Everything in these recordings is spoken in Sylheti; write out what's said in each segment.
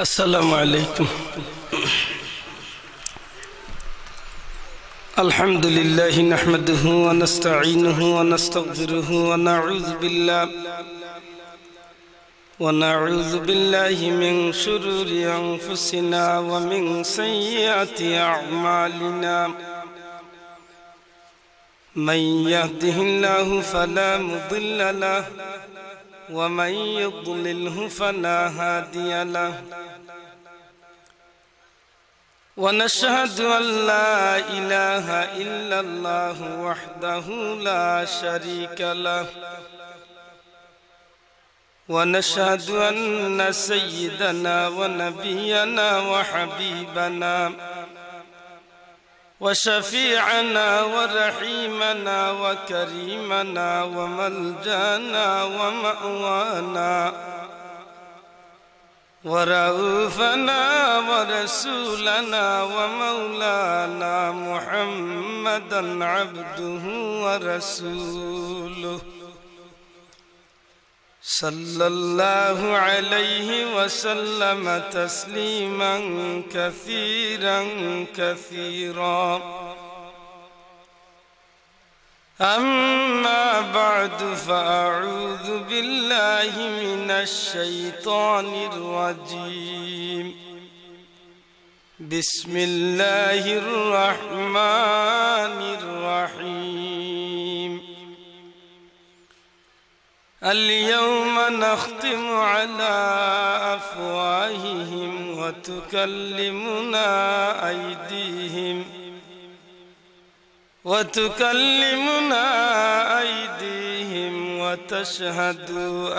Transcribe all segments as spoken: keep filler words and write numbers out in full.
السلام عليكم. الحمد لله نحمده ونستعينه ونستغفره ونعوذ بالله، ونعوذ بالله من شرور أنفسنا ومن سيئات أعمالنا. من يهده الله فلا مضل له، ومن يضلله فلا هادي له. ونشهد أن لا إله إلا الله وحده لا شريك له، ونشهد أن سيدنا ونبينا وحبيبنا وشفيعنا ورحيمنا وكريمنا وملجانا ومأوانا ورؤوفنا ورسولنا ومولانا محمدا عبده ورسوله، صلى الله عليه وسلم تسليما كثيرا كثيرا. أما بعد، فأعوذ بالله من الشيطان الرجيم. بسم الله الرحمن الرحيم. اليوم نختم على أفواههم وتكلمنا أيديهم، وتكلمنا أيديهم وتشهد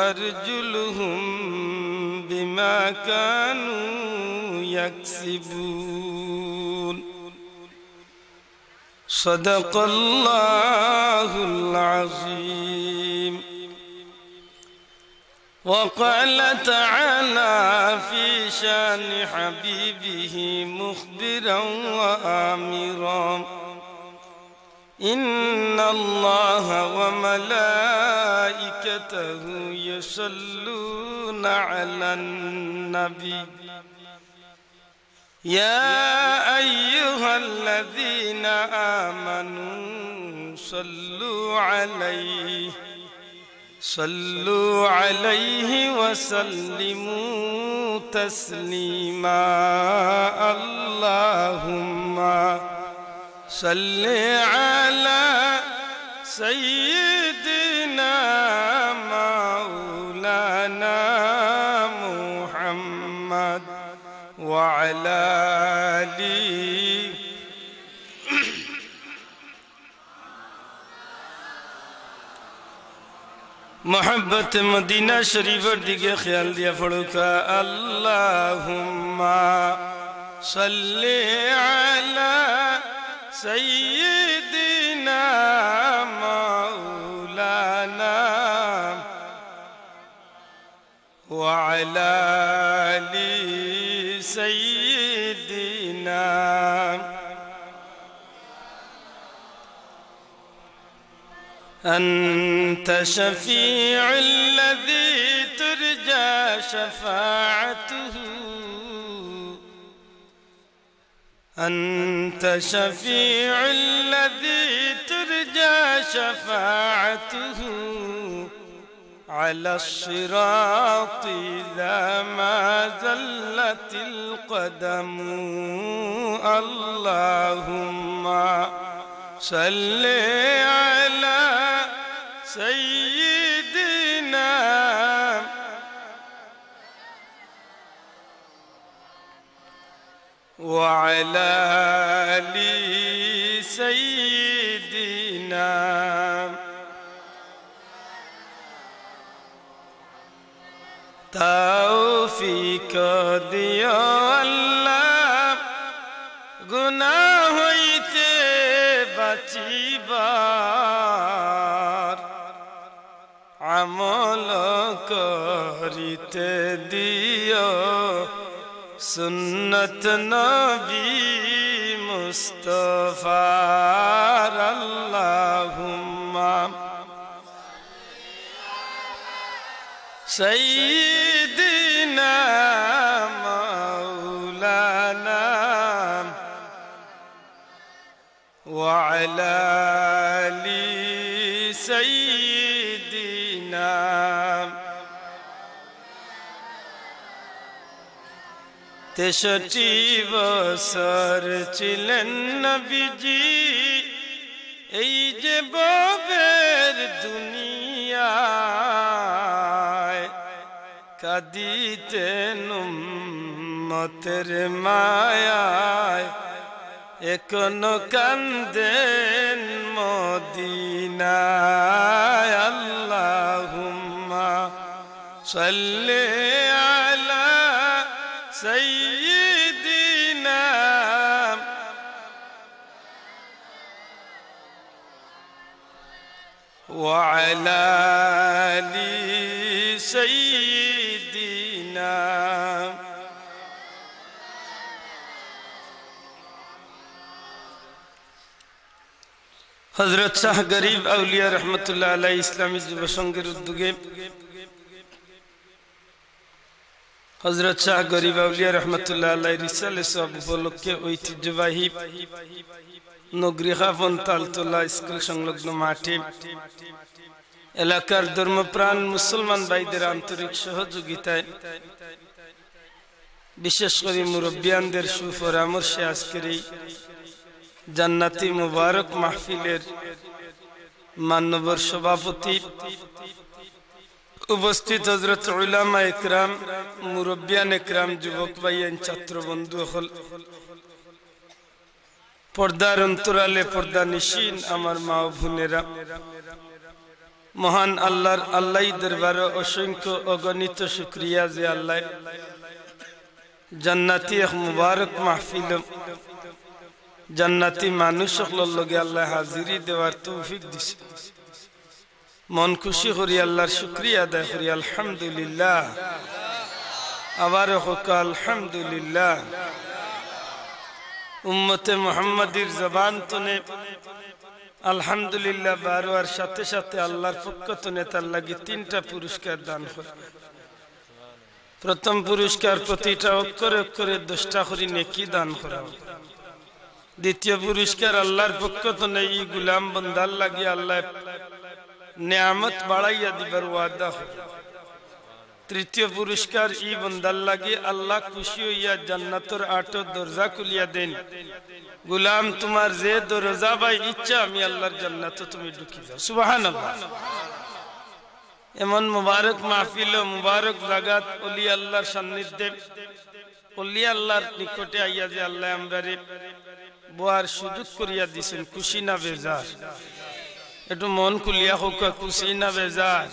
أرجلهم بما كانوا يكسبون. صدق الله العظيم. وقال تعالى في شان حبيبه مخبرا وآمرا: إن الله وملائكته يصلون على النبي، يا أيها الذين آمنوا صلوا عليه، صلوا عليه وسلموا تسليما. اللهم صل على سيدنا مولانا محمد وعلى آله. محبت مدینہ شریف دیگے خیال دیا پڑھو کا: اللهم صل على سيدنا مولانا وعلى آل سيدنا. أنت شفيع الذي ترجى شفاعته، أنت شفيع الذي ترجى شفاعته على الصراط إذا ما زلت القدم. اللهم صل على سيدنا وعلى آل سيدنا. তৌফিক দিও আল্লাহ গুনাহ হইতে বাঁচিবার, আমল করিতে দিও সুন্নত নবী মুস্তফার। আল্লাহুম্মা সাইয়্যিদিনা তেষট্টি বছর ছিলেন নবীজি এই যে ভবের দুনিয়ায়, কাঁদিতেন উম্মতের মায়ায়, এখনো কান্দেন মদিনায়। আল্লাহুম্মা সাল্লি আলা সাইয়্যিদিনা وعلى آل سيدنا। হযরত শাহ গরিব আউলিয়া রহমতুল্লাহ আলাই ইসলামী যুব সংঘের উদ্যোগে হযরত শাহ গরিব আউলিয়া রহমতুল্লাহ আলাইহির ইসালে সওয়াব উপলক্ষে ঐতিহ্যবাহী নগরী খাফন তালতলা স্কুল সংলগ্ন মাঠে এলাকার ধর্মপ্রাণ মুসলমান ভাইদের আন্তরিক সহযোগিতায়, বিশেষ করে মুরব্বিয়ানদের সুপরামর্শে আজকের এই জান্নাতি মুবারক মাহফিলের মাননীয় সভাপতি, উপস্থিত হযরত উলামা একরাম, মুরব্বিয়ান একরাম, যুবক ভাইয়াইন, ছাত্র বন্ধু অকল, পর্দার অন্তরালে পর্দানিশীন আমার মা ও বোনেরা, মহান আল্লাহর আল্লাহি দরবারো অসংখ্য অগণিত শুকরিয়া যে আল্লায় জান্নাতি এক মুবারক মাহফিল, জান্নাতি মানুষ অকলর লগে আল্লায় হাজিরি দেওয়ার তৌফিক দিছে। মন খুশি করি আল্লাহর শুকরিয়া আদায় করি, আলহামদুলিল্লাহ। আবারও কউক্কা, আলহামদুলিল্লাহ। উম্মতে মুহাম্মাদির জবান তনে আলহামদুলিল্লাহ বারো, আর সাথে সাথে আল্লাহর পক্ষ তনে তার লাগি তিনটা পুরস্কার দান করে। প্রথম পুরস্কার, প্রতিটা অক্ষরে অক্ষরে দশটা করি নেকি দান করা। দ্বিতীয় পুরস্কার, আল্লাহর পক্ষ তনে ই গুলাম বন্দার লাগি আল্লায় নিয়ামত বাড়াইয়া দিবার ওয়াদা করে। তৃতীয় পুরস্কার, ই বন্দার লাগি আল্লাহ খুশি অইয়া জান্নাতর আটো দরজা খুলিয়া দেইন, গুলাম, তুমার যে দরজা বায় ইচ্ছা, আমি আল্লাহর জান্নাতো তুমি ঢুকি যাও। সুবহানাল্লাহ। এমন মুবারক মাহফিল ও মুবারক জাগাত অলি আল্লাহর সান্নিধ্যে, অলি আল্লাহর নিকটে আইয়া যে আল্লায় আমরারে বওয়ার সুযোগ করিয়া দিছেন, খুশি না বেজার? একটু মন খুলিয়া কউক্কা, খুশি না বেজার?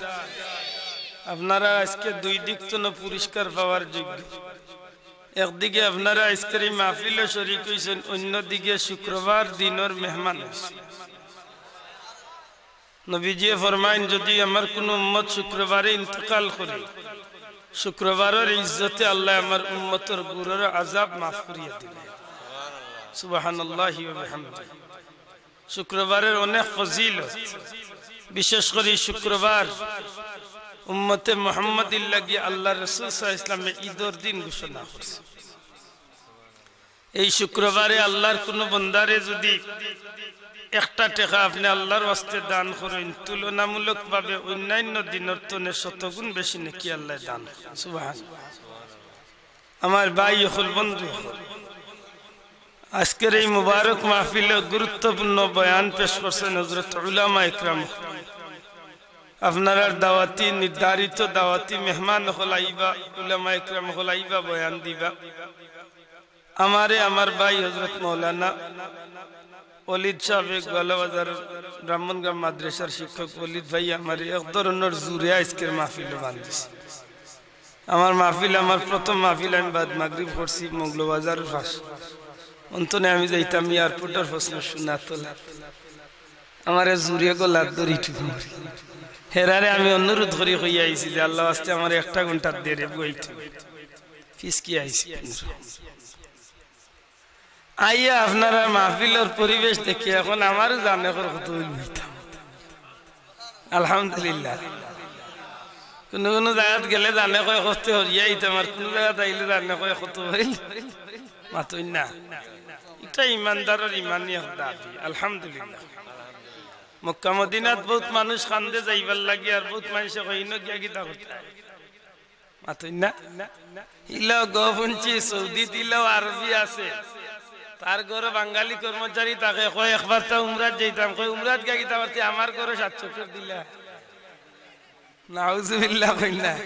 আপনারা আজকে দুই দিক তনে পুরস্কার পাওয়ার যোগ্য। একদিকে আপনারা আজকের এই মাহফিলো শরিক অইছেন, অন্যদিকে শুক্রবার দিনর মেহমান অইছেন। নবীজিয়ে ফরমাইন, যদি আমার কুনু উম্মত শুক্রবারে ইন্তেকাল করে, শুক্রবারর ইজ্জতে আল্লায় আমার উম্মতর গুরুর আযাব মাফ করিয়া দিবা। সুবহানাল্লাহি ওয়া বিহামদিহি। শুক্রবারর অনেক ফজিলত, বিশেষ করি শুক্রবার উম্মতে মুহাম্মাদির লাগি আল্লাহর রাসূল সাল্লাল্লাহু আলাইহি ওয়াসাল্লামে ঈদর দিন ঘোষণা করছে। এই শুক্রবারে আল্লাহর কুনু বন্দারে যদি একটা টেকা আপনে আল্লাহর ওয়াস্তে দান করইন, তুলনামূলকভাবে অন্যান্য দিনর তনে শতগুণ বেশি নেকি আল্লায় দান করইন। সুবহানাল্লাহ। আমার ভাই অকল, বন্ধু অকল, আজকের এই মুবারক মাহফিলো গুরুত্বপূর্ণ বয়ান পেশ করছেন হযরত উলামা একরাম। আপনারার দাওয়াতি, নির্ধারিত দাওয়াতি মেহমান অকল আইবা, উলামা একরাম অকল আইবা, বয়ান দিবা। আমারে আমার ভাই হযরত মাওলানা ওলিদ সাহেব, গোয়ালাবাজার ব্রাহ্মণগ্রাম মাদ্রাসার শিক্ষক ওলিদ ভাই আমারে এক ধরনর জুরে আজকের মাহফিলো বান্ধিছে। আমার মাহফিল, আমার প্রথম মাহফিল আমি বাদ মাগরিব করছি মৌলভীবাজারর পাশে। অন্তনে আমি যাইতাম এয়ারপোর্টর প্রশ্ন শুনাতলা। আমারে জুরে গলাত ধরি টুকু মারি। হেরারে আমি অনুরোধ করি কইয়া আইছি যে আল্লাহর ওয়াস্তে আমারে একটা ঘন্টা দেরে বইতে। ফিসকি আইছি। আইয়া আপনারার মাহফিলর পরিবেশ দেখি এখন আমারও জানে কয় কত অইল বইতাম। আলহামদুলিল্লাহ। কুনু কুনু জাগাত গেলে জানে কয় কত হরিয়া আইতাম, আর কুনু জাগাত আইলে জানে কয় কত অইল। মাতইন না। ইটা ইমানদারর ইমানি এক দাবি। আলহামদুলিল্লাহ। মক্কা মদিনাত বউত মানুষ কান্দে যাইবার লাগি, আর বউত মানষে কয়, "ইনো গিয়া কিতা করতায়?" মাতইন না? ইলাও গো হুনছি, সৌদিত ইলাও আরবি আছে। তার ঘরো বাঙালি কর্মচারী থাকে, কয়, "একবার তা উমরাত যাইতাম।" কয়, "উমরাত গিয়া কিতা করতে? আমার ঘরো সাত চক্কর দিলা।" নাউজুবিল্লাহ কইন না।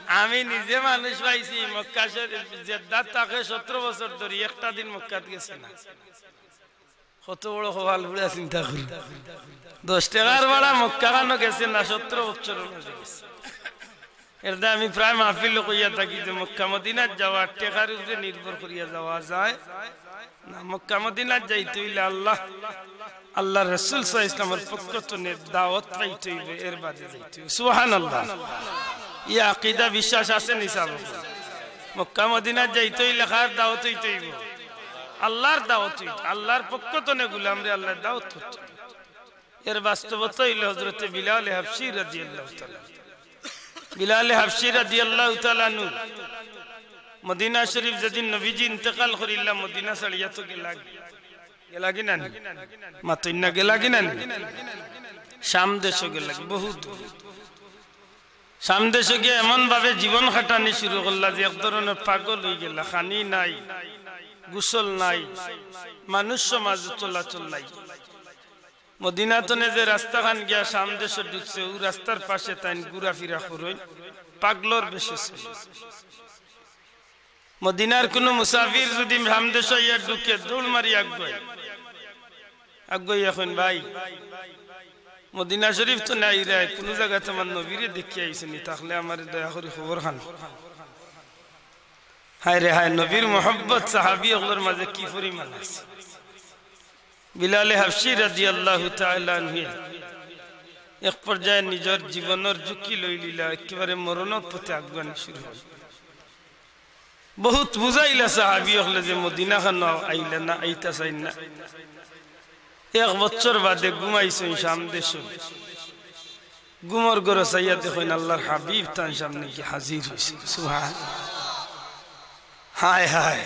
আমি নিজে মানুষ পাইছি, মক্কা শরীফ, জেদ্দাত থাকে সতেরো বছর ধরি, একটা দিন মক্কাত গেছে না। কত বড় কপাল পুড়া, চিন্তা করো। দশ টেকার ভাড়া মক্কা খানো গেছে না, সতেরো বছরর মাঝে গেছে। এর দায় আমি প্রায় মাহফিলো কইয়া থাকি যে মক্কা মদিনাত যাওয়া টেকার উপরে নির্ভর করিয়া যাওয়া যায় না। মক্কা মদিনাত যাইতে অইলে আল্লাহ, আল্লাহর রাসূল সাল্লাল্লাহু আলাইহি ওয়াসাল্লামের পক্ষ তনে দাওয়াত পাইতে অইবে, এর বাদে যাইতে অইবে। সুবহানাল্লাহ। ই আকিদা বিশ্বাস আছে নি সাব? মক্কা মদিনাত যাইতে অইলে কার দাওয়াত অইতে অইবো? আল্লাহর দাওয়াত অইতে, আল্লাহর পক্ষ তনে গুলামরে আল্লাহর দাওয়াত করতে। এর বাস্তবতা অইল হযরতে বিলালে হাবশী রাদিয়াল্লাহু তাআলা। বিলালে হাবশী রাদিয়াল্লাহু তাআলা আনহু মদিনা শরীফ যেদিন নবীজি ইন্তেকাল করিলা, মদিনা ছাড়িয়া তো গেলা, গেলা কি না নি? মাতইন না, গেলা কি না নি? শাম দেশো গেলা, বহুত দূর। শাম দেশো গিয়া এমন ভাবে জীবন কাটানি শুরু করলা যে এক ধরনের পাগল অইগেলা। খানি নাই, গোসল নাই, মানুষ সমাজো চলাচল নাই। মদিনা তনে যে রাস্তাখান গিয়া শাম দেশো ঢুকছে, অউ রাস্তার পাশে তাইন ঘুরাফিরা করইন, পাগলর বেশে চলইন। মদিনার কুনু মুসাফির যুদি শাম দেশো আইয়া ঢুকে, দৌড় মারি আগুয়াই, আগুয়াই কইন, "ভাই, মদিনা শরীফ তনে আইরায়, কুনু জাগাত আমার নবীরে দেখিয়া আইছো নি? থাকলে আমারে দয়া করি খবর খান।" হায় রে হায়, নবীর মহব্বত সাহাবী অকলর মাঝে কি পরিমাণ আছে। বিলালে হাবশী রাদিয়াল্লাহু তাআলা আনহু এক পর্যায়ে নিজর জীবনর ঝুঁকি লইলিলা, একেবারে মরণর পথে আগুয়ানি শুরু অইল। বহুত বুঝাইলা সাহাবী অকলে যে মদিনা খানো আইলা না, আইতা চাইন না। এক বছর বাদে ঘুমাইছইন শাম দেশো। ঘুমর ঘরো চাইয়া দেখইন আল্লাহর হাবিব তান সামনে গিয়া হাজির অইছে। সুবহান। হায় হায়।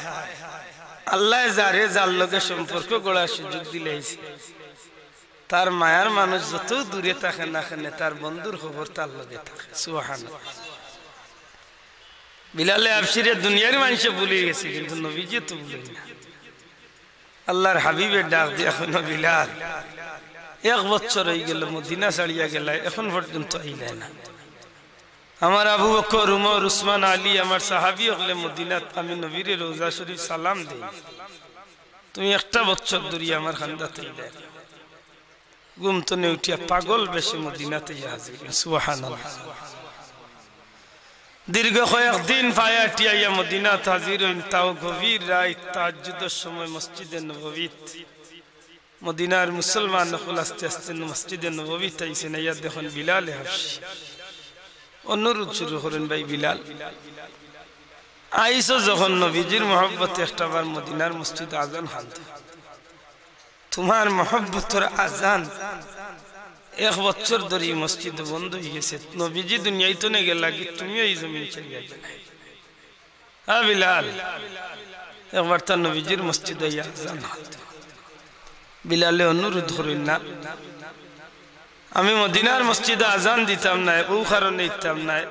আল্লায় যারে যার লগে সম্পর্ক গড়ার সুযোগ দিলাইছে, তার মায়ার মানুষ যত দূরে থাকে না কেনে, তার বন্ধুর খবর তার লগে থাকে। সুবহান। বিলালে হাবশীরে দুনিয়ার মানষে ভুলি গেছে, কিন্তু নবীজিয়ে তো ভুলইন না। আল্লাহর হাবিবে ডাক দিয়া কইন, "বিলাল, এক বছর অইগেল মদিনা ছাড়িয়া গেলায়, এখন পর্যন্ত আইলায় না। আমার আবু বকর, উমর, উসমান, আলী, আমার সাহাবী অকলে মদিনাত আমি নবীরে রওজা শরীফ সালাম দেই, তুমি একটা বছর ধরি আমার কান্দাত আইলায় না।" ঘুম তনে উঠিয়া পাগল বেশে মদিনাত আইয়া হাজির অইন। সুবহানাল্লাহ। দীর্ঘ কয়েক দিন পায়ে আটিয়া আইয়া মদিনাত হাজির অইন, তাও গভীর রাইত তাহাজ্জুদর সময় মসজিদে নববীত। মদিনার মুসলমান অকল আস্তে আস্তে মসজিদে নববীত আইছইন, আইয়া দেখইন বিলালে হাবশী। অনুরোধ শুরু করইন, "ভাই বিলাল, আইছো যখন নবীজির মহব্বতে একটা বার মদিনার মসজিদো আজান খান দেও।" তুমার মহব্বতর আজান এক বছর ধরি মসজিদ বন্ধ অইগেছে। নবীজি দুনিয়াইত তনে গেলাগি, তুমিও ই জমিন ছাড়িয়া গেলায়। আ বিলাল, একবার তা নবীজির মসজিদো আইয়া আজান খান দেও। বিলালে অনুরোধ করইন না, আমি মদিনার মসজিদো আজান দিতাম নায়, অউ কারণে দিতাম নায়।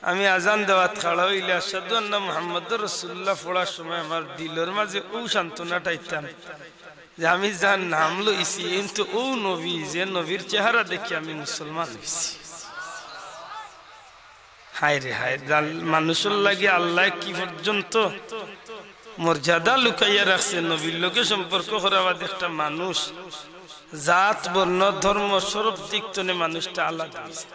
আমি আজান দেওয়াত খাড়া অইলে আশহাদু আন্না মুহাম্মাদুর রাসূলুল্লাহ পড়ার সময় আমার দিলর মাঝে অউ সান্ত্বনাটা আইতাম যে আমি যার নাম লইছি, এইন তো অউ নবী, যে নবীর চেহারা দেখি আমি মুসলমান অইছি। হায় রে হায়, যার মানুষর লাগি আল্লায় কি পর্যন্ত মর্যাদা লুকাইয়া রাখছে। নবীর লগে সম্পর্ক করা বাদে একটা মানুষ জাত, বর্ণ, ধর্ম, সব দিক তনে মানুষটা আলাদা অইছে।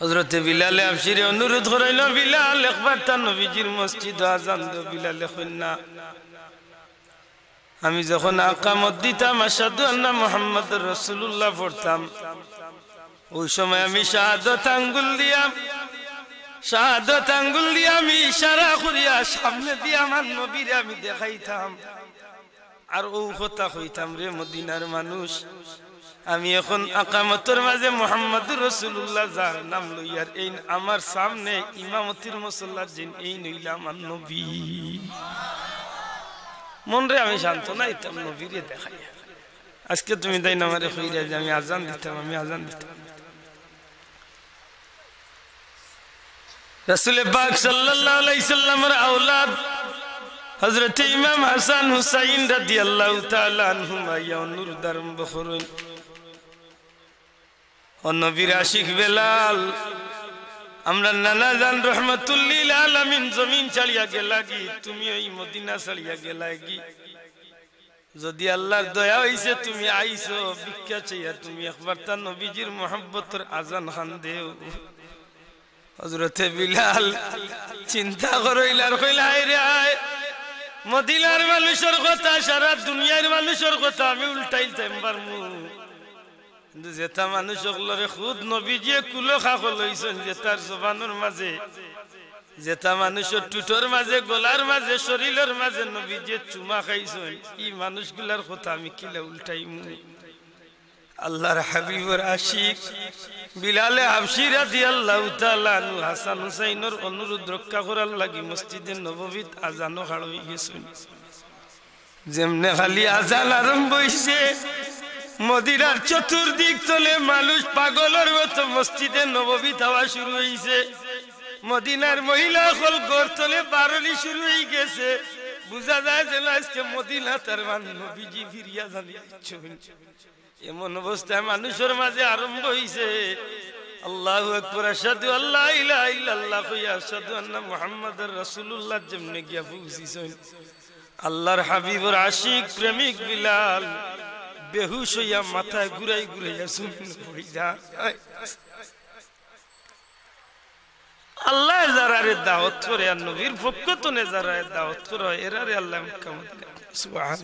হযরতে বিলালে হাবশীরে অনুরোধ করাইল, "বিলাল, একবার তা নবীজির মসজিদো আজান দেও।" বিলালে কইন না, আমি যখন আকামত দিতাম, আশহাদু আন্না মুহাম্মাদুর রাসূলুল্লাহ পড়তাম, অউ সময় আমি শাহাদত আঙ্গুল দিয়া, শাহাদত আঙ্গুল দিয়া আমি ইশারা করিয়া সামনেদি আমার নবীরে আমি দেখাইতাম। আর অউ কথা কইতাম, "রে মদিনার মানুষ, আমি এখন আকামতর মাঝে মুহাম্মাদুর রাসূলুল্লাহ যার নাম লইয়ার, এইন আমার সামনে ইমামতির মুসল্লাত যেইন, এইন অইলা আমার নবী।" মনরে আমি সান্ত্বনা দিতাম নবীরে দেখাইয়া। আজকে তুমি তাইন আমারে কইরায় যে আমি আজান দিতাম, আমি আজান দিতাম। রাসূলে পাক সাল্লাল্লাহু আলাইহি সাল্লামর আওলাদ হযরতে ইমাম হাসান হুসাইন রাদিয়াল্লাহু তাআলা আনহুমা ইয়া অনুরোধ আরম্ভ করইন, "ও নবীর আশিক বেলাল, আমরার নানা জান রহমাতুল্লিল আলামিন জমিন ছাড়িয়া গেলাগি, তুমি ওই মদিনা ছাড়িয়া গেলাগি। যদি আল্লাহর দয়া অইছে তুমি আইছো, ভিক্ষা চাইয়া তুমি একবার তার নবীজির মহব্বতর আজান খান দেও।" হযরতে বিলাল চিন্তা করইলা আর কইলা, "হায় রে হায়, মদিনার মানুষর কথা, সারা দুনিয়ার মানুষর কথা আমি উল্টাইতাম পারমু, কিন্তু যেতা মানুষ অকলরে খুদ নবীজিয়ে কুলো খাকো লইছইন, যেতার জবানর মাঝে, যেতা মানুষর টুটর মাঝে, গলার মাঝে, শরীলর মাঝে নবীজিয়ে চুমা খাইছইন, ই মানুষগুলার কথা আমি কিলা উল্টাইমু?" আল্লাহর হাবিবর আশিক বিলালে হাবশী রাদিয়াল্লাহু তাআলা আনহু হাসান হুসাইনর অনুরোধ রক্ষা করার লাগি মসজিদে নববীত আজানো খাড়া অইগেছইন। যেমনে খালি আজান আরম্ভ অইছে, মদিনার চতুর্দিক তনে মানুষ পাগলর মতো মসজিদে নববীত আওয়া শুরু অইছে। মদিনার মহিলা অকল ঘর তনে বারনি শুরু অইগেছে। বুঝা যায় যেন আজকে মদিনাত তার মান নবীজি ফিরিয়া জানি আইছইন। এমন অবস্থায় মানুষর মাঝে আরম্ভ অইছে, "আল্লাহু আকবার, আশহাদু আল্লা ইলাহা ইল্লাল্লাহ" কইয়া "আশহাদু আন্না মুহাম্মাদার রাসূলুল্লাহ" যেমনে গিয়া পৌঁছিছইন, আল্লাহর হাবিবর আশিক প্রেমিক বিলাল বেহুশ অইয়া মাথায় ঘুরাই ঘুরাইয়া জমিন পড়ি যায়। আল্লায় যারারে দাওয়াত করে আর নবীর পক্ষ তনে যারারে দাওয়াত করা অয়, এরারে আল্লায় মক্কা মদিনা, সুবহান।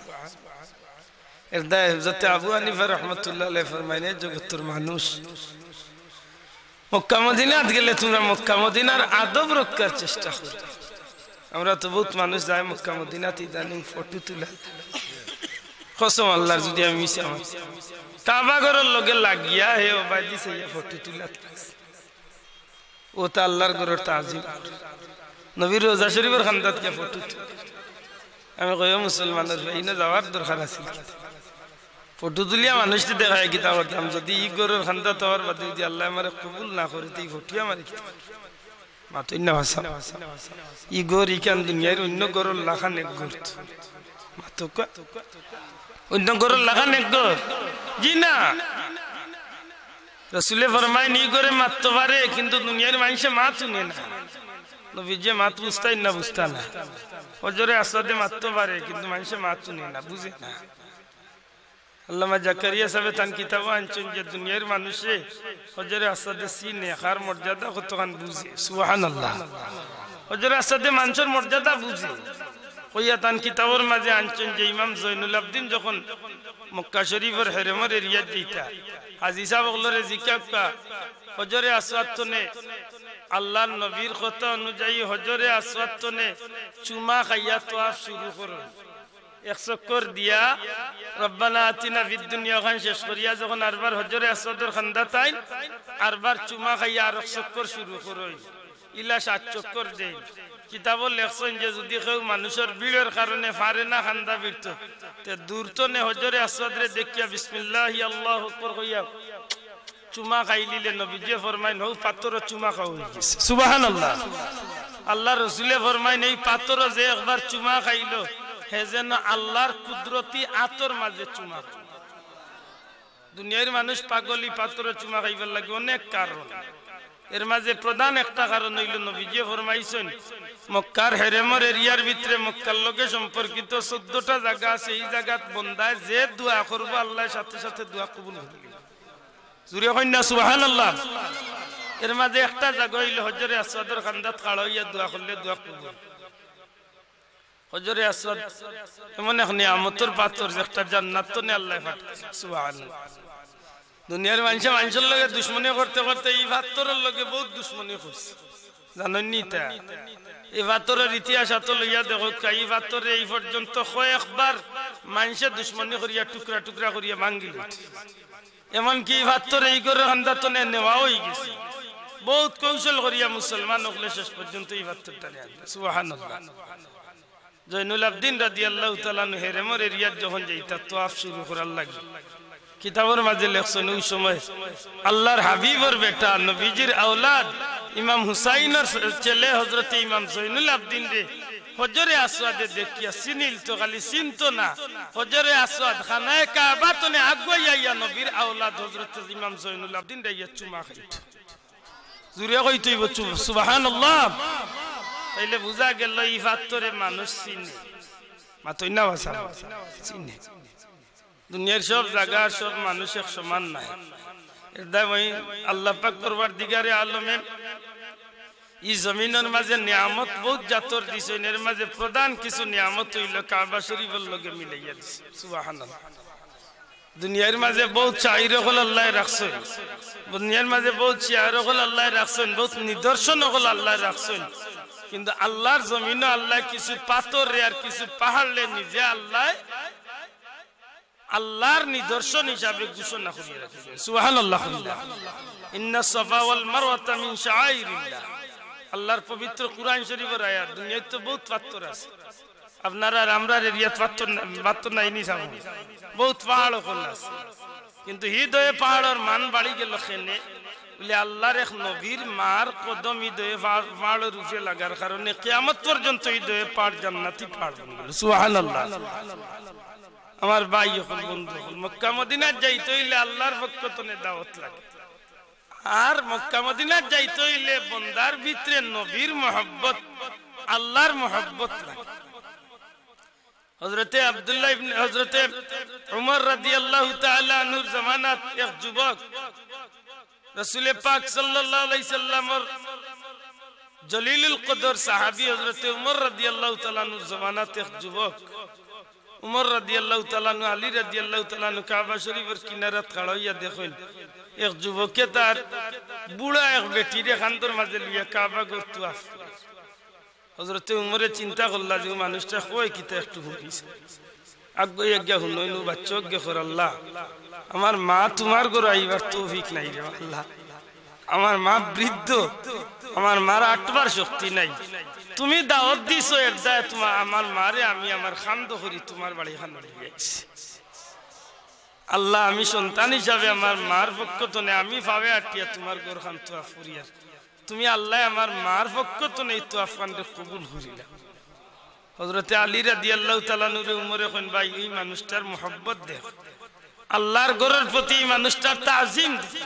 এর দায় হযরতে আবু হানিফা রহমতুল্লাহ আলাইহি ফরমাইন, "এ জগতর মানুষ, মক্কা মদিনাত গেলে তুমরা মক্কা মদিনার আদব রক্ষার চেষ্টা করো।" আমরা তো বউত মানুষ যায় মক্কা মদিনাত ইদানিং ফটো তুলা। কসম আল্লাহর, যদি আমি মিছা মাতি, কাবা ঘরর লগে লাগিয়া হে ওবায়দি চাইয়া ফটো তুলা। অউ তো আল্লাহর ঘরর তাজিম। নবীর রওজা শরীফর কান্দাত গিয়া ফটো তুলে। আমি কই, "ও মুসলমানর ভাই, ইনো যাওয়ার দরকার আছিল কিতা? ফটো তুলিয়া মানুষরে দেখাইয়া কিতা করতাম? যদি ই ঘরর কান্দাত অওয়ার বাদে যদি আল্লায় আমারে কবুল না করে, তে ই ফটো আমারে কিতা?" মাতইন না ভাষা। ই ঘর ইখান দুনিয়ার অইন্য ঘরর লাখান এক ঘর। মাতউক্কা। অইন্য ঘরর লাখান এক ঘর? জি না। রসুলে ফরমাইন, "ই ঘরে মাততো পারে, কিন্তু দুনিয়ার মানষে মাত হুনে না।" নবীজিয়ে মাত বুঝতা না, বুঝতা না। হজরে আসওয়াদে মাততো পারে, কিন্তু মানষে মাত হুনে না, বুঝে না। আল্লামা জাকারিয়া সাহেবে তান কিতাবো আনছইন যে দুনিয়ার মানষে হজরে আসওয়াদে চিনে, কার মর্যাদা কতখান বুঝে। সুবহানাল্লাহ। হজরে আসওয়াদে মানষর মর্যাদা বুঝে। কইয়া তান কিতাবর মাঝে আনছইন যে ইমাম জয়নুল আবদিন যখন মক্কা শরীফর হেরেমর এরিয়াত যাইতা, হাজি সাহেব অকলরে জিকাউক্কা, হজরে আসওয়াদ তনে, আল্লাহর নবীর কথা অনুযায়ী হজরে আসওয়াদ তনে চুমা খাইয়া তোয়াফ শুরু করইন। এক চক্কর দিয়া রব্বানা আতিনা ফিদ দুনিয়া খান শেষ করিয়া যখন আরবার হজরে আসওয়াদর কান্দাত আইন, আরবার চুমা খাইয়া আরক চক্কর শুরু করইন। ইলা সাত চক্কর দেইন। কিতাবো লেখছইন যে যুদি কেউ মানষর ভিড়র কারণে পারে না কান্দা ভিড়তো, তে দূর তনে হজরে আসওয়াদরে দেখিয়া বিসমিল্লাহি আল্লাহু আকবার কইয়া চুমা খাইলিলে নবীজিয়ে ফরমাইন, "হউ পাথরো চুমা খাওয়া অইগেছে।" সুবহানাল্লাহ। আল্লাহর রসুলে ফরমাইন, "এই পাথরো যে একবার চুমা খাইলো, হে যেন আল্লাহর কুদরতি আতর মাঝে চুমা খাইলো।" দুনিয়ার মানুষ পাগল ই পাথরো চুমা খাইবার লাগি অনেক কারণ। এর মাঝে প্রধান একটা কারণ অইলো নবীজিয়ে ফরমাইছইন, মক্কার হেরেমর এরিয়ার ভিতরে মক্কার লগে সম্পর্কিত চৌদ্দটা জাগা আছে, ই জাগাত বন্দায় যে দোয়া করবো আল্লায় সাথে সাথে দোয়া কবুল করইন। জুরে কইন না সুবহানাল্লাহ। এর মাঝে একটা জাগা অইলো হজরে আসওয়াদর কান্দাত খাড়া অইয়া দোয়া করলে দোয়া কবুল। হজরে আসওয়াদ এমন এক নিয়ামতর পাথর যে একটা জান্নাত তনে আল্লায় পাঠাইছে। সুবহানাল্লাহ। দুনিয়ার মানষে মানষর লগে দুশমনি করতে করতে ই পাথরর লগে বউত দুশমনি করছে। জানইন নি ইতা? ই পাথরর ইতিহাস আতো লইয়া দেখউক্কা, ই পাথররে ই পর্যন্ত কয়েকবার মানষে দুশমনি করিয়া টুকরা টুকরা করিয়া ভাঙ্গিলিছে। এমনকি ই পাথর ই ঘরর কান্দা তনে নেওয়া অইগেছে। বউত কৌশল করিয়া মুসলমান অকলে শেষ পর্যন্ত ই পাথরটারে আনলা। সুবহানাল্লাহ। জয়নুল আবদিন রাদিয়াল্লাহু তাআলা আনহু হেরেমর এরিয়াত যখন যাইতা তোয়াফ শুরু করার লাগি, কিতাবর মাঝে লেখছইন, অউ সময় আল্লাহর হাবিবর বেটা, নবীজির আওলাদ, ইমাম হুসাইনর ছেলে হজরতে ইমাম জৈনুল আবদিনরে হজরে আসওয়াদে দেখিয়া চিনিল তো, খালি চিনতো না। হজরে আসওয়াদ খানায়ে কাবা তনে আগুয়াইয়া নবীর আওলাদ হজরতে ইমাম জৈনুল আবদিনরে আইয়া চুমা খাইতো। জুরে কইতো অইবো, চু-, সুবহানাল্লাহ। তাইলে বুঝা গেল ই পাত্থরে মানুষ চিনে। মাতইন না বাসা? চিনে। দুনিয়ার সব জাগার সব মানুষ এক সমান নায়। এর দায় ওই আল্লাহ পাক পরওয়ারদিগারে আলমে ই জমিনর মাঝে নিয়ামত বউত জাতর দিছইন, এর মাঝে প্রধান কিছু নিয়ামত অইলো কাবা শরীফর লগে মিলাইয়া দিছইন। সুবহানাল্লাহ। দুনিয়ার মাঝে বউত শাইর অকল আল্লায় রাখছইন, দুনিয়ার মাঝে বউত শিয়ার অকল আল্লায় রাখছইন, বউত নিদর্শন অকল আল্লায় রাখছইন, কিন্তু আল্লার জমিনো আল্লায় কিছু পাথররে আর কিছু পাহাড়রে নিজে আল্লায় আল্লার নিদর্শন হিসাবে ঘোষণা করিয়া রাখছইন। সুবহানাল্লাহ। ইন্না সাফা ওয়াল মারওয়াতা মিন শাআইরিল্লাহ। আল্লার পবিত্র কুরআন শরীফর আয়াত। দুনিয়াত তো বউত পাত্থর আছে, আপনারার আমরার এরিয়াত পাত্থর না-, পাত্থর নাই নি সামনে, বউত পাহাড় অকল আছে, কিন্তু হি দুইও পাহাড়র মান বাড়ি গেল কেনে? বলে আল্লার এক নবীর মার কদম হি দুইও পাহাড়, পাহাড়র উপরে লাগার কারণে কিয়ামত পর্যন্ত হি দুইও পাহাড় জান্নাতি পাহাড় বনি গেল। সুবহানাল্লাহ। আমার ভাই অকল, বন্ধু অকল, মক্কা মদিনাত যাইতে অইলে আল্লার পক্ষ তনে দাওয়াত লাগে। আর মক্কা মদিনাত যাইতে অইলে বন্দার ভিতরে নবীর মহব্বত, আল্লার মহব্বত লাগে। হযরতে আব্দুল্লাহ ইবনে, হযরতে উমর রাদিয়াল্লাহু তাআলা আনহুর জমানাত এক যুবক রাসূলে পাক সাল্লাল্লাহু আলাইহি সাল্লামর জলিলুল কদর সাহাবী হযরতে উমর রাদিয়াল্লাহু তাআলা আনহুর জমানাত এক যুবক উমর রাদিয়াল্লাহু তাআলা আনহু, আলী রাদিয়াল্লাহু তাআলা আনহু কাবা শরীফর কিনারাত খাড়া অইয়া দেখইন, এক যুবকে তার বুড়া এক বেটিরে কান্দর মাঝে লইয়া কাবা ঘর তুয়াফ করে। হযরতে উমরে চিন্তা করলা যে, "ও মানুষটা কয় কিতা একটু হুনিস।" আগুয়াইয়া গিয়া হুনইন, ও বাচ্চা অগুয়ে কর, "আল্লাহ, আমার মা তুমার ঘরো আইবার তৌফিক নাই রে আল্লাহ, আমার মা বৃদ্ধ, আমার মার আটবার শক্তি নাই, তুমি দাওয়াত দিছো এর দায় তুমার, আমার মারে আমি আমার কান্দো করি তুমার বাড়ি খানো লইয়া আইছি। আল্লাহ, আমি সন্তান হিসাবে আমার মার পক্ষ তনে আমি পাওয়ে আটিয়া তুমার ঘর খান তুয়াফ করিয়ার।" তুমি আল্লায় আমার মার পক্ষ তনে ই তুয়াফ খানরে কবুল করিলাও। হযরতে আলী রাদিয়াল্লাহু তাআলা আনহুরে উমরে কইন, "ভাই, ই মানুষটার মহব্বত দেখ, আল্লার ঘরর প্রতি ই মানুষটার তাজিম দেখ।"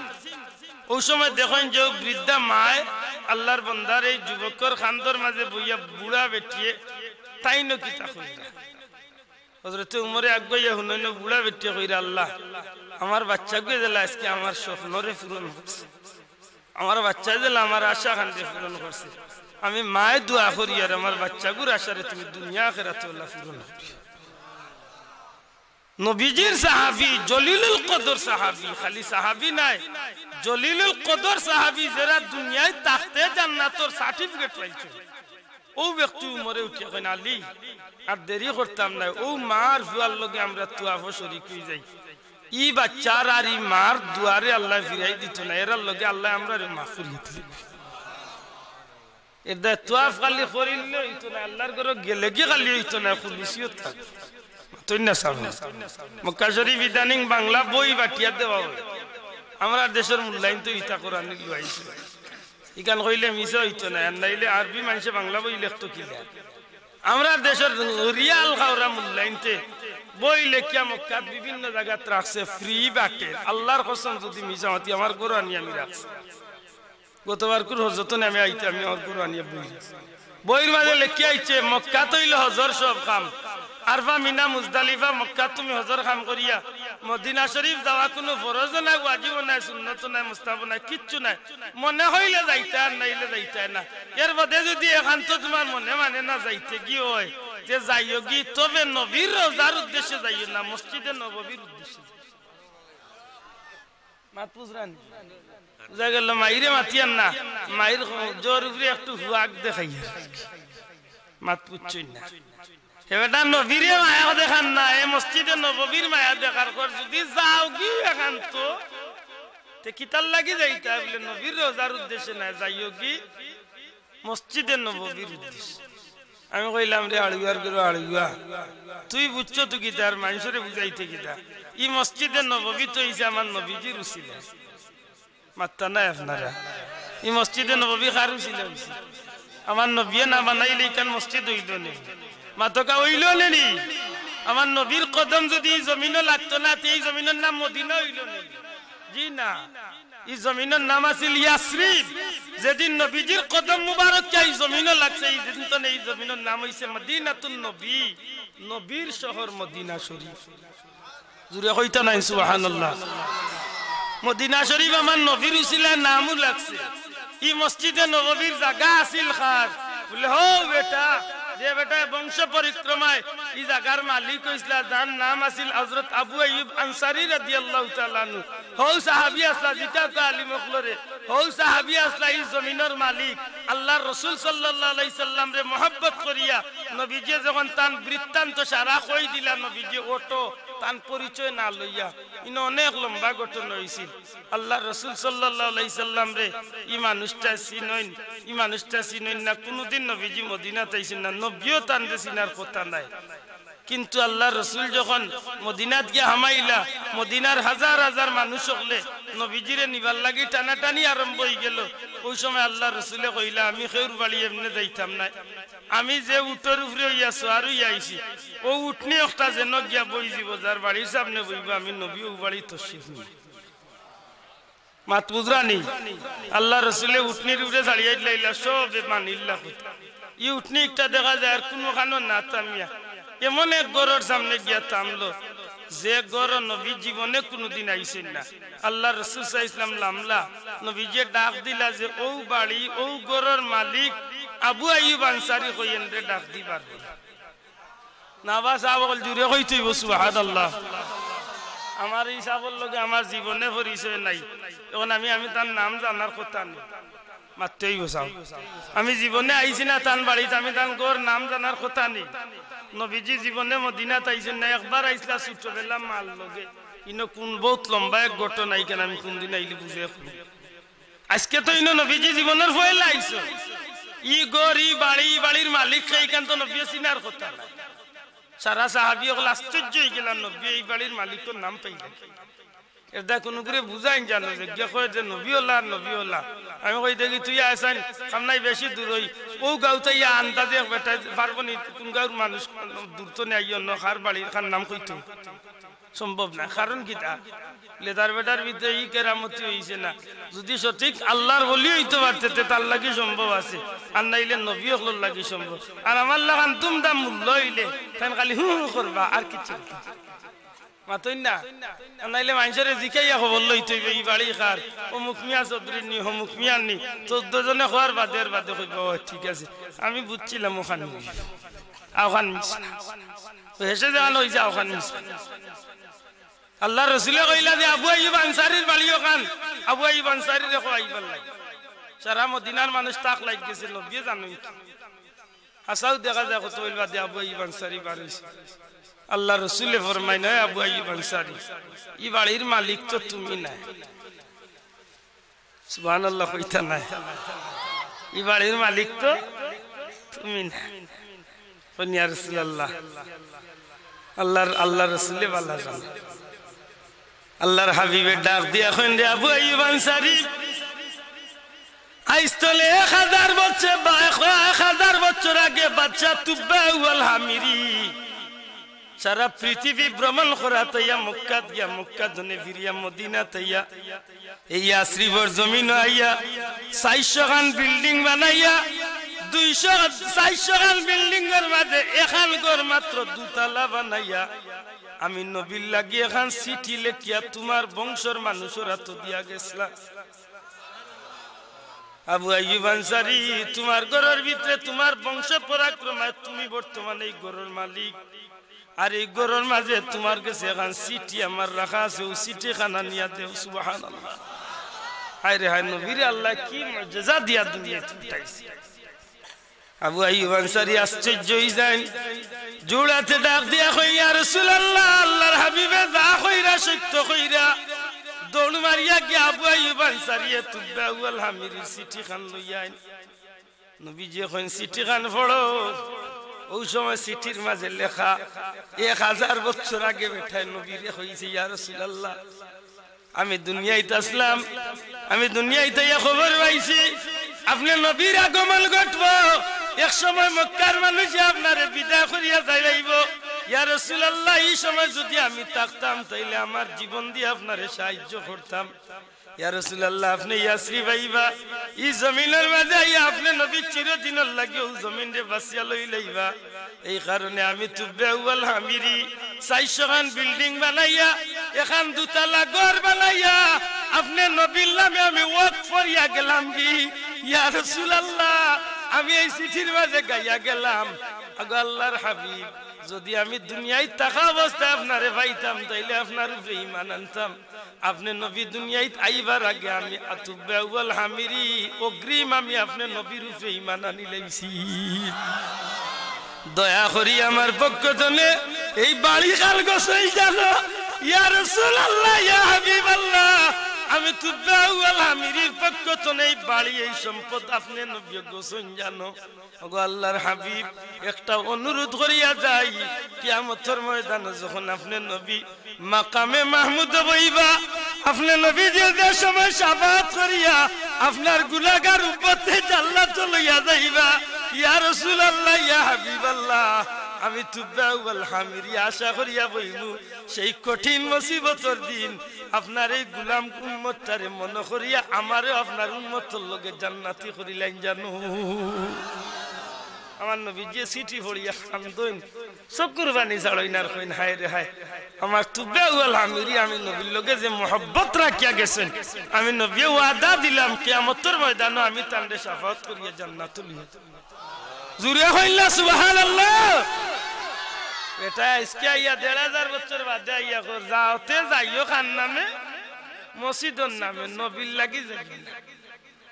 অউ সময় দেখইন যে অউ বৃদ্ধা মায় আল্লার বন্দার এই যুবকর কান্দর মাঝে বইয়া বুড়া বেটিয়ে তাইনও কিতা কইরা। হযরতে উমরে আগুয়াইয়া হুনইন, বুড়া বেটিয়ে কইরা, "আল্লাহ, আমার বাচ্চাগুয়ে যেলা আইজকে আমার স্বপ্নরে পূরণ করছে, আমার বাচ্চায় যেলা আমার আশা খানরে পূরণ করছে, আমি মায় দোয়া করিয়ার আমার বাচ্চাগুর আশারে তুমি দুনিয়া আখেরাতো আল্লাহ পূরণ করিও।" নবীজির সাহাবী, জলিলুল কদর সাহাবী, খালি সাহাবী নায়, জলিলুল কদর সাহাবী, যেরা দুনিয়াত থাকতে জান্নাতর certificate পাইছে। অউ ব্যক্তি উমরে উঠিয়া কইন, "আলী, আর দেরি করতাম নায়, অউ মার ফুয়ার লগে আমরা তুয়াফো শরিক অইযাই। ই বাচ্চার আর ই মার দুয়ারে আল্লায় ফিরাই দিতো নায়, এরার লগে আল্লায় আমরারে মাফ করিয়া দিতো।" এর দায় তুয়াফ খালি করিলে অইতো নায়, আল্লার ঘরো গেলেগি খালি অইতো নায়, খুলুসিয়ত থাকতো। মাতইন না সাব। মক্কা শরিফ ইদানিং বাংলা বই বাটিয়া দেওয়া অয়। আমরার দেশর মুল্লাইন্তে ইতা কোরআন লইয়া আইছে। ইখান কইলে মিছা অইতো নায়, আর নাইলে আরবি মানষে বাংলা বই লেখতো কিলা? আমরার দেশর রিয়াল খাওরা মুল্লাইন্তে বই লেখিয়া মক্কাত বিভিন্ন জাগাত রাখছে, free বাটে। আল্লার কসম যুদি মিছা মাতি, আমার ঘরো আনি আমি রাখছি। গতবারকুর হজো তনে আমি আইতে, আমি আমার ঘরো আনিয়া বই রাখছি। বইর মাঝে লেখিয়া আইছে, মক্কাত অইলো হজর সব কাম। আরফা, মিনা, মুজদালিফা, মক্কাত তুমি হজর কাম করিয়া মদিনা শরিফ যাওয়া কুনু ফরজও নায়, ওয়াজিবও নায়, সুন্নতও নায়, মুস্তাহাবও নায়, কিচ্ছু নায়। মনে অইলে যাইতায়, আর নাইলে যাইতায় না। এর বাদে যুদি একান্ত তুমার মনে মানে না যাইতে গি অয়, তে যাইওগি, তবে নবীর রওজার উদ্দেশ্যে যাইও না, মসজিদে নববীর উদ্দেশ্যে যাইও। মাত বুঝরা নি? বুঝা গেল, মাইরে মাতিয়ার না, মাইর জোর উপরে একটু হুয়াক দেখাইয়া। মাত বুঝছইন না? হে বেটা, নবীরে মায়া দেখার না, এ মসজিদে নববীর মায়া দেখার কর। যুদি যাওগি একান্ত, তে কিতার লাগি যাইতায়? বলে, নবীর রওজার উদ্দেশ্যে নায়, যাইওগি মসজিদে নববীর উদ্দেশ্যে। আমি কইলাম, "রে আড়ুয়ার ঘরো আড়ুয়া, তুই বুঝছো তো কিতা, আর মানষরে বুঝাইতে কিতা? ই মসজিদে নববী তো অইছে আমার নবীজির উসিলায়।" মাত্তা নাই আপনারা। ই মসজিদে নববী কার উছিলায় অইছে? আমার নবীয়ে না বানাইলে ইখান মসজিদ অইলো নে? মাতকা অইলো নে নি? আমার নবীর কদম যুদি ই জমিনো লাগতো না, তে ই জমিনর নাম মদিনা অইলো নে? জি না, ই জমিনর নাম আছিল ইয়াসরিব। যেদিন নবীজির কদম মুবারক ই জমিনো লাগছে, ই দিন তো নে ই জমিনর নাম অইছে মদিনাতুন নবী, নবীর শহর মদিনা শরীফ। জুরে কইতা নায় সুবহানাল্লাহ। মদিনা শরীফ আমার নবীর উছিলায় নামও লাগছে। ই মসজিদে নববীর জাগা আছিল কার? বুলে, হউ বেটা, যে বেটায় বংশ পরিক্রমায় ই জাগার মালিক অইছলা, যার নাম আছিল হযরত আবু আইয়ুব আনসারী রাদিয়াল্লাহু তাআলা আনহু। হউ সাহাবী আছলা, জিকাউক্কা আলিম অকলরে, হউ সাহাবী আছলা ই জমিনর মালিক। আল্লার রসুল সাল্লাল্লাহু আলাইহি সাল্লামরে মহব্বত করিয়া নবীজিয়ে যখন তান বৃত্তান্ত সারা কই দিলা, নবীজিয়ে অটো তান পরিচয় না লইয়া, ইনো অনেক লম্বা ঘটনা অইছিল। আল্লার রসুল সাল্লাল্লাহু আলাইহি সাল্লামরে ই মানুষটায় চিনইন, ই মানুষটায় চিনইন না, কুনুদিন নবীজি মদিনাত আইছইন না, নবীও তানরে চিনার কথা নায়। কিন্তু আল্লার রসুল যখন মদিনাত গিয়া হামাইলা, মদিনার হাজার হাজার মানুষ অকলে নবীজিরে নিবার লাগি টানাটানি আরম্ভ অইগেলো। অউ সময় আল্লার রসুলে কইলা, আমি কেউর বাড়ি এমনে যাইতাম নায়, আমি যে উটর উপরে অইয়া সোয়ার অইয়া আইছি, অউ উটনি একটা যেনো গিয়া বইযিবো, যার বাড়ির সামনে বইবো, আমি নবী অউ বাড়ি তশরিফ নিমু। মাত বুঝরা নি? আল্লার রসুলে উটনির উপরে ছাড়িয়া দিলাইলা, সবে মানিলা কথা। ই উটনি একটা দেখা যায় আর কুনুখানো না থামিয়া এমন এক ঘরর সামনে গিয়া থামলো, যে ঘরো নবী জীবনে কুনুদিন আইছইন না। আল্লার রসুল সাল্লাল্লাহু আলাইহি ওয়াসাল্লাম লামলা, নবীজিয়ে ডাক দিলা যে, অউ বাড়ি, অউ ঘরর মালিক আবু আইয়ুব আনসারী কই, এনরে ডাক দিবার। না বা সাব অকল জুরে কইতে অইবো, সুবহানাল্লাহ। আমার ই সাবর লগে আমার জীবনে পরিচয় নাই, অখন আমি, আমি তান নাম জানার কথা নি, মাততে অইবো সাব। আমি জীবনে আইছি না তান বাড়িত, আমি তান ঘরর নাম জানার কথা নি। নবীজি জীবনে মদিনাত আইছইন না, একবার আইছলা ছোটবেলা মার লগে, ইনো কুন বউত লম্বা এক ঘটনা, ইখান আমি কুনদিন আইলে বুঝাইয়া কইমু। আইজকে তো ইনো নবীজি জীবনর পয়লা আইছইন। ই ঘর, ই বাড়ি, ই বাড়ির মালিক কে, ইখান তো নবীয়ে চিনার কথা নায়। সারা সাহাবী অকল আশ্চর্য অইগেলা, নবীয়ে ই বাড়ির মালিকর নাম পাইলা। এরদায় কুনুগুরে বুঝাইন জানো, যেগিয়ে কয় যে নবী অলা, নবী অলা। আমি কই, দেখি তুই আছইন, কাম নাই বেশি দূর অই। অউ গাউত আইয়া আন্দাজে এক বেটায় পারবো নি, কুন গাউর মানুষ, দূর তো নি, আইও ন, কার বাড়ির, কার নাম কইতো? সম্ভব নায়। কারণ কিতা? লেদার বেটার ভিতরে ই কেরামতি অইছে না। যুদি সঠিক আল্লার ওলি অইতো পারতে, তে তার লাগি সম্ভব আছে, আর নাইলে নবী অকলর লাগি সম্ভব। আর আমার লাখান দুমদাম মুল্লা অইলে তাইন খালি হুঁ হুঁ করবা, আর কিচ্ছু না। মাতইন না? আর নাইলে মানষরে জিকাইয়া খবর লইতে অইবো, ই বাড়ি কার, অমুক মিয়া চৌধুরীর নি, অমুক মিয়ার নি। চৌদ্দ জনে কওয়ার বাদে, এর বাদে কইবা, "ও, ঠিক আছে, আমি বুঝছিলাম অখান মিছা, অখান মিছা।" হেষে যেখান অইছে, অখান মিছা। আল্লার রসুলে কইলা যে, "আবু আইয়ুব আনসারীর বাড়ি অখান।" আবু আইয়ুব আনসারীরে কও আইবার লাগি। সারা মদিনার মানুষ তাক লাগি গেছে, নবীয়ে জানইন। হাছাউ দেখা যায় কত অইল বাদে আবু আইয়ুব আনসারী বার অইছে। আল্লার রসুলে ফরমাইন, "এ আবু আইয়ুব আনসারী, ই বাড়ির মালিক তো তুমি নায়।" সুবহানাল্লাহ কইতা নায়। ই বাড়ির মালিক তো তুমি না। কইন, "ইয়া রাসূলুল্লাহ।" আল্লার, আল্লার রসুলে ভালা জানইন। আল্লার হাবিবে ডাক দিয়া কইন, "রে আবু আইয়ুব আনসারী, আইজ তলে এক হাজার বছর বা এক, এক হাজার বছর আগে বাদশা তুব্বা আউয়াল হামিরি সারা পৃথিবী ভ্রমণ করাত আইয়া মক্কাত গিয়া, মক্কা থনে ফিরিয়া মদিনাত আইয়া, এই ইয়াসরিবর জমিনো আইয়া, চাইরশো খান বিল্ডিং বানাইয়া, দুইশো, চাইরশো খান বিল্ডিংর মাঝে এখান ঘর মাত্র দুতালা বানাইয়া, আমি নবীর লাগি এখান চিঠি লেখিয়া তুমার বংশর মানুষর আতো দিয়া গেছলা। আবু আইয়ুব আনসারী, তুমার ঘরর ভিতরে তুমার বংশ পরাক্রমায় তুমি বর্তমানে এই ঘরর মালিক।" আর এই ঘরর মাঝে তুমার গেছে এখান চিঠি আমার রাখা আছে, অউ চিঠিখান আনিয়া দেও। সুবহানাল্লাহ। হায় রে হায়, নবীরে আল্লায় কি মুজিজা দিয়া দুনিয়াত পাঠাইছে। আবু আইয়ুব আনসারী আশ্চর্য অইযাইন, জোড়াতে ডাক দিয়া কইন, "ইয়া রাসূলুল্লাহ, আল্লার হাবিবে যা কইরা সত্য কইরা।" দৌড় মারিয়া গিয়া আবু আইয়ুব আনসারীয়ে তুব্বা আউয়াল হামিরির চিঠিখান লইয়া আইন। নবীজিয়ে কইন, "চিঠিখান পড়ো।" অউ সময় চিঠির মাঝে লেখা, এক হাজার বছর আগে বেটায় নবীরে কইছে, "ইয়া রাসূলুল্লাহ, আমি দুনিয়াইত আছলাম, আমি দুনিয়াইত আইয়া খবর পাইছি, আপনে নবীর আগমন ঘটবো। এক সময় মক্কার মানুষে আপনারে বিদায় করিয়া যাইলাইবো। ইয়া রাসূলুল্লাহ, ই সময় যুদি আমি থাকতাম, তাইলে আমার জীবন দিয়া আপনারে সাহায্য করতাম। ইয়া রাসূলুল্লাহ, আপনে ইয়াসরিব আইবা, ই জমিনর মাঝে আইয়া আপনে নবী চিরদিনর লাগি অউ জমিনরে বাছিয়া লইলাইবা। এই কারণে আমি তুব্বে আউয়াল হামিরি চাইরশো খান বিল্ডিং বানাইয়া, এখান দুতলা ঘর বানাইয়া, আপনে নবীর নামে আমি ওয়াকফ করিয়া গেলাম গি। ইয়া রাসূলুল্লাহ, আমি এই চিঠির মাঝে গাইয়া গেলাম, আগো আল্লাহর হাবিব, যুদি আমি দুনিয়াইত থাকা অবস্থায় আপনারে পাইতাম, তাইলে আপনার উপরে ঈমান আনতাম। আপনে নবী দুনিয়াইত আইবার আগে আমি আতুব্বে আউয়াল হামিরি অগ্রিম আমি আপনে নবীর উপরে ঈমান আনিলাইছি। দয়া করি আমার পক্ষ তনে এই বাড়ি খাল গোছাই জানো। ইয়া রাসূলুল্লাহ, ইয়া হাবিবাল্লাহ, আমি তুব্বে আউয়াল হামিরির পক্ষ তনে এই বাড়ি, এই সম্পদ আপনে নবী গোছাই জানো। ওগো আল্লাহর হাবিব, একটা অনুরোধ করিয়া যাই, কিয়ামতর ময়দানে যখন আপনে নবী মাকামে মাহমুদো বইবা, আপনে নবীজিয়ে যে সময় শাফাআত করিয়া আপনার গুনাহগার উম্মতরে জান্নাতো লইয়া যাইবা, ইয়া রাসূলুল্লাহ, ইয়া হাবিবাল্লাহ, আমি তুব্বে আউয়াল হামিরি আশা করিয়া বইমু, সেই কঠিন মুসিবতর দিন আপনার এই গুলাম উম্মতটারে মনো করিয়া আমারেও আপনার উম্মতর লগে জান্নাতি করিলাইন জানো। আমার নবীজিয়ে চিঠি পড়িয়া কান্দইন, চকুর পানি ছাড়ইন আর কইন, হায় রে হায়, আমার তুব্বে আউয়াল হামিরি আমি নবীর লগে যে মহব্বত রাখিয়া গেছইন, আমি নবীয়ে ওয়াদা দিলাম কিয়ামতর ময়দানো আমি তানরে শাফাআত করিয়া জান্নাতো লইয়া। জুরে কইলা সুবহানাল্লাহ। বেটা আইজকে আইয়া দেড় হাজার বছর বাদে আইয়া কর, যাওতে যাইও কার নামে? মসজিদর নামে, নবীর লাগি যাইও না।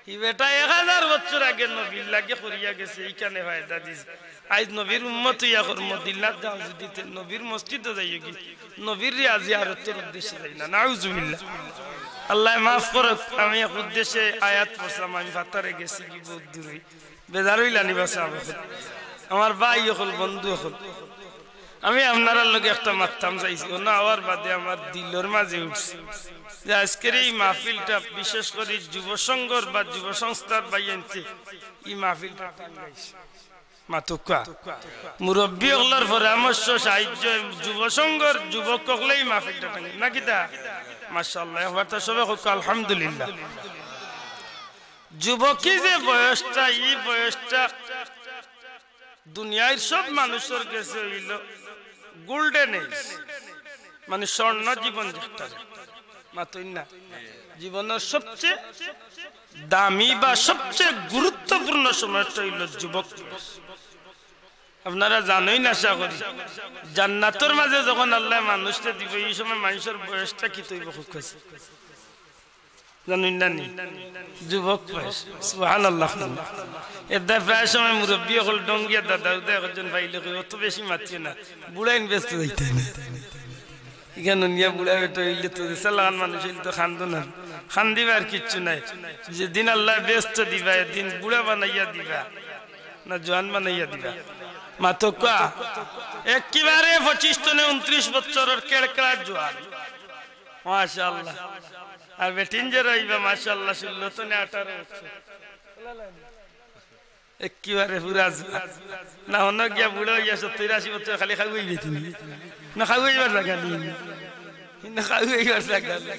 ই বেটা এক হাজার বছর আগে নবীর লাগি করিয়া গেছে, ইখানে ফায়দা দিছে। আইজ নবীর উম্মত অইয়া কর, মদিনাত যাও যুদি তে নবীর মসজিদো যাইও গি, নবীর রিয়া জিয়ারতর উদ্দেশ্যে যাই না। নাউজুবিল্লাহ। আল্লায় মাফ করউক, আমি এক উদ্দেশ্যে আয়াত পড়ছিলাম, আমি ফাতারে গেছি গি বউত দূরই। বেজার অইলা নি বা সাব অকল, আমার ভাই অকল, বন্ধু অকল, আমি আপনারার লগে একটা মাততাম চাইছি, অনো আওয়ার বাদে আমার দিলর মাঝে উঠছে যে আইজকের ই মাহফিলটা বিশেষ করি যুব সংঘর বা যুব সংস্থার ভাইয়াইন্তে ই মাহফিলটা টাঙ্গাইছে। মাতউক্কা। মুরব্বি অকলর পরামর্শ, সাহায্য, যুব সংঘর যুবক অকলে ই মাহফিলটা টাঙ্গাইছে। না কিতা? মাশাআল্লাহ। একবার তো সবে কউক্কা আলহামদুলিল্লাহ। যুবকি যে বয়সটা, ই বয়সটা দুনিয়ার সব মানুষর গেছে অইলো golden age, মানে স্বর্ণ জীবন যেটা, মাতইন না? জীবনর সবচেয়ে দামি বা সবচেয়ে গুরুত্বপূর্ণ সময়টা অইলো যুবক। আপনারা জানইন আশা করি, জান্নাতর মাঝে যখন আল্লায় মানুষরে দিবো, ই সময় মানুষর বয়সটা কিতা অইবো খুব কাছে? জানইন না নি? যুবক বয়স। সুবহানাল্লাহ। এরদায় প্রায় সময় মুরব্বি অকল ডঙ্গিয়া দাদা উদা একজন পাইলে কই, "অত বেশি মাতিও না, বুড়াইন বেহেস্তো যাইতা নায়।" ইখান নিয়া বুড়া বেটা অইলে তো, যে সালান মানুষ অইলে তো কান্দো না, কান্দিবার কিচ্ছু নাই। যেদিন আল্লায় বেহেস্তো দিবা, এদিন বুড়া বানাইয়া দিবা, না জোয়ান বানাইয়া দিবা? মাতউক্কা। একেবারে পঁচিশ তনে ঊনত্রিশ বছরর কেড়কেড়ার জোয়ান। মাশাআল্লাহ। আর বেটিন যে রইবা, মাশাআল্লাহ, ষোলো তনে আঠারো বছর। একেবারে পুরা জোয়ান। না, অনো গিয়া বুড়া অইয়া সত্তর আশি বছর খালি খাওয়াইবে তুমি। না খাওয়াইবার জাগা নি। না খাওয়াইবার জাগা নি।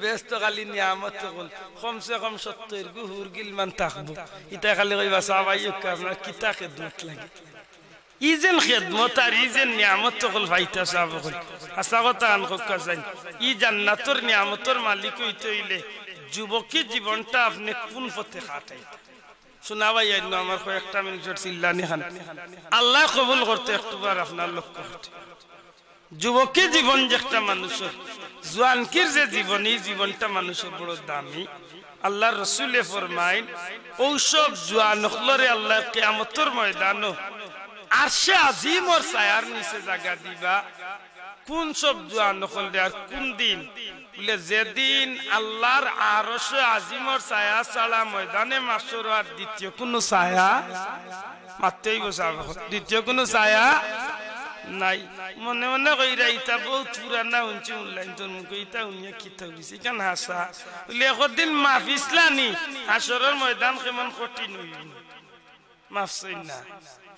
বেহেস্তো খালি নিয়ামত অকল। কমসে কম সত্তর গু হুর গিলমান থাকবো। ইতায় খালি কইবা, "সাব আইউক্কা, আপনার কিতা খেদমত লাগে?" ই যেন খেদমত আর ই যেন নিয়ামত অকল পাইতা সাব অকল। হাছা কথা আন কউক্কা চাইন। ই জান্নাতর নিয়ামতর মালিক অইতে অইলে যুবকি জীবনটা আপনে কুন পথে কাটাইতা? শুনা ভাই, আইন আমার কয়েকটা মিনিটর চিল্লানি খান। আল্লায় কবুল করতে একটুবার আপনার লক্ষ্য করতে। যুবকি জীবন যে একটা মানুষর, জোয়ানকির যে জীবন, ই জীবনটা মানুষর বড় দামি। আল্লার রসুলে ফরমাইন, অউ সব জোয়ান অকলরে আল্লায় কিয়ামতর ময়দানো আরশে আজিমর ছায়ার নিচে জাগা দিবা। কুন সব জোয়ান অকলরে আর কুন দিন? বুলে, যেদিন আল্লার আরশে আজিমর ছায়া ছাড়া ময়দানে মাহশরো আর দ্বিতীয় কুনু ছায়া, মাততে অইবো সাব, দ্বিতীয় কুনু ছায়া নাই। মনে মনে কইরা, "ইতা বউত পুরানা হুনছি, হুনলাইন তোর মুখে, ইতা হুনিয়া কিতা অইছে? ইখান হাছা।" বুলে, "একদিন মাফিছলানি, হাশরর ময়দান কেমন কঠিন অইবো।" মাফছইন না।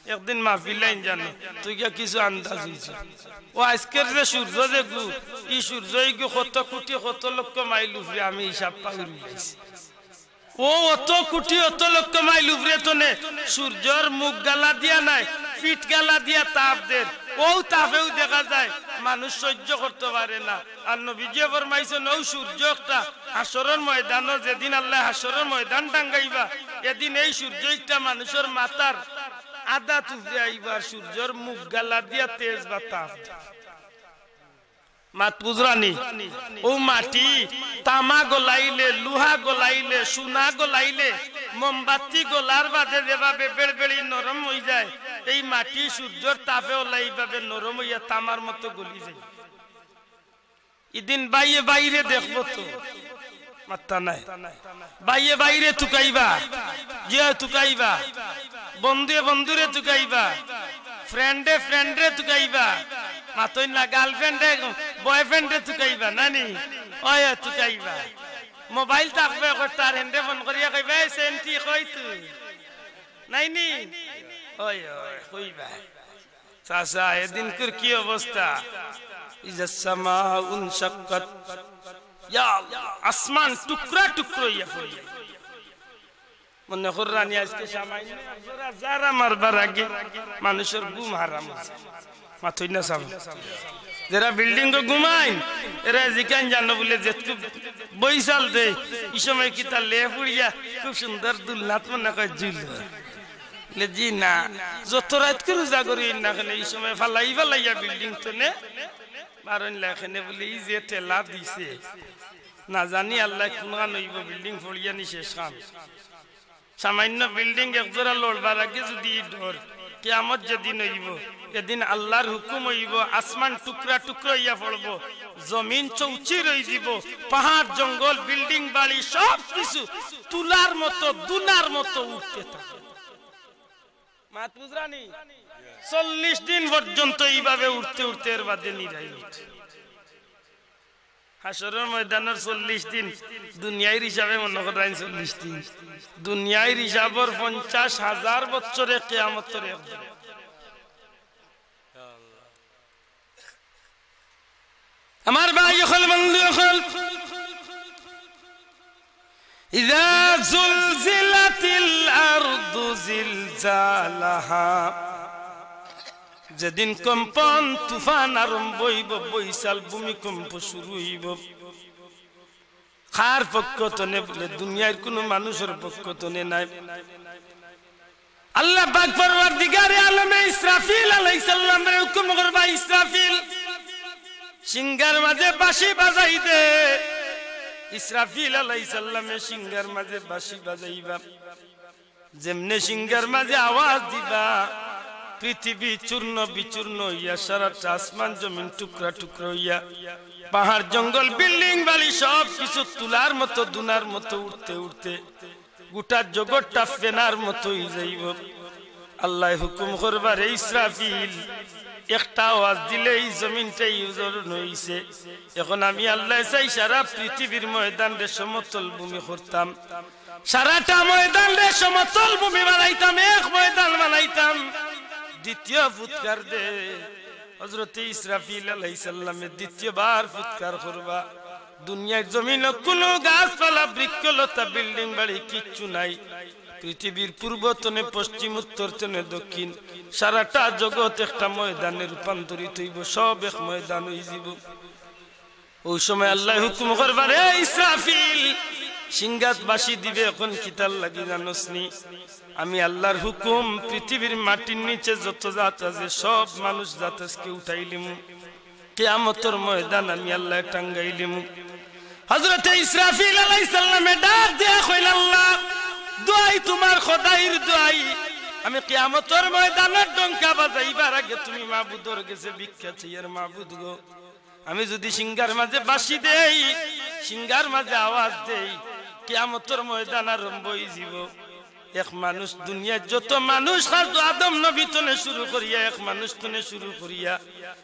একদিন মাফিলাইন জানো, তুই গিয়া কিছু আন্দাজ অইছে। ও আইজকের যে সূর্য যেগু, ই সূর্য ইগু কত কোটি কত লক্ষ মাইল উপরে, আমি হিসাব পাউরি গেছি। ও অত কোটি অত লক্ষ মাইল উপরে তনে সূর্যর মুখ গালা দিয়া নায়, পিঠ গালা দিয়া তাপ দের। অউ তাপেও দেখা যায় মানুষ সহ্য করতো পারে না। আর নবীজিয়ে ফরমাইছইন, অউ সূর্য একটা হাশরর ময়দানো, যেদিন আল্লায় হাশরর ময়দান টাঙ্গাইবা, এদিন এই সূর্য একটা মানুষর মাথার আধাত উপরে আইবা, আর সূর্যর মুখ গালা দিয়া তেজ বা তাপ। মাত বুঝরানি? অউ মাটি, তামা গলাইলে, লুহা গলাইলে, সোনা গলাইলে, মোমবাতি গলার বাদে যেভাবে বেড়বেড়ি নরম অইযায়, এই মাটি সূর্যর তাপে অলা এইভাবে নরম অইয়া তামার মতো গলি যায়। ইদিন ভাইয়ে ভাইরে দেখবো তো, মাত্তা নাই। ভাইয়ে ভাইরে তুকাইবা, জিয়া তুকাইবা, বন্ধুয়ে বন্ধুরে তুকাইবা, ফ্রেন্ডে ফ্রেন্ডরে তুকাইবা, মাতইন না, গার্লফ্রেন্ডে বয়ফ্রেন্ডরে তুকাইবা, নানি? অয় তুকাইবা। মোবাইল থাকবে, একবার তার হেন্ডে ফোন করিয়া কইবা, "এই সেন্টি কই তুই?" নাইনি? অয়, অয়, কইবা। চাচা, এদিনকুর কি অবস্থা? ইজা সামাউ ইনশাক্কাত। ইয়া আল্লাহ, আসমান টুকরা টুকরা অইয়া পড়ে। মনে কররানি আইজকে সামাইন্য এক জোড়া জারা মারবার আগে মানুষর ঘুম হারাম অইছে। মাতইন না সাব। যেরা বিল্ডিংও ঘুমাইন, এরা জিকাইন জানো বুলে যেতকু বইছাল দেয়, ই সময় কিতা লেপ উড়িয়া খুব সুন্দর দুলনাত মনে কয় ঝুল। বুলে, "জি না, যত রাইতকু রোজা করি না কেনে, ই সময় ফালাই ফালাইয়া বিল্ডিং তনে বারইন লাগেনে।" বুলে, "ই যে ঠেলা দিছে, না জানি আল্লায় কুনখান অইবো, বিল্ডিং পড়িয়া নি শেষ খান।" সামাইন্য বিল্ডিং এক জোড়া লড়বার আগে যুদি ই ডর, কিয়ামত যেদিন অইবো, এদিন আল্লার হুকুম অইবো, আসমান টুকরা টুকরা অইয়া পড়বো, জমিন চৌচির অইযিবো, পাহাড়, জঙ্গল, বিল্ডিং, বাড়ি সব কিছু তুলার মতো, দুনার মতো উড়তে থাকবো। মাত বুঝরানি? চল্লিশ দিন পর্যন্ত ইভাবে উড়তে উড়তে এর বাদে নিরাই উঠে। হাশরর ময়দানর চল্লিশ দিন, দুনিয়ার হিসাবে মনে করইন চল্লিশ দিন, দুনিয়ার হিসাবর পঞ্চাশ হাজার বছরে কিয়ামতর এক দিন। আমার ভাই অকল, বন্ধু অকল, ইযা জুলজিলাতিল আরদু জিলজালাহা, যেদিন কম্পন তুফান আরম্ভ অইবো, বৈশাল ভূমিকম্প শুরু অইবো, কার পক্ষ তনে বুলে? দুনিয়ার কুনু মানুষর পক্ষ তনে নায়। আল্লাহ পাক পরওয়ারদিগারে আলমে ইসরাফিল আলাইহিস সালামরে হুকুম করবা, "ইসরাফিল, শিঙ্গার মাঝে বাঁশি বাজাই দে।" ইসরাফিল আলাইহিস সালামে শিঙ্গার মাঝে বাঁশি বাজাইবা। যেমনে শিঙ্গার মাঝে আওয়াজ দিবা, পৃথিবী চূর্ণ বিচূর্ণ অইয়া, সারাটা আসমান জমিন টুকরা টুকরা অইয়া, পাহাড় জঙ্গল বিল্ডিং বাড়ি সব কিছু তুলার মতো দুনার মতো উড়তে উড়তে গুটা জগৎটা ফেনার মতো অইযাইবো। আল্লায় হুকুম করবা, "রে ইসরাফিল, একটা আওয়াজ দিলে ই জমিনটা ই ওজন অইছে।" এখন আমি আল্লায় চাই সারা পৃথিবীর ময়দানরে সমতল ভূমি করতাম, সারাটা ময়দানরে সমতল ভূমি বানাইতাম, এক ময়দান বানাইতাম। দ্বিতীয় ফুৎকার দে। হযরতে ইসরাফিল আলাইহিস সালামে দ্বিতীয়বার ফুৎকার করবা। দুনিয়ার জমিনো কুনু গাছপালা, বৃক্ষলতা, বিল্ডিং বাড়ি কিচ্ছু নাই। পৃথিবীর পূর্ব তনে পশ্চিম, উত্তর তনে দক্ষিণ, সারাটা জগৎ একটা ময়দানে রূপান্তরিত অইবো, সব এক ময়দান অইযিবো। অউ সময় আল্লায় হুকুম করবা, "রে ইসরাফিল, শিঙ্গাত বাঁশি দিবে, এখন কিতার লাগি জানোস নি? আমি আল্লার হুকুম, পৃথিবীর মাটির নিচে যত জাত আছে, সব মানুষ জাত আজকে উঠাইলিমু। কিয়ামতর ময়দান আমি আল্লায় টাঙ্গাইলিমু।" হযরতে ইসরাফিল আলাইহিস সালামে ডাক দিয়া কইলা, "আল্লাহ, দোয়াই তুমার, খোদাইর দোয়াই, আমি কিয়ামতর ময়দানর ডঙ্কা বাজাইবার আগে তুমি মাবুদর গেছে ভিক্ষা চাইয়ার, মাবুদ গো।" আমি যুদি শিঙ্গার মাঝে বাঁশি দেই, শিঙ্গার মাঝে আওয়াজ দেই, কিয়ামতর ময়দান আরম্ভ অইযিবো। এক মানুষ, দুনিয়ার যত মানুষ, আদম নবী তনে শুরু করিয়া, এক মানুষ তনে শুরু করিয়া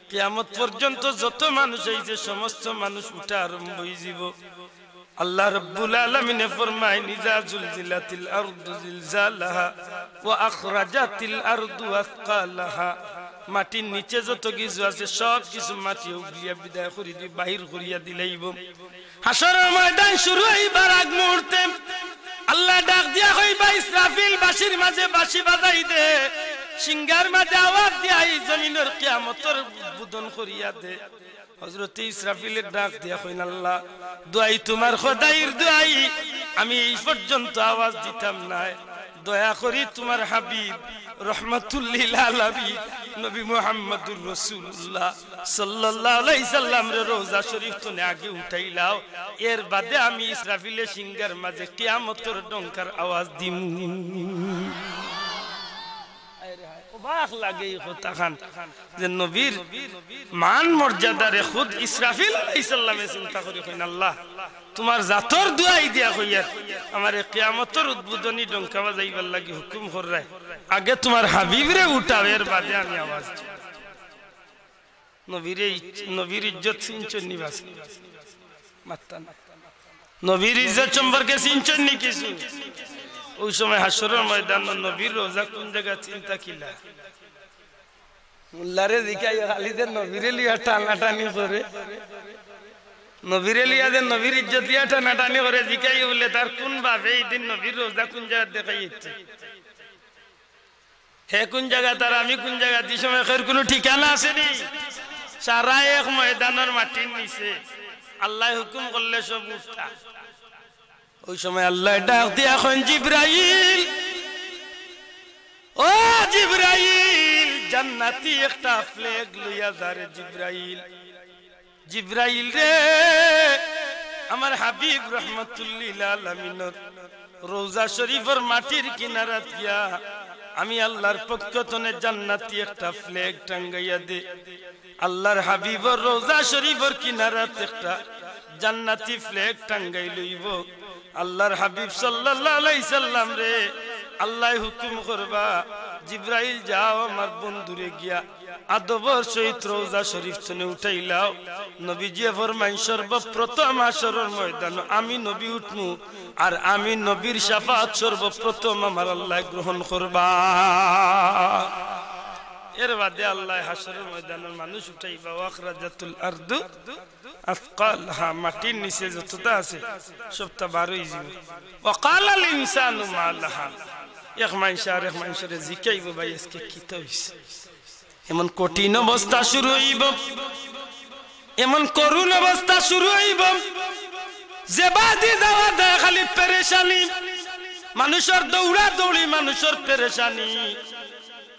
কিয়ামত পর্যন্ত যত মানুষ আইছে, সমস্ত মানুষ উঠা আরম্ভ অইযিবো। আল্লাহ রাব্বুল আলামিনে ফরমাইন, "ইজা জুলজিলাতিল আরদু জিলজালাহা ওয়া আখরাজাতিল আরদু আসকালাহা।" মাটির নিচে যত কিছু আছে, সব কিছু মাটি উগলিয়া বিদায় করি দি-, বাহির করিয়া দিলাইবো। হাশরর ময়দান শুরু অইবার আগ মুহূর্তে আল্লায় ডাক দিয়া কইবা, "ইসরাফিল, বাঁশির মাঝে বাঁশি বাজাই দে, শিঙ্গার মাঝে আওয়াজ দিয়া এই জমিনর কিয়ামতর উদ্বোধন করিয়া দে।" হযরতে ইসরাফিলে ডাক দিয়া কইন, "আল্লাহ, দোয়াই তুমার, খোদাইর দোয়াই, আমি এই পর্যন্ত আওয়াজ দিতাম নায়, দয়া করি তুমার হাবিব রহমাতুল্লিল আলামিন নবী মুহাম্মাদুর রাসূলুল্লাহ সাল্লাল্লাহু আলাইহি সাল্লামরে রওজা শরীফ তনে আগে উঠাইলাও, এর বাদে আমি ইসরাফিলে শিঙ্গার মাঝে কিয়ামতর ডঙ্কার আওয়াজ দিমু।" অবাক লাগে এই কথাখান, যে নবীর মান মর্যাদারে খুদ ইসরাফিল আলাইহিস সালামে চিন্তা করি কইন, "আল্লাহ, তুমার জাতর দোয়াই দিয়া কইয়ার, আমারে কিয়ামতর উদ্বোধনী ডঙ্কা বাজাইবার লাগি হুকুম কররায়, আগে তুমার হাবিবরে উঠাও, এর বাদে আমি আওয়াজ দিমু।" নবীরে ইজ-, নবীর ইজ্জত চিনছইন নি বাস? মাত্তা না। নবীর ইজ্জত সম্পর্কে চিনছইন নি কিছু? ওই সময় হাশরর ময়দান, নবীর রওজা কোন জাগা, চিন্তা কিলা? মোল্লারে জিকাই, খালি যে নবীরে লিয়া টানাটানি করে, নবীরে লিয়া যে নবীর ইজ্জত লিয়া টানাটানি করে, জিকাই বুলে তার কোন বাপে এই দিন নবীর রওজা কোন জাগাত দেখাইছে? হে কোন জাগাত আর আমি কোন জাগাত, ই সময় কেউর কুনু ঠিকানা আছে নি? সারা এক ময়দানর মাটির নিচে। আল্লায় হুকুম করলে সব উঠতা। ওই সময় আল্লায় ডাক দিয়া কইন, "জিব্রাইল, ও জিব্রাইল, জান্নাতি একটা flag লইয়া যা রে জিব্রাইল।" জিব্রাইল রে, আমার হাবিব রহমাতুল্লিল আলামিনর রওজা শরীফর মাটির কিনারাত গিয়া আমি আল্লাহর পক্ষ তনে জান্নাতি একটা flag টাঙ্গাইয়া দে। আল্লাহর হাবিবর রওজা শরীফর কিনারাত একটা জান্নাতি flag টাঙ্গাই লইবো। আল্লাহর হাবিব সাল্লাল্লাহু আলাইহি সাল্লাম রে, আল্লায় হুকুম করবা, "জিব্রাইল যাও, আমার বন্ধুরে গিয়া আদবর সহিত রওজা শরীফ তনে উঠাইলাও।" নবীজিয়ে ফরমাইন, "সর্বপ্রথম হাশরর ময়দানো আমি নবী উঠমু, আর আমি নবীর শাফাআত সর্বপ্রথম আমার আল্লায় গ্রহণ করবা।" এর বাদে আল্লায় হাশরর ময়দানর মানুষ উঠাইবা, ওয়াখরাজাতুল আরদু আসকালহা, মাটির নিচে যততা আছে সবতা বার অইযিবো। ওয়াকালাল ইনসানু মা লাহা, এক মানষে আরেক মানষরে জিকাইবো, "ভাই, আজকে কিতা অইছে?" এমন কঠিন অবস্থা শুরু অইবো, এমন করুণ অবস্থা শুরু অইবো, যে বাদি যাওয়া যায় খালি পেরেশানি, মানুষর দৌড়াদৌড়ি, মানুষর পেরেশানি।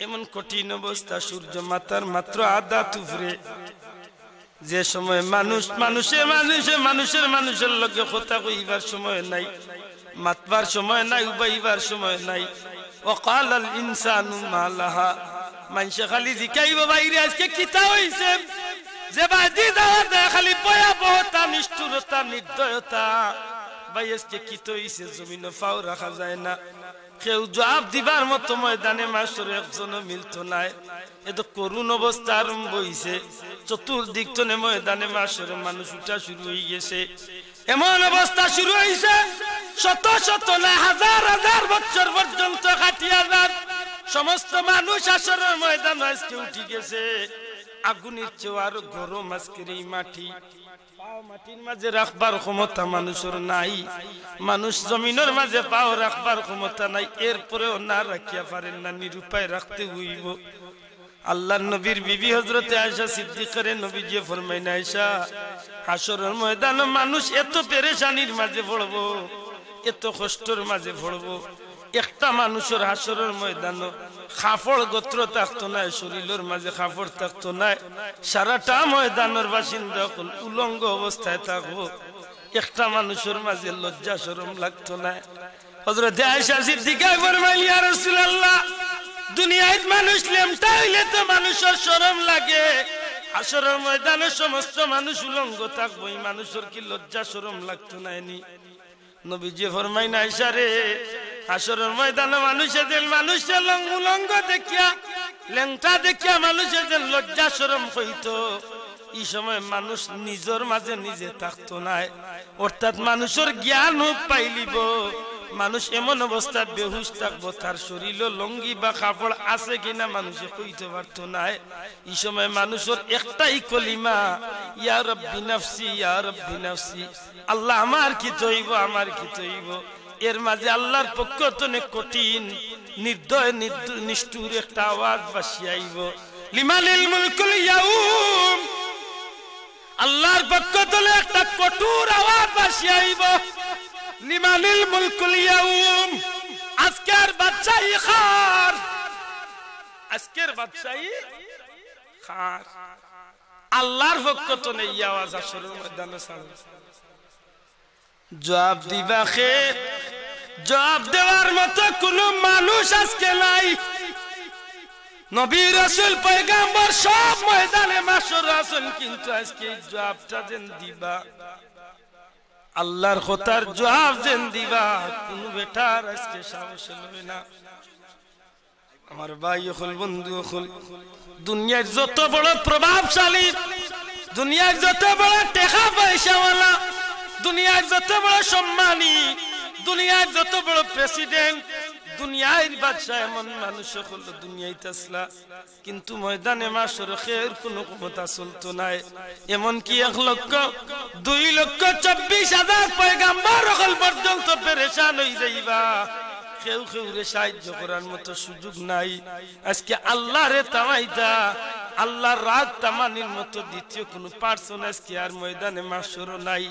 এমন কঠিন অবস্থা, সূর্য মাথার মাত্র আধাত উপরে, যে সময় মানুষ, মানুষে, মানুষে, মানুষের, মানুষের লগে কথা কইবার সময় নাই, মাতবার সময় নাই, উবাইবার সময় নাই। ওয়াকালাল ইনসানু মা লাহা, মানষে খালি জিকাইবো, "ভাইরে, আজকে কিতা অইছে?" যে বাদি যাওয়া যায় খালি ভয়াবহতা, নিষ্ঠুরতা, নির্দয়তা। "ভাই, আজকে কিতা অইছে?" জমিনো পাও রাখা যায় না। কেউ জবাব দিবার মতো ময়দানে মাশরো একজনও মিলতো নায়। এত করুণ অবস্থা আরম্ভ অইছে। চতুর্দিক তনে ময়দানে মাশরো মানুষ উঠা শুরু অইগেছে। এমন অবস্থা শুরু অইছে, শত শত নায়, হাজার হাজার বছর পর্যন্ত কাটিয়া যার। সমস্ত মানুষ হাশরর ময়দানো আজকে উঠি গেছে। আগুনের চেয়ে আরো গরম আজকের এই মাটি। পাও মাটির মাঝে রাখবার ক্ষমতা মানুষর নাই, মানুষ জমিনর মাঝে পাও রাখবার ক্ষমতা নাই, এরপরেও না রাখিয়া পারেন না, নিরুপায় রাখতে অইবো। আল্লাহর নবীর বিবি হযরতে আয়েশা সিদ্দিকারে নবীজিয়ে ফরমাইন, "আয়েশা, হাশরর ময়দানো মানুষ এত পেরেশানির মাঝে পড়বো, এত কষ্টর মাঝে পড়বো, একটা মানুষর হাশরর ময়দানো কাপড় গত্র থাকতো নায়, শরীলর মাঝে কাপড় থাকতো নায়, সারাটা ময়দানর বাসিন্দা অকল উলঙ্গ অবস্থায় থাকবো। একটা মানুষর মাঝে লজ্জা শরম লাগতো নায়।" হযরতে আয়েশা সিদ্দিকায় ফরমাইল, "ইয়া রাসূলুল্লাহ, দুনিয়াত মানুষ লেমটা অইলে তো মানুষর শরম লাগে, হাশরর ময়দানো সমস্ত মানুষ উলঙ্গ থাকবো, এই মানুষর কি লজ্জা শরম লাগতো নায় নি?" নবীজিয়ে ফরমাইন, "আয়েশা রে, হাশরর ময়দানো মানুষে যেন মানুষরে লং-, উলঙ্গ দেখিয়া, লেংটা দেখিয়া মানুষে যেন লজ্জা শরম কইতো, ই সময় মানুষ নিজর মাঝে নিজে থাকতো নায়, অর্থাৎ মানুষর জ্ঞান হুপ পাইলিবো। মানুষ এমন অবস্থাত বেহুশ থাকবো, তার শরীলো লুঙ্গি বা কাপড় আছে কিনা মানুষে কইতো পারতো নায়। ই সময় মানুষর একটাই কলিমা, "ইয়া রব্বি নাফসি, ইয়া রব্বি নাফসি।" আল্লাহ, আমার কিতা অইবো, আমার কিতা অইবো? এর মাঝে আল্লাহর পক্ষ তনে কঠিন, নির্দয়, নির্দ-, নিষ্ঠুর একটা আওয়াজ ভাসি আইবো, "লিমানিল মুলকুল ইয়াউম।" আল্লাহর পক্ষ তনে একটা কঠোর আওয়াজ ভাসি আইবো, "লিমানিল মুলকুল ইয়াউম।" আজকের বাদশাহী কার? আজকের বাদশাহী কার? আল্লাহর পক্ষ তনে ই আওয়াজ হাশরর ময়দানো ছাড়া। জবাব দিবা কে? জবাব দেওয়ার মতো কুনু মানুষ আজকে নাই। নবী, রাসূল, পয়গাম্বর সব ময়দানে মাশর আছইন, কিন্তু আজকে ই জবাবটা যেন দিবা, আল্লাহর কথার জবাব যেন দিবা, কুনু বেটার আজকে সাহস লয় না। আমার ভাই অকল, বন্ধু অকল, দুনিয়ার যত বড় প্রভাবশালী, দুনিয়ার যত বড় টেকা পয়সাওয়ালা, দুনিয়ার যত বড় সম্মানী, দুনিয়ার যত বড় প্রেসিডেন্ট, দুনিয়ার বাদশা, এমন মানুষ অকল দুনিয়াত আছলা, কিন্তু ময়দানে মাশর কেউর কুনু ক্ষমতা চলতো নায়। এমনকি এক লক্ষ, দুই লক্ষ চব্বিশ হাজার পয়গাম্বর অকল পর্যন্ত পেরেশান অই যাইবা, কেউ কেউরে সাহায্য করার মতো সুযোগ নাই। আজকে আল্লাহরে থামাইতা, আল্লাহর রাগ থামানির মতো দ্বিতীয় কুনু পার্সন আজকে আর ময়দানে মাশরও নাই।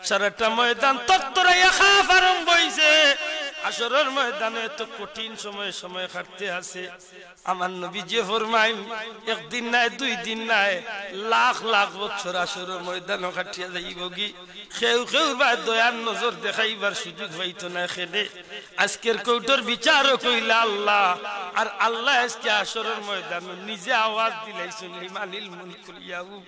সারাটা ময়দান তত্তরাইয়া খাপ আরম্ভ অইছে। হাশরর ময়দানে এত কঠিন সময়, সময় কাটতে আছে। আমার নবীজি ফরমাইন, একদিন নায়, দুই দিন নায়, লাখ লাখ বছর হাশরর ময়দানো কাটিয়া যাইবোগি। কেউ কেউর বায় দয়ার নজর দেখাইবার সুযোগ পাইতো নায়। কেনে? আজকের কোর্টর বিচারক অইলা আল্লাহ, আর আল্লায় আজকে হাশরর ময়দানো নিজে আওয়াজ দিলাইছইন, "লিমানিল মুলকুল ইয়াউম।"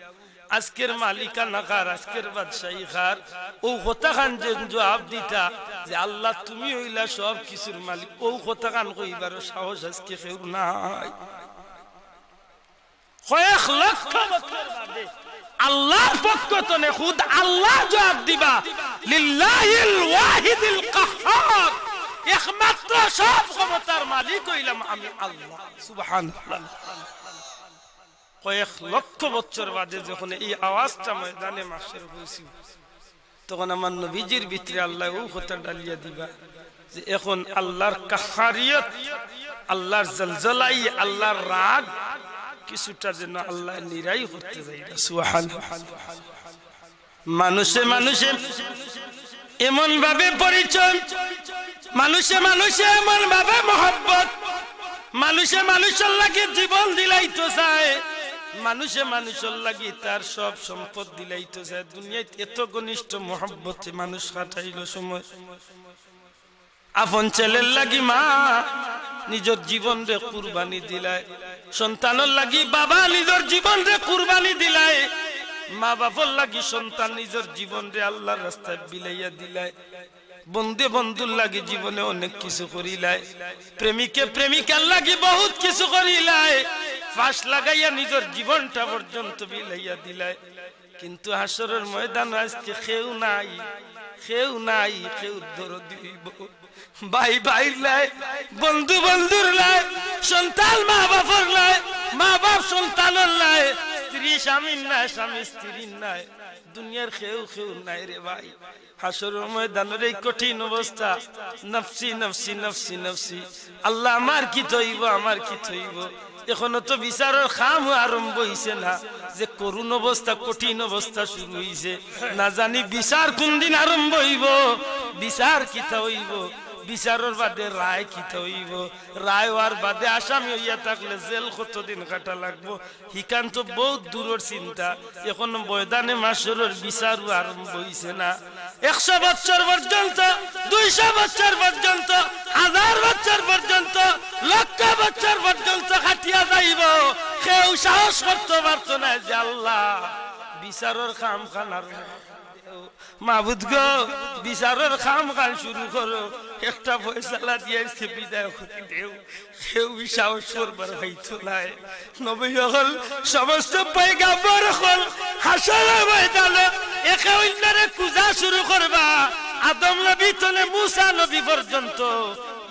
আজকের মালিকানা কার, আজকের বাদশাহী কার? অউ কথাখান যেন জবাব দিতা যে, "আল্লাহ, তুমি অইলা সব কিছুর মালিক।" অউ কথাখান কইবারও সাহস আজকে কেউর নাই। কয়েক লক্ষ বছর বাদে আল্লাহর পক্ষ তনে খুদ আল্লাহ জবাব দিবা, "লিল্লাহিল ওয়াহিদিল কাহ্হার।" একমাত্র সব ক্ষমতার মালিক অইলাম আমি আল্লাহ। সুবহানাল্লাহ। কয়েক লক্ষ বছর বাদে যখন এই আওয়াজটা ময়দানে মাশর পৌঁছিবো, তখন আমার নবীজির ভিতরে আল্লায় অউ কথা ডালিয়া দিবা যে এখন আল্লাহর কাহ্হারিয়ত, আল্লাহর জলজলাই, আল্লাহর রাগ কিছুটা যেন আল্লায় নিরাই করতে যাইরা। সুবহানাল্লাহ। মানুষে মানুষে এমন ভাবে পরিচয়, মানুষে মানুষে এমন ভাবে মহব্বত, মানুষে মানুষর লাগি জীবন দিলাইতো চায়, মানুষে মানুষর লাগি তার সব সম্পদ দিলাইতো চায়। দুনিয়াত এত ঘনিষ্ঠ মহব্বতে মানুষ কাটাইলো সময়। আপন ছেলের লাগি মা নিজর জীবনরে কুরবানি দিলায়, সন্তানর লাগি বাবা নিজর জীবনরে কুরবানি দিলায়, মা বাপর লাগি সন্তান নিজর জীবনরে আল্লাহর রাস্তায় বিলাইয়া দিলায়, বন্ধু বন্ধুর লাগি জীবনে অনেক কিছু করিলায়, প্রেমিকে প্রেমিকার লাগি বহুত কিছু করিলায়, ফাঁস লাগাইয়া নিজর জীবনটা পর্যন্ত বিলাইয়া দিলায়। কিন্তু হাশরর ময়দানো আজকে কেউ নাই, কেউ নাই, কেউর দরদি অইবো। ভাই ভাইর নাই, বন্ধু বন্ধুর নাই, সন্তান মা বাপর নাই, মা বাপ সন্তানর নাই, স্ত্রী স্বামীর নাই, স্বামী স্ত্রীর নাই, দুনিয়ার কেউ কেউ নাই রে ভাই। হাশরর ময়দানর এই কঠিন অবস্থা, নফসি, নফসি, নফসি, নফসি। আল্লাহ, আমার কিতা অইবো, আমার কিতা অইবো? এখনো তো বিচারর কামও আরম্ভ অইছে না, যে করুণ অবস্থা, কঠিন অবস্থা শুরু অইছে। না জানি বিচার কুনদিন আরম্ভ অইবো, বিচার কিতা অইবো, বিচারর বাদে রায় কিতা অইবো, রায় অওয়ার বাদে আসামি অইয়া থাকলে জেল কতদিন কাটা লাগবো, হিখান তো বউত দূরর চিন্তা। এখন ময়দানে মাশরর বিচারও আরম্ভ অইছে না। একশো বছর পর্যন্ত, দুইশো বছর পর্যন্ত, হাজার বছর পর্যন্ত, লক্ষ বছর পর্যন্ত কাটিয়া যাইবো। কেউ সাহস করতো পারতো না যে আল্লাহ, বিচারর কামখান আরম্ভ। মাবুদ গো, বিচারর কাম কান শুরু করো, একটা ফয়সালা দিয়া আইজকে বিদায় করি দেও। কেউ সাহস করবার পাইতো নায়। নবী অকল, সমস্ত পয়গাম্বর অকল হাশরর ময়দানো একে অইন্যরে খুঁজা শুরু করবা। আদম নবী তনে মুসা নবী পর্যন্ত,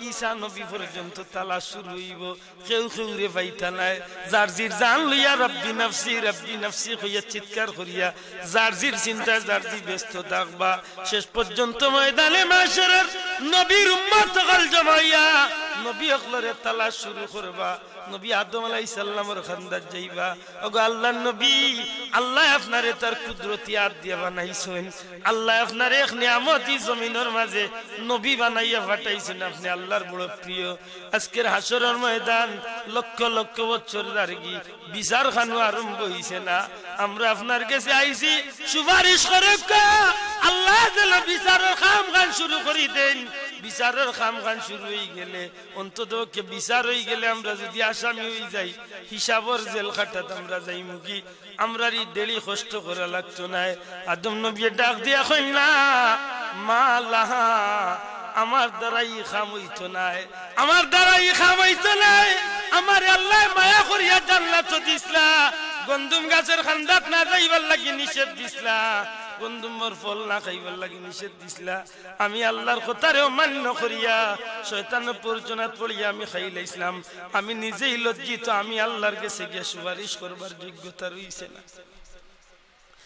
ঈসা নবী পর্যন্ত তালাশ শুরু অইবো। কেউ কেউরে পাইতা নায়। যার জির জান লইয়া রব্বি নাফসি, রব্বি নাফসি কইয়া চিৎকার করিয়া যার জির চিন্তায় যার জি ব্যস্ত থাকবা। শেষ পর্যন্ত ময়দানে মাশরর নবীর উম্মত অকল জমাইয়া নবী অকলরে তালাশ শুরু করবা। নবী আদম আলাইহিস সালামর খান্দাত যাইবা। ওগো আল্লাহর নবী, আল্লায় আপনারে তার কুদরতি আত দিয়া বানাইছইন। আল্লায় আপনারে এক নিয়ামতি জমিনর মাঝে নবী বানাইয়া পাঠাইছইন। আপনে আল্লাহর বড় প্রিয়। আজকের হাশরর ময়দান লক্ষ লক্ষ বছর যারগি, বিচার খানো আরম্ভ অইছে না। আমরা আপনার গেছে আইছি, সুপারিশ করউক্কা। আল্লায় যেন বিচারর কাম খান শুরু করি দেইন। বিচারর কাম খান শুরু অইগেলে, অন্ততপক্ষে বিচার অইগেলে আমরা যুদি আসামি অইযাই, হিসাবর জেল খাটাত আমরা যাইমুগি। আমরার ই দেরি কষ্ট করা লাগতো নায়। আদম নবীয়ে ডাক দিয়া কইন না, মা লাহা, আমার দ্বারা ই কাম অইতো নায়, আমার দ্বারা ই কাম অইতো নায়। আমারে আল্লায় মায়া করিয়া জান্নাতো দিছলা, গন্দুম গাছর খান্দাত না যাইবার লাগি নিষেধ দিছলা, গন্দুমর ফল না খাইবার লাগি নিষেধ দিছলা। আমি আল্লাহর কথারে অমান্য করিয়া শয়তানর প্ররোচনাত পড়িয়া আমি খাইলাইছলাম। আমি নিজেই লজ্জিত, আমি আল্লাহর গেছে গিয়া সুপারিশ করবার যোগ্যতা রইছে না।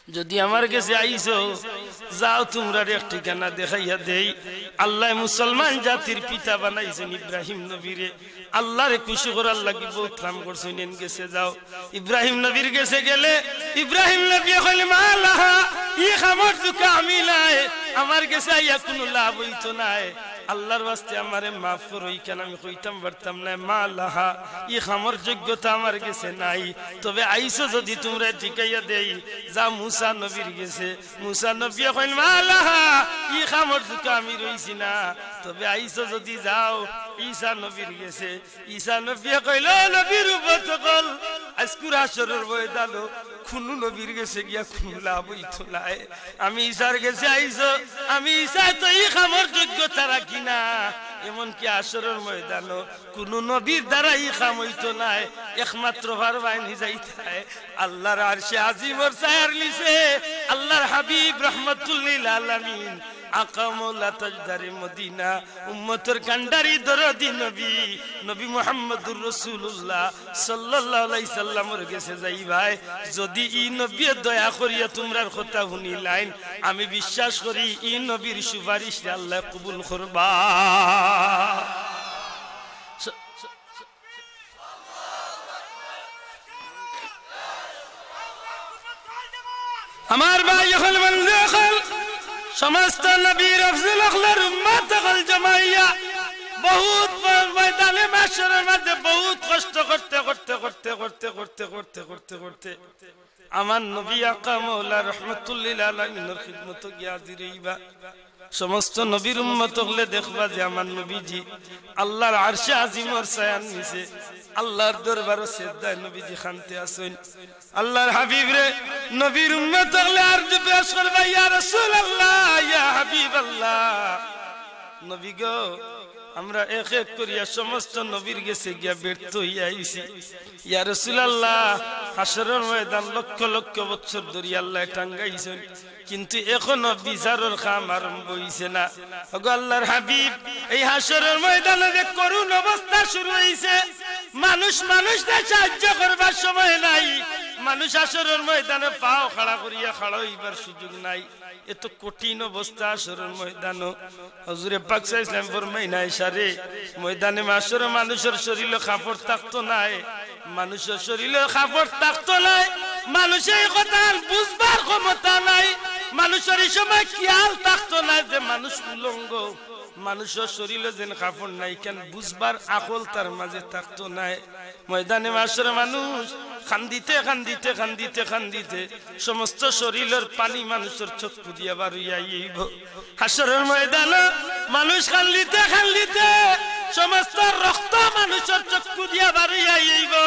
যুদি আমার গেছে আইছো, যাও তুমরারে এক ঠিকানা দেখাইয়া দেই। আল্লায় মুসলমান জাতির পিতা বানাইছইন ইব্রাহিম নবীরে। আল্লাহরে খুশি করার লাগি বউত কাম করছইন, এন গেছে যাও। ইব্রাহিম নবীর গেছে গেলে ইব্রাহিম নবীয়ে কইলে, মা লাহা, ই কামর জুকা আমি নায়, আমার গেছে আইয়া কুনু লাভ অইতো নায়। আল্লাহর ওয়াস্তে আমারে মাফ করো, ইখান আমি কইতাম পারতাম নায়। মা লাহা, ই কামর যোগ্যতা আমার গেছে নাই। তবে আইছো যুদি তুমরারে জিকাইয়া দেই, যাও মুসা নবীর গেছে। মুসা নবীয়ে কইন, মা লাহা, ই কামর জুকা আমি রইছি না। তবে আইছো যুদি যাও ঈসা নবীর গেছে। ঈসা নবীয়ে কইলা, নবীর উম্মত অকল, আইজকুর হাশরর ময়দানো কুনু নবীর গেছে গিয়া কুনু লাভ অইতো নায়। আমি ঈসার গেছে আইছো, আমি ঈসায় তো ই কামর যোগ্যতা রাখি না। এমনকি হাশরর ময়দানো কুনু নবীর দ্বারা ই কাম অইতো নায়, একমাত্র পারবায় নি যাইতায় আল্লাহর আরশে আজিমর ছায়ার নিচে। আল্লাহর হাবিব রহমাতুল লিল আলামিন, আকা মৌলা তাজদারে মদিনা, উম্মতর কান্ডারি দরদি নবী, নবী মুহাম্মদুর রাসূলুল্লাহ সাল্লাল্লাহু আলাইহি সাল্লামর গেছে যাইবায়। যুদি ই নবীয়ে দয়া করিয়া তুমরার কথা হুনিলাইন, আমি বিশ্বাস করি ই নবীর সুপারিশরে আল্লায় কবুল করবা। আমার ভাই অকল, বন্ধু অকল, সমস্ত নবীর আফজল অকলর উম্মত অকল জমাইয়া বউত ব-, ময়দানে মাশরর মাঝে বউত কষ্ট করতে, করতে, করতে, করতে, করতে, করতে, করতে, করতে আমার নবী আকা মৌলা রহমাতুল লিল আলামিনর খিদমতো গিয়া হাজির অইবা। সমস্ত নবীর উম্মত অকলে দেখবা যে আমার নবীজি আল্লাহর আরশে আজিমর ছায়ার নিচে আল্লাহর দরবারো সেজদায় নবীজি কানতে আছইন। আল্লাহর হাবিবরে নবীর উম্মত অকলে আরজু পেশ করবা, ইয়া রাসূলুল্লাহ, ইয়া হাবিবাল্লাহ, নবী গো, আমরা এক এক করিয়া সমস্ত নবীর গেছে গিয়া ব্যর্থ অইয়া আইছি। ইয়া রাসূলুল্লাহ, হাশরর ময়দান লক্ষ লক্ষ বছর ধরি আল্লায় টাঙ্গাইছইন, কিন্তু এখনো বিচারর কাম আরম্ভ অইছে না। ওগো আল্লাহর হাবিব, এই হাশরর ময়দানো যে করুণ অবস্থা শুরু অইছে, মানুষ মানুষরে সাহায্য করবার সময় নাই, মানুষ হাশরর ময়দানে পাও খাড়া করিয়া খাড়া অইবার সুযোগ নাই। এত কঠিন অবস্থা হাশরর ময়দানো। হুজুরে পাক সাল্লাল্লাহু আলাইহি ওয়াসাল্লাম ফরমাইন, আয়েশা রে, ময়দানে মাশরো মানুষর শরীলো কাপড় থাকতো নায়, মানুষর শরীলো কাপড় থাকতো নায়, মানুষে ই কথার বুঝবার ক্ষমতা নাই, মানুষর ই সময় খিয়াল থাকতো নায় যে মানুষ উলঙ্গ, মানুষর শরীলো যেন কাপড় নাই, ইখান বুঝবার আকল তার মাঝে থাকতো নায়। ময়দানে মাশরো মানুষ কান্দিতে, কান্দিতে, কান্দিতে, কান্দিতে সমস্ত শরীলর পানি মানুষর চক্ষু দিয়া বার অইয়া আইবো। হাশরর ময়দানো মানুষ কান্দিতে, কান্দিতে সমস্ত রক্ত মানুষর চক্ষু দিয়া বার অইয়া আইবো।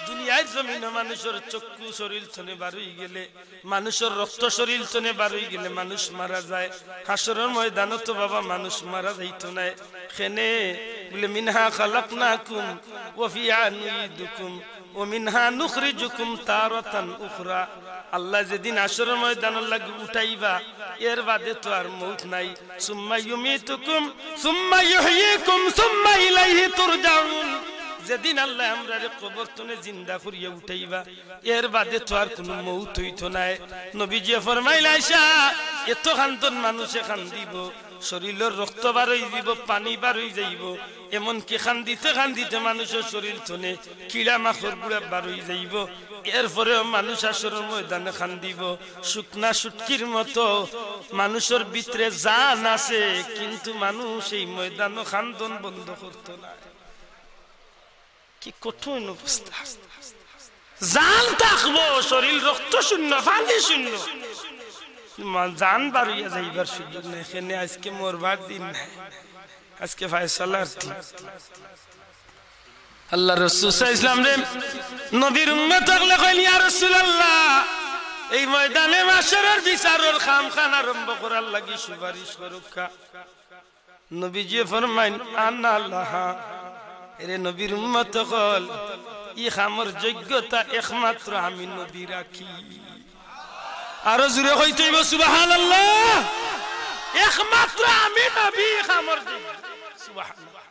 দুনিয়া দুনিয়ার জমিনো মানুষর চক্ষু শরীর থনে বার অইগেলে, মানুষর রক্ত শরীর থনে বার অইগেলে মানুষ মারা যায়। হাশরর ময়দানো তো বাবা মানুষ মারা যাইতো নায়। কেনে বুলে, "মিনহা খালাকনাকুম ওয়া ফিহা নুঈদুকুম ওয়া মিনহা নুখরিজুকুম তারাতান উখরা।" আল্লায় যেদিন হাশরর ময়দানর লাগি উঠাইবা, এর বাদে তো আর মউত নাই। সুম্মা ইউমীতুকুম সুম্মা ইউহয়ীকুম সুম্মা ইলাইহি তুরজাউন। যেদিন আল্লায় আমরারে কবর থনে জিন্দা করিয়া উঠাইবা, এর বাদে তো আর কুনু মউত অইতো নায়। নবীজিয়ে ফরমাইলা, আয়েশা, এত কান্দন মানুষে কান্দিবো, শরীলর রক্ত বার অইযিবো, পানি বার অইযাইবো, এমনকি কান্দিতে কান্দিতে মানুষর শরীল থনে কিড়া মাকড় গুড়া বার অইযাইবো। এরপরেও মানুষ হাশরর ময়দানে কান্দিবো। শুকনা শুটকির মতো মানুষর ভিতরে জান আছে, কিন্তু মানুষ এই ময়দানো কান্দন বন্ধ করতো নায়। কি কঠিন অবস্থা। জান থাকবো, শরীল রক্ত শূন্য, পানি শূন্য। মা-, জান বার অইয়া যাইবার সুযোগ নাই। কেনে আজকে মরবার দিন নায়, আজকে ফয়সালার দিন। আল্লার রাসূল সাল্লাল্লাহু আলাইহি ওয়াসাল্লামরে নবীর উম্মত অকলে কইন, ইয়া রাসূলুল্লাহ, এই ময়দানে মাশরর বিচারর কামখান আরম্ভ করার লাগি সুপারিশ করউক্কা। নবীজিয়ে ফরমাইন, আনা লাহা। এরে নবীর উম্মত অকল, ই কামর যোগ্যতা একমাত্র আমি নবী রাখি। আরো জোরে কইতে অইবো, সুবহানাল্লাহ। একমাত্র আমি নবী ই কামর যোগ্য। সুবহানাল্লাহ।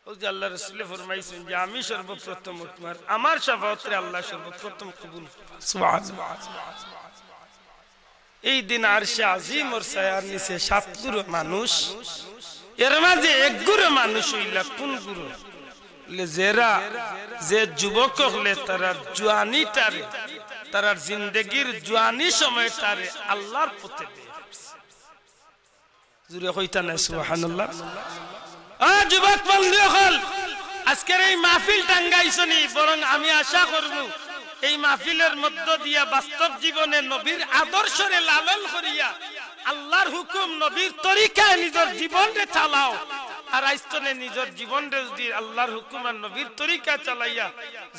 অউ যে আল্লার রাসূলে ফরমাইছইন যে, "আমি সর্বপ্রথম উঠমু, আমার শাফাআতরে আল্লায় সর্বপ্রথম কবুল করবা।" সুবহানাল্লাহ। এই দিন আরশে আজিমর ছায়ার নিচে সাত গুরু মানুষ, এর মাঝে এক গুরু মানুষ অইলা কোন গুরু? বুলে, যেরা, যে যুবক অকলে তারার জুয়ানিটারে, তারার জিন্দেগির জুয়ানি সময়টারে আল্লার পথে ব্যয় করছে। জোরে কইতা নায় সুবহানাল্লাহ। ও যুবক বন্ধু অকল, আজকের এই মাহফিল টাঙ্গাইছনি, বরং আমি আশা করমু এই মাহফিলর মধ্য দিয়া বাস্তব জীবনে নবীর আদর্শরে লালন করিয়া আল্লার হুকুম নবীর তরিকায় নিজর জীবনরে চালাও। আর আইজ থনে নিজর জীবনরে যুদি আল্লার হুকুম আর নবীর তরিকায় চালাইয়া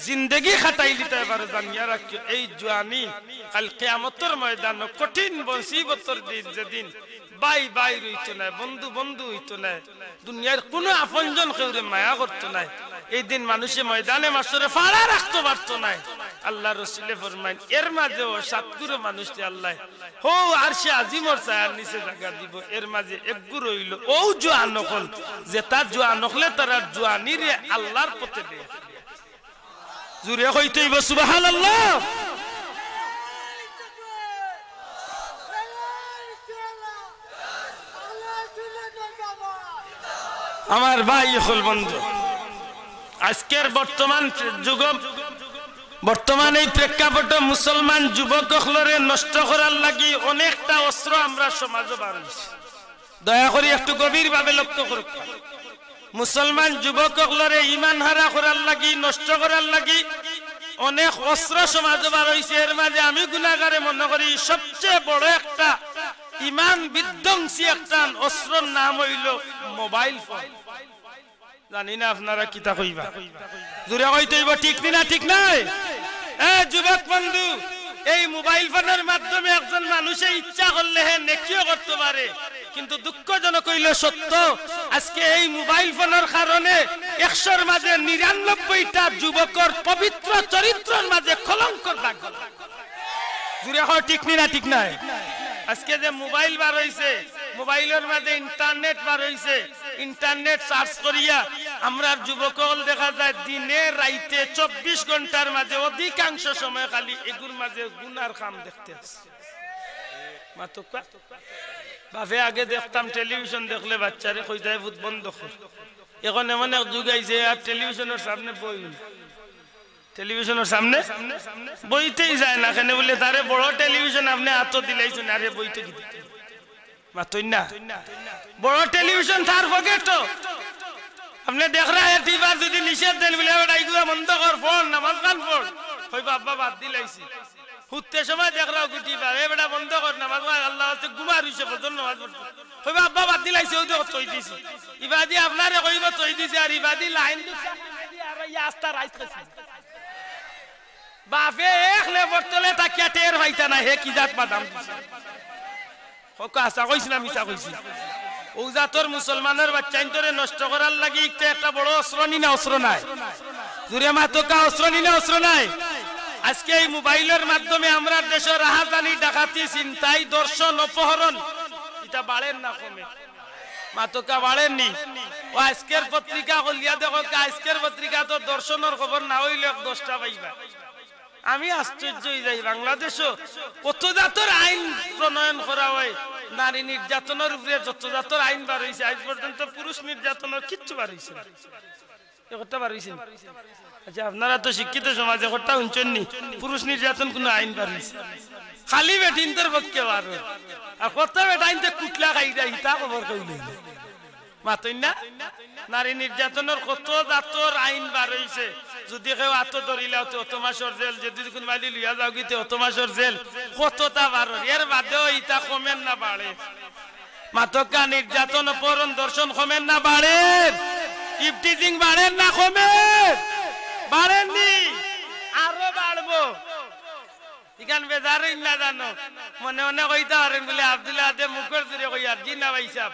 জিন্দেগি কাটাইলিতায় পারো, জানিয়া রাখিও, এই জুয়ানি কাইল কিয়ামতর ময়দানো কঠিন মুসিবতর দিন, যেদিন ভাই ভাই অইতো নায়, বন্ধু বন্ধু অইতো নায়, দুনিয়ার কুনু আপনজন কেউরে মায়া করতো নায়। এই দিন মানুষে ময়দানে মাশরে ফাড়া রাখতো পারতো নায়। আল্লার রাসূলে ফরমাইন, এর মাঝেও সাত গুরু মানুষরে আল্লায় হউ আরশে আজিমর ছায়ার নিচে জাগা দিবো। এর মাঝে এক গুরু অইলো অউ জুয়ান অকল, যেতা জুয়ান অকলে তারার জুয়ানিরে আল্লার পথে ব্যয়। জোরে কইতে অইবো সুবহানাল্লাহ। আমার ভাই অকল বন্ধু, আজকের বর্তমান যুগ, বর্তমান এই প্রেক্ষাপটে মুসলমান যুবক অকলরে নষ্ট করার লাগি অনেকটা অস্ত্র আমরার সমাজো বার অইছে। দয়া করি একটু গভীরভাবে লক্ষ্য করউক্কা। মুসলমান যুবক অকলরে ইমান হারা করার লাগি, নষ্ট করার লাগি অনেক অস্ত্র সমাজো বার অইছে। এর মাঝে আমি গুনাগারে মনে করি সবচেয়ে বড় একটা ইমান বিধ্বংসী একটা অস্ত্রর নাম অইলো মোবাইল ফোন। জানি না আপনারা কিতা কইবা, জোরে কইতে অইবো, ঠিক নি না? ঠিক নায়? এ যুবক বন্ধু, এই মোবাইল ফোনর মাধ্যমে একজন মানুষে ইচ্ছা করলে হে নেকিও করতো পারে, কিন্তু দুঃখজনক অইলো সত্য, আজকে এই মোবাইল ফোনর কারণে একশোর মাঝে নিরানব্বইটা যুবকর পবিত্র চরিত্রর মাঝে কলঙ্কর দাগ। জোরে কও, ঠিক নি না? ঠিক নায়? আজকে যে মোবাইল বার অইছে, মোবাইলর মাঝে ইন্টারনেট বার অইছে, ইন্টারনেট সার্চ করিয়া আমরার যুবক অকল দেখা যায় দিনে রাইতে চব্বিশ ঘন্টার মাঝে অধিকাংশ সময় খালি এগুর মাঝে গুনার কাম দেখতে আছে। মাতউক্কা। বাপে আগে দেখতাম টেলিভিশন দেখলে বাচ্চারে কইতায়, "ভূত বন্ধ কর।" এখন এমন এক যুগ আইছে আর টেলিভিশনর সামনে বই না। টেলিভিশনর সামনে বইতেই যায় না। কেনে বুলে, তারে বড় টেলিভিশন আপনে আতো দিলাইছইন, আরে বইতো কিতা? মাতইন না। বড় টেলিভিশন তার পকেটো। আপনে দেখরা, এ টিপার যুদি নিষেধ দেইন, বুলে, "এ বেটা, ইগুলা বন্ধ কর, ফোন, নামাজ খান পড়।" কইবো, "আব্বা, বাদ দিলাইছি।" হুততে সময় দেখরা গুটি বার, "এ বেটা, বন্ধ কর, নামাজ খান, আল্লার ওয়াস্তে ঘুমার অইছে, ফজর নামাজ পড়তে।" কইবো, "আব্বা, বাদ দিলাইছি, অউ দেখো থই দিছি।" ইবাদি আপনারে কইবো থই দিছি, আর ইবাদি লাইন দিছে, আর ইয়া আস্তা রাইত খাইছে। বাপে এক লেবর তলে থাকিয়া টের পাইতা না, হে কি জাত বাদাম দিছে। কউক্কা, হাছা কইছি না মিছা কইছি? অউ জাতর মুসলমানর বাইচ্চাইন্তরে নষ্ট করার লাগি ইকটা একটা বড় অস্ত্র নি না, অস্ত্র নায়? জুরে মাতউক্কা, অস্ত্র নি না, অস্ত্র নায়? আজকে এই মোবাইলর মাধ্যমে আমরার দেশো রাহাজানি, ডাকাতি, ছিনতাই, ধর্ষণ, অপহরণ, ইতা বাড়ের না কমের? মাতউক্কা, বাড়ের নি? অউ আইজকের পত্রিকা খুলিয়া দেখউক্কা, আইজকের পত্রিকাত ধর্ষণর খবর না অইলে এক দশটা পাইবা। আমি আশ্চর্য অইযাই, বাংলাদেশো কত জাতর আইন প্রণয়ন করা অয়, নারী নির্যাতনর উপরে যত জাতর আইন বার অইছে, আইজ পর্যন্ত পুরুষ নির্যাতনর কিচ্ছু বার অইছে না। এ কথা বার অইছে নি? আচ্ছা, আপনারা তো শিক্ষিত সমাজ, এ কথা হুনছইন নি? পুরুষ নির্যাতন কুনু আইন বার অইছে? খালি বেটিন্তর পক্ষে বার অয়। আর কত বেটাইন্তে কুটলা খাইরা, ইতা খবর কইলে মাতইন না? নারী নির্যাতনর কত জাতর আইন বার অইছে। যুদি কেউ আতো ধরিলাও তে অত মাসর জেল, যুদি কুনবায়দি লইয়া যাওগি তে অত মাসর জেল, কততা বার অর। এর বাদেও ইতা কমের না বাড়ের? মাতউক্কা, নির্যাতন, অপহরণ, ধর্ষণ কমের না বাড়ের? ইভটিজিং বাড়ের না কমের? বাড়ের নি, আরো বাড়বো। ইখান বেজার অইন না জানো, মনে মনে কইতা পারইন বুলে আব্দুল আহাদে মুখর জুরে কইয়ার। জি না ভাইসাব,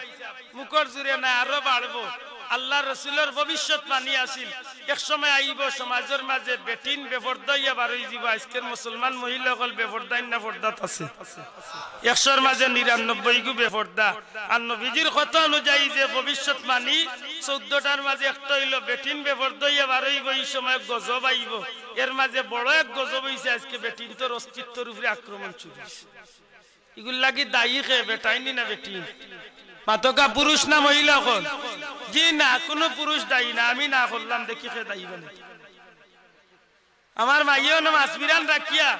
মুখর জুরে নায়, আরো বাড়বো। আল্লার রসুলর ভবিষ্যৎবাণী আছিল, এক সময় আইবো সমাজর মাজে বেটিন বেপর্দা অইয়া বার অইযিবো। আইজকের মুসলমান মহিলা অকল বেপর্দা নি না পর্দাত আছে? একশোর মাজে নিরানব্বই গু বেপর্দা। আর নবীজির কথা অনুযায়ী যে ভবিষ্যৎবাণী, চৌদ্দটার মাজে একটা অইলো বেটিন বেপর্দা অইয়া বার অইবো, ই সময় গজব আইবো। এর মাজে বড় এক গজব অইছে আইজকে বেটিন্তর অস্তিত্বর উপরে আক্রমণ শুরু অইছে। ইগুর লাগি দায়ী কে? বেটাইন নি না বেটিন? মাতউক্কা, পুরুষ না মহিলা অকল? জি না, কুনু পুরুষ দায়ী না। আমি না করলাম, দেখি কে দায়ী বানাইন। আমার মাইয়ে অনো মাছ বিরান রাখিয়া,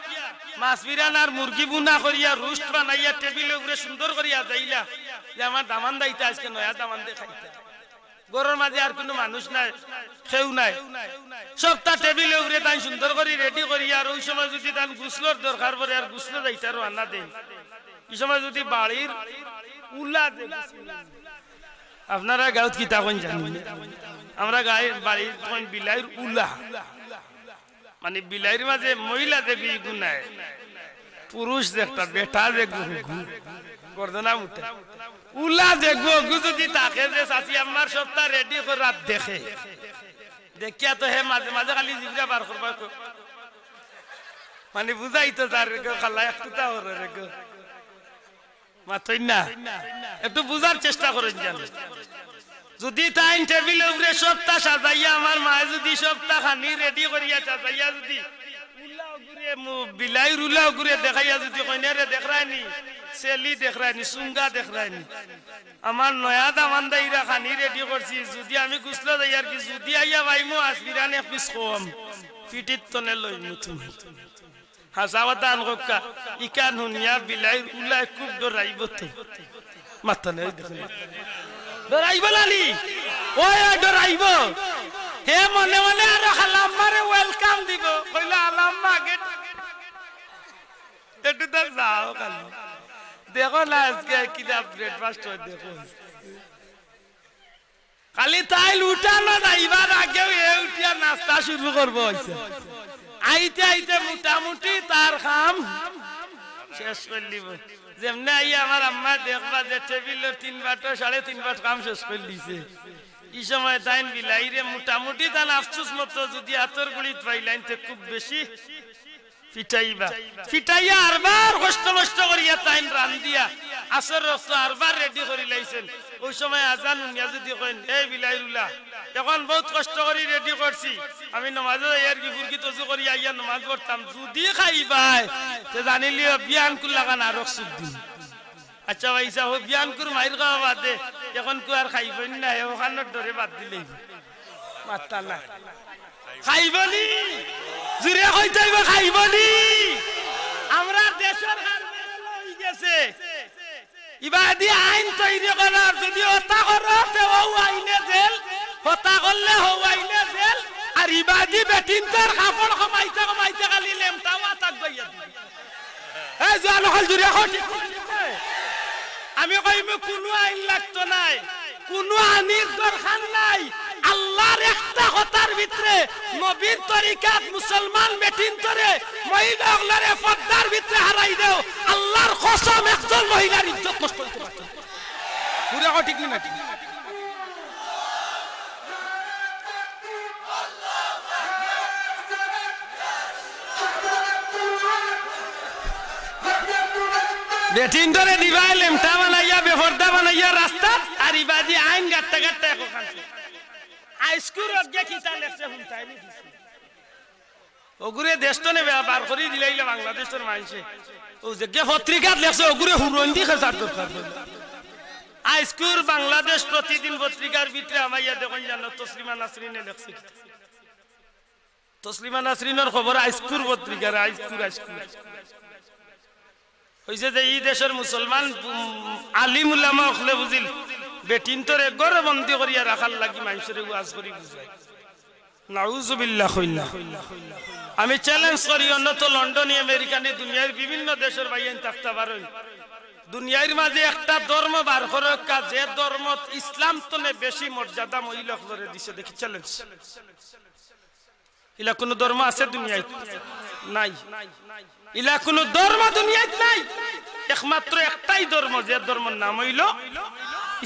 মাছ বিরান আর মুরগি বুনা করিয়া, রোস্ট বানাইয়া, টেবিলর উপরে সুন্দর করিয়া যাইলা যে আমার দামান্দ আইতা, আইজকে নয়া দামান্দে খাইতা। ঘরর মাজে আর কুনু মানুষ নাই, কেউ নাই। সবতা টেবিলর উপরে তাইন সুন্দর করি রেডি করিয়া, আর অউ সময় যুদি তান গোসলর দরকার পড়ে আর গোসলো যাইতা রওয়ানা দেইন, ই সময় যুদি বাড়ির উলা যে, আপনারা গাউত কিতা কইন জানি না, আমরা গাই-, বাড়িত কইন বিলাইর উলা। মানে বিলাইর মাজে মহিলা যে বিগু নাই, পুরুষ যে একটা, বেটা যে গু, গু, গর্দনা মুটা। উলা যে গু, গু যুদি থাকে যে চাচি আম্মার সবতা রেডি করাত দেখে, দেখিয়া তো হে মাজে মাজে খালি জিবরা বার করবা কো। মানে বুঝাইতো যার রে গো, খালা একটু তা হরে রে গো। মাতইন না, একটু বুঝার চেষ্টা করইন যেন। যুদি তাইন টেবিলর উপরে সবতা সাজাইয়া, আমার মায়ে যুদি সবতা খানি রেডি করিয়া সাজাইয়া যুদি উলা অগুরে মু-, বিলাইর উলা অগুরে দেখাইয়া যুদি কইন, "এরে দেখরায়নি, সেলি দেখরায়নি, সুঙ্গা দেখরায়নি, আমার নয়া দামান্দে ইরা খানি রেডি করছি, যুদি আমি গোসলো যাইয়ার কি, যুদি আইয়া পাইমু আজ বিরান এক পিস কম, পিঠির তনে লইমু তুমি।" হাছা কথা আন কউক্কা, ইখান হুনিয়া বিলাইর উলায় খুব ডরাইবো তো। মাতইন না, ওই দেখো। ডরাইবো লালি? ওই, ওই ডরাইবো। হে মনে মনে আরো খালা আম্মারে welcome দিবো। কইলো, "খালা আম্মা আগে একটু তো যাও খালি।" দেখো না আইজকে কিলা breakfast অয়, দেখো। খালি তাইন উঠানো যাইবার আগেউ হে উঠিয়া নাস্তা শুরু করবো অইছে। আইতে আইতে মোটামুটি তার কাম শেষ করিলিবো। যেমনে আইয়া আমার আম্মায় দেখবা যে টেবিলর তিন বাটো, সাড়ে তিন বাট কাম শেষ করিলিছে। ই সময় তাইন বিলাইরে মোটামুটি তান আফসুস মতো যুদি আতর গুড়িত পাইলাইন তে খুব বেশি ফিটাইবা। ফিটাইয়া আরবার কষ্ট মষ্ট করিয়া তাইন রান্দিয়া, আসর রক্ত আরবার রেডি করিলাইছইন। অউ সময় আজান হুনিয়া যুদি কইন, "এই বিলাইর উলা, অখন বউত কষ্ট করি রেডি করছি, আমি নমাজো যাইয়ার কি, ফুরগিত অজু করিয়া আইয়া নমাজ পড়তাম, যুদি খাইবায়, তে জানিলিও বিয়ানকুর লাখান আরক সুখ দিমু।" আচ্ছা ভাইসাব, অউ বিয়ানকুর মাইর খাওয়া বাদে অখনকু আর খাইবইন না, অখানর ডরে বাদ দিলাইবো। মাতইন না। খাইবো নি? জুরে কইতা অইবো, খাইবো নি? আমরার দেশর কারবার অলা অইগেছে। ইবাদি আইন তৈরি করার, যুদি হতা করো, তে অউ আইনে জেল, হতা করলে হউ আইনে জেল, আর ইবাদি বেটিন্তর কাপড় কমাইতে কমাইতে খালি লেমটাও আতাক গইয়া দিবে। এই জোয়ান অকল জুরে কও ঠিক। আমি কইমু কুনু আইন লাগতো নায়, কুনু আইনর দরকার নাই। আল্লাহর একটা কথার ভিতরে, নবীর তরিকাত মুসলমান বেটিন্তরে, মহিলা অকলরে পর্দার ভিতরে হারাই দেও। আল্লাহর কসম, একজন মহিলার ইজ্জত নষ্ট অইতে পারতো না। পুরা ঠিক না ঠিক? বেটিন্তরে দিবায় লেমটা বানাইয়া, বেপর্দা বানাইয়া রাস্তাত, আর ইবাদি আইন গাট্টা গাট্টা এখন খান। আইজকুর অজ্ঞে কিতা লেখছে হুনতায় নি? অগুরে দেশ তনে বে-, বার করি দিলাইলে বাংলাদেশর মানষে। অউ যেগিয়ে পত্রিকাত লেখছে, অগুরে হুরন্দি খেসার দরকার। আইজকুর বাংলাদেশ প্রতিদিন পত্রিকার ভিতরে হামাইয়া দেখইন জানো, তসলিমা নাসরিনে লেখছে কিতা? তসলিমা নাসরিনর খবর আইজকুর পত্রিকার, আইজকুর, আইজকুর। কইছে যে ই দেশর মুসলমান, উম, আলিম উলামা অকলে বুঝিল, বেটিন্তরে ঘরো বন্দি করিয়া রাখার লাগি মানষরে ওয়াজ করি বুঝায়। নাউজুবিল্লাহ কইন না। আমি challenge করি, অন্য তো লন্ডনি, আমেরিকানি, দুনিয়ার বিভিন্ন দেশর ভাইয়াইন থাকতা পারইন। দুনিয়ার মাঝে একটা ধর্ম বার করউক্কা, যে ধর্মত ইসলাম তনে বেশি মর্যাদা মহিলা অকলরে দিছে, দেখি challenge। ইলা কুনু ধর্ম আছে দুনিয়াত? নাই। ইলা কুনু ধর্ম দুনিয়াত নাই। একমাত্র একটাই ধর্ম, যে ধর্মর নাম অইলো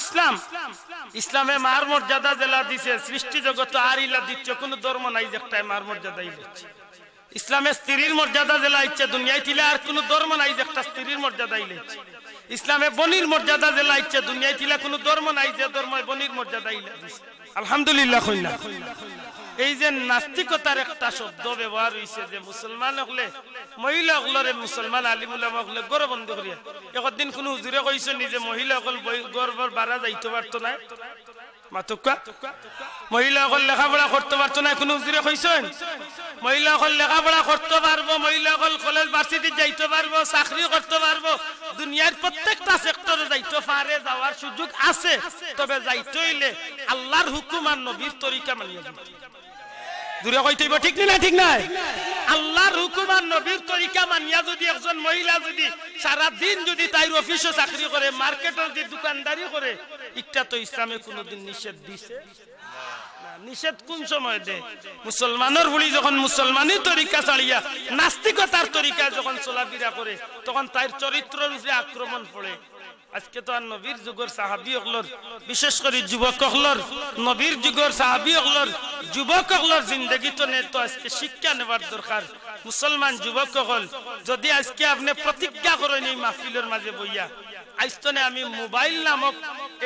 ইসলাম। ইসলামে মার মর্যাদা যেলা দিছে, সৃষ্টি জগতো আর ইলা দ্বিতীয় কুনু ধর্ম নাই যে একটায় মার মর্যাদা ইলা দিছে। ইসলামে স্ত্রীর মর্যাদা যেলা ইচ্ছে দুনিয়াত, ইলা আর কুনু ধর্ম নাই যে একটা স্ত্রীর মর্যাদা ইলা দিছে। ইসলামে বনির মর্যাদা যেলা ইচ্ছে দুনিয়াত, ইলা কুনু ধর্ম নাই যে ধর্মে বনির মর্যাদা ইলা দিছে। আলহামদুলিল্লাহ কইন না। এই যে নাস্তিকতার একটা শব্দ ব্যবহার অইছে, যে মুসলমান অকলে, মহিলা অকলরে মুসলমান আলিম উলামা অকলে ঘরো বন্দি করিয়া। একদিন কুনু হুজুরে কইছইন নি যে মহিলা অকল বই-, ঘরর বারা যাইতো পারতো নায়? মাতউক্কা। মহিলা অকল লেখাপড়া করতো পারতো নায়, কুনু হুজুরে কইছইন? মহিলা অকল লেখাপড়া করতো পারবো, মহিলা অকল কলেজ ভার্সিটিত যাইতো পারবো, চাকরি করতো পারবো, দুনিয়ার প্রত্যেকটা সেক্টরে যাইতো পারে, যাওয়ার সুযোগ আছে। তবে যাইতো অইলে আল্লাহর হুকুম আর নবীর তরিকা মানিয়া যাইতো। জুরে কইতে অইবো, ঠিক নি না ঠিক নায়? আল্লাহর হুকুম আর নবীর তরিকা মানিয়া যুদি একজন মহিলা যুদি সারা দিন যুদি তাইর অফিসো চাকরি করে, মার্কেটো যুদি দোকানদারি করে, ইটা তো ইসলামে কুনুদিন নিষেধ দিছে না। নিষেধ কুন সময় দে? মুসলমানর ফুড়ি যখন মুসলমানি তরিকা ছাড়িয়া নাস্তিকতার তরিকায় যখন চলাফিরা করে, তখন তাইর চরিত্রর উপরে আক্রমণ পড়ে। আজকে তো আর নবীর যুগর সাহাবী অকলর, বিশেষ করি যুবক অকলর, নবীর যুগর সাহাবী অকলর, যুবক অকলর জিন্দেগি তনে তো আজকে শিক্ষা নেবার দরকার। মুসলমান যুবক অকল, যুদি আজকে আপনে প্রতিজ্ঞা করইন এই মাহফিলর মাঝে বইয়া, আইজ তনে আমি মোবাইল নামক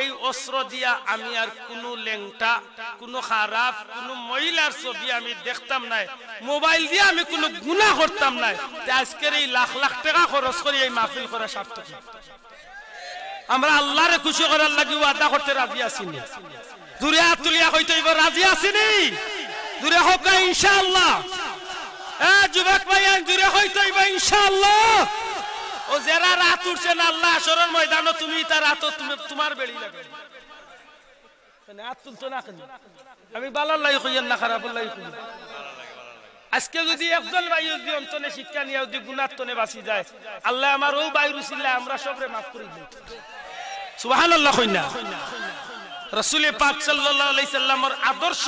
এই অস্ত্র দিয়া আমি আর কুনু লেংটা, কুনু খারাপ, কুনু মহিলার ছবি আমি দেখতাম নায়, মোবাইল দিয়া আমি কুনু গুনা করতাম নায়, তে আজকের এই লাখ লাখ টেকা খরচ করি এই মাহফিল করা সার্থক না। আমরা আল্লাহরে খুশি করার লাগি ওয়াদা করতে রাজি আছি নি? জুরে আত তুলিয়া কইতে অইবো, রাজি আছি নি? জুরে কউক্কা ইনশাআল্লাহ। এ যুবক ভাইয়াইন, জুরে কইতে অইবো ইনশাআল্লাহ। অউ যেরার আত উঠছে না, আল্লাহ হাশরর ময়দানো তুমি তার আতো তুমি, তুমার বেড়ি লাগে। মানে আত তুলতো না কেনে? আমি ভালার লাগি কইয়ার না, খারাপর লাগি কইয়ার? আজকে যুদি একজন ভাইয়ে যুদি অন্তনে শিক্ষা নিয়া যুদি গুনার তনে বাঁচি যায়, আল্লায় আমার অউ ভাইর উছিলায় আমরা সবরে মাফ করি দিন। সুবহানাল্লাহ কইন না। রাসূলে পাক সাল্লাল্লাহু আলাইহি সাল্লামর আদর্শ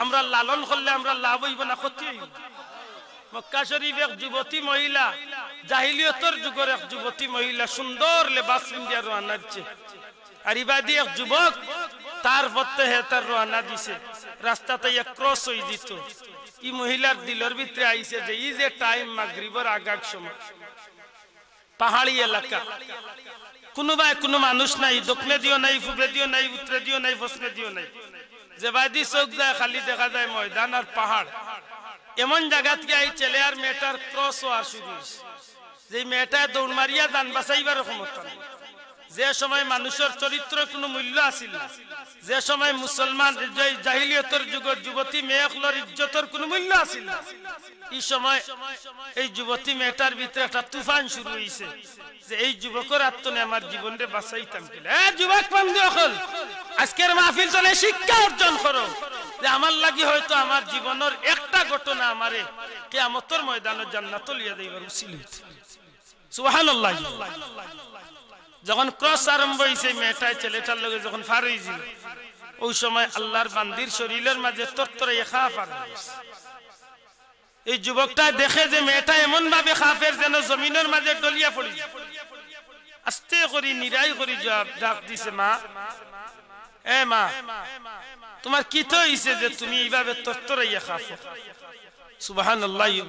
আমরা লালন করলে আমরা লাভ অইবো না ক্ষতি অইবো? মক্কা শরীফ এক যুবতী মহিলা, জাহিলিয়তর যুগর এক যুবতী মহিলা সুন্দর লেবাস পিন্দিয়া রওয়ানা দিছে। আর ইবাদি এক যুবক, তার পথে হে তার রওয়ানা দিছে, রাস্তাত আইয়া ক্রস অইযিতো। ই মহিলার দিলর ভিতরে আইছে যে ই যে টাইম মাগরিবর আগ আগ সময়, পাহাড়ি এলাকা, কুনুবায় কুনু মানুষ নাই, দক্ষিণেদিও নাই, পূবেদিও নাই, উত্তরেদিও নাই, পশ্চিমেদিও নাই, যেবায়দি চউখ যায় খালি দেখা যায় ময়দান আর পাহাড়। এমন জাগাত গিয়া ই ছেলে আর মেয়েটার ক্রস অওয়া শুরু অইছে। যে মেয়েটায় দৌড় মারিয়া জান বাঁচাইবার ক্ষমতা নাই। যে সময় মানুষর চরিত্রর কুনু মূল্য আছিল না, যে সময় মুসলমান, যে জাহিলিয়তর যুগর যুবতী মেয়ে অকলর ইজ্জতর কুনু মূল্য আছিল না, ই সময় এই যুবতী মেয়েটার ভিতরে একটা তুফান শুরু অইছে যে এই যুবকর আত তনে আমার জীবনরে বাঁচাইতাম কিলা। এ যুবক বন্ধু অকল, আজকের মাহফিল তনে শিক্ষা অর্জন করো যে আমার লাগি হয়তো আমার জীবনর একটা ঘটনা আমারে কিয়ামতর ময়দানো জান্নাতো লইয়া যাইবার উছিলা অইতো। সুবহানাল্লাহ। যখন ক্রস আরম্ভ অইছে, মেয়েটায় ছেলেটার লগে যখন পার অইযিলো, অউ সময় আল্লার বান্দির শরীলর মাজে তরতরাইয়া কাফ আরম্ভ অইছে। এই যুবকটায় দেখে যে মেয়েটা এমন ভাবে কাফের যেন জমিনর মাজে ঢলিয়া পড়ি। আস্তে করি, নিরাই করি জবাব, ডাক দিছে, "মা, এ মা, তুমার কিতা অইছে যে তুমি ইভাবে তরতরাইয়া কাফো?" সুবহানাল্লাহ।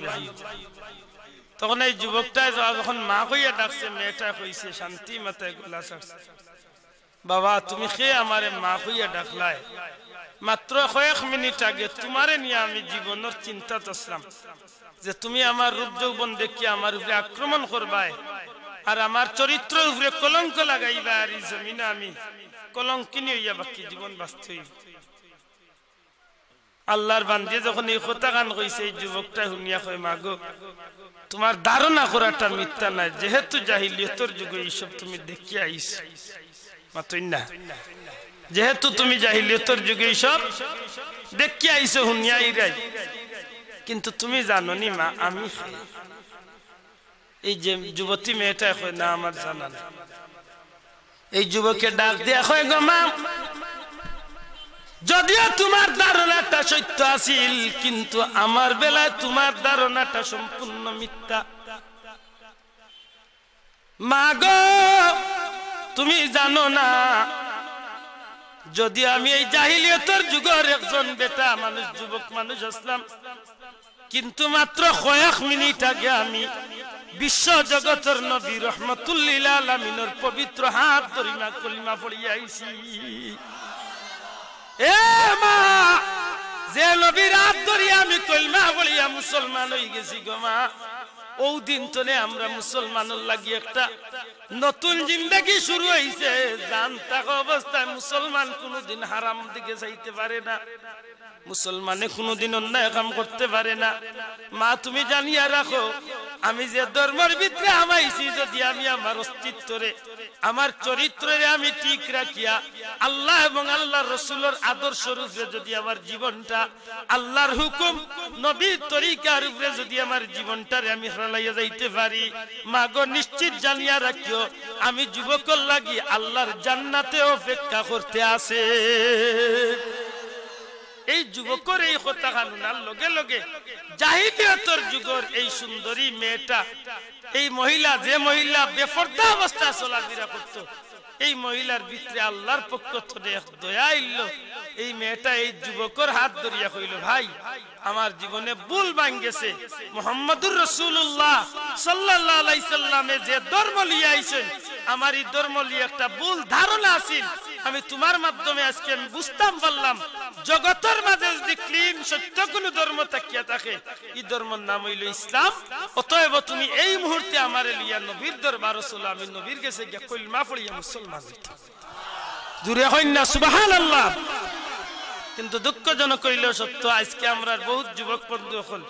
তখন এই যুবকটায় জবাব, যখন মা কইয়া ডাকছে, মেয়েটায় কইছে, শান্তি মাতায় গলা ছাড়ছে, "বাবা, তুমি কে আমারে মা কইয়া ডাকলায়? মাত্র কয়েক মিনিট আগে তুমারে নিয়া আমি জীবনর চিন্তাত আছলাম যে তুমি আমার রূপ যৌবন দেখিয়া আমার উপরে আক্রমণ করবায়, আর আমার চরিত্রর উপরে কলঙ্ক লাগাইবায়, আর ই জমিনো আমি কলঙ্কিনী অইয়া বাকি জীবন বাঁচতে অইবো।" আল্লার বান্দিয়ে যখন এই কথাখান কইছে, এই যুবকটায় হুনিয়া কয়, "মা গো, তুমার ধারণা করাটা মিথ্যা নায়, যেহেতু জাহিলিয়তর যুগে এইসব তুমি দেখিয়া আইছো।" মাতইন না। "যেহেতু তুমি জাহিলিয়তর যুগে এইসব দেখিয়া আইছো, হুনিয়া আইরায়, কিন্তু তুমি জানো নি মা, আমি কে?" এই যে যুবতী মেয়েটায় কয়, "না, আমার জানা নাই।" এই যুবকে ডাক দিয়া কয়, "গো মা, যদিও তুমার ধারণাটা সত্য আছিল, কিন্তু আমার বেলায় তুমার ধারণাটা সম্পূর্ণ মিথ্যা। মা গো, তুমি জানো না, যদিও আমি এই জাহিলিয়তর যুগর একজন বেটা মানুষ, যুবক মানুষ আছলাম, কিন্তু মাত্র কয়েক মিনিট আগে আমি বিশ্ব জগতর নবী রহমতুল্লিল আলামিনর পবিত্র হাত ধরি মা কলিমা পড়িয়া আইছি। এ মা, যে নবীর হাত ধরি আমি কলিমা পড়িয়া মুসলমান অইগেছি গো মা, অউ দিন তনে আমরা মুসলমানর লাগি একটা নতুন জিন্দেগি শুরু অইছে। জান থাকা অবস্থায় মুসলমান কুনুদিন হারাম দিকে যাইতে পারে না।" মুসলমানে কুনুদিন অন্যায় কাম করতে পারে না। মা, তুমি জানিয়া রাখো, আমি যে ধর্মর ভিতরে হামাইছি, যদি আমি আমার অস্তিত্বরে, আমার চরিত্ররে আমি ঠিক রাখিয়া আল্লাহ এবং আল্লাহর রসুলর আদর্শর উপরে যদি আমার জীবনটা, আল্লাহর হুকুম, নবীর তরিকার উপরে যদি আমার জীবনটারে আমি হারাইয়া যাইতে পারি, মা গো, নিশ্চিত জানিয়া রাখিও, আমি যুবকর লাগি আল্লাহর জান্নাতে অপেক্ষা করতে আছে। এই যুবকর এই কথাখান হুনার লগে লগে জাহিলিয়তর যুগর এই সুন্দরী মেয়েটা, এই মহিলা, যে মহিলা বেপর্দা অবস্থায় চলাফিরা করতো, এই মহিলার ভিতরে আল্লাহর পক্ষ থেকে এক দয়া আইলো। এই মেয়েটা এই যুবকর হাত ধরিয়া কইলো, "ভাই, আমার জীবনে ভুল ভাঙ্গি গেছে। মুহাম্মাদুর রাসূলুল্লাহ সাল্লাল্লাহু আলাইহি সাল্লামে যে ধর্ম লইয়া আইছেন, আমার ই ধর্ম লইয়া একটা ভুল ধারণা আছিল। আমি তুমার মাধ্যমে আজকে আমি বুঝতাম পারলাম, জগতর মাঝে যদি clean সত্য কুনু ধর্ম থাকিয়া থাকে, ই ধর্মর নাম অইলো ইসলাম। অতএব তুমি এই মুহূর্তে আমারে লইয়া নবীর দরবারো চলো, আমি নবীর গেছে গিয়া কলিমা পড়িয়া মুসলমান অইতাম।" জুরে কইন না সুবহানাল্লাহ। কিন্তু দুঃখজনক অইলেও সত্য, আজকে আমরার বহুত যুবক বন্ধু অকল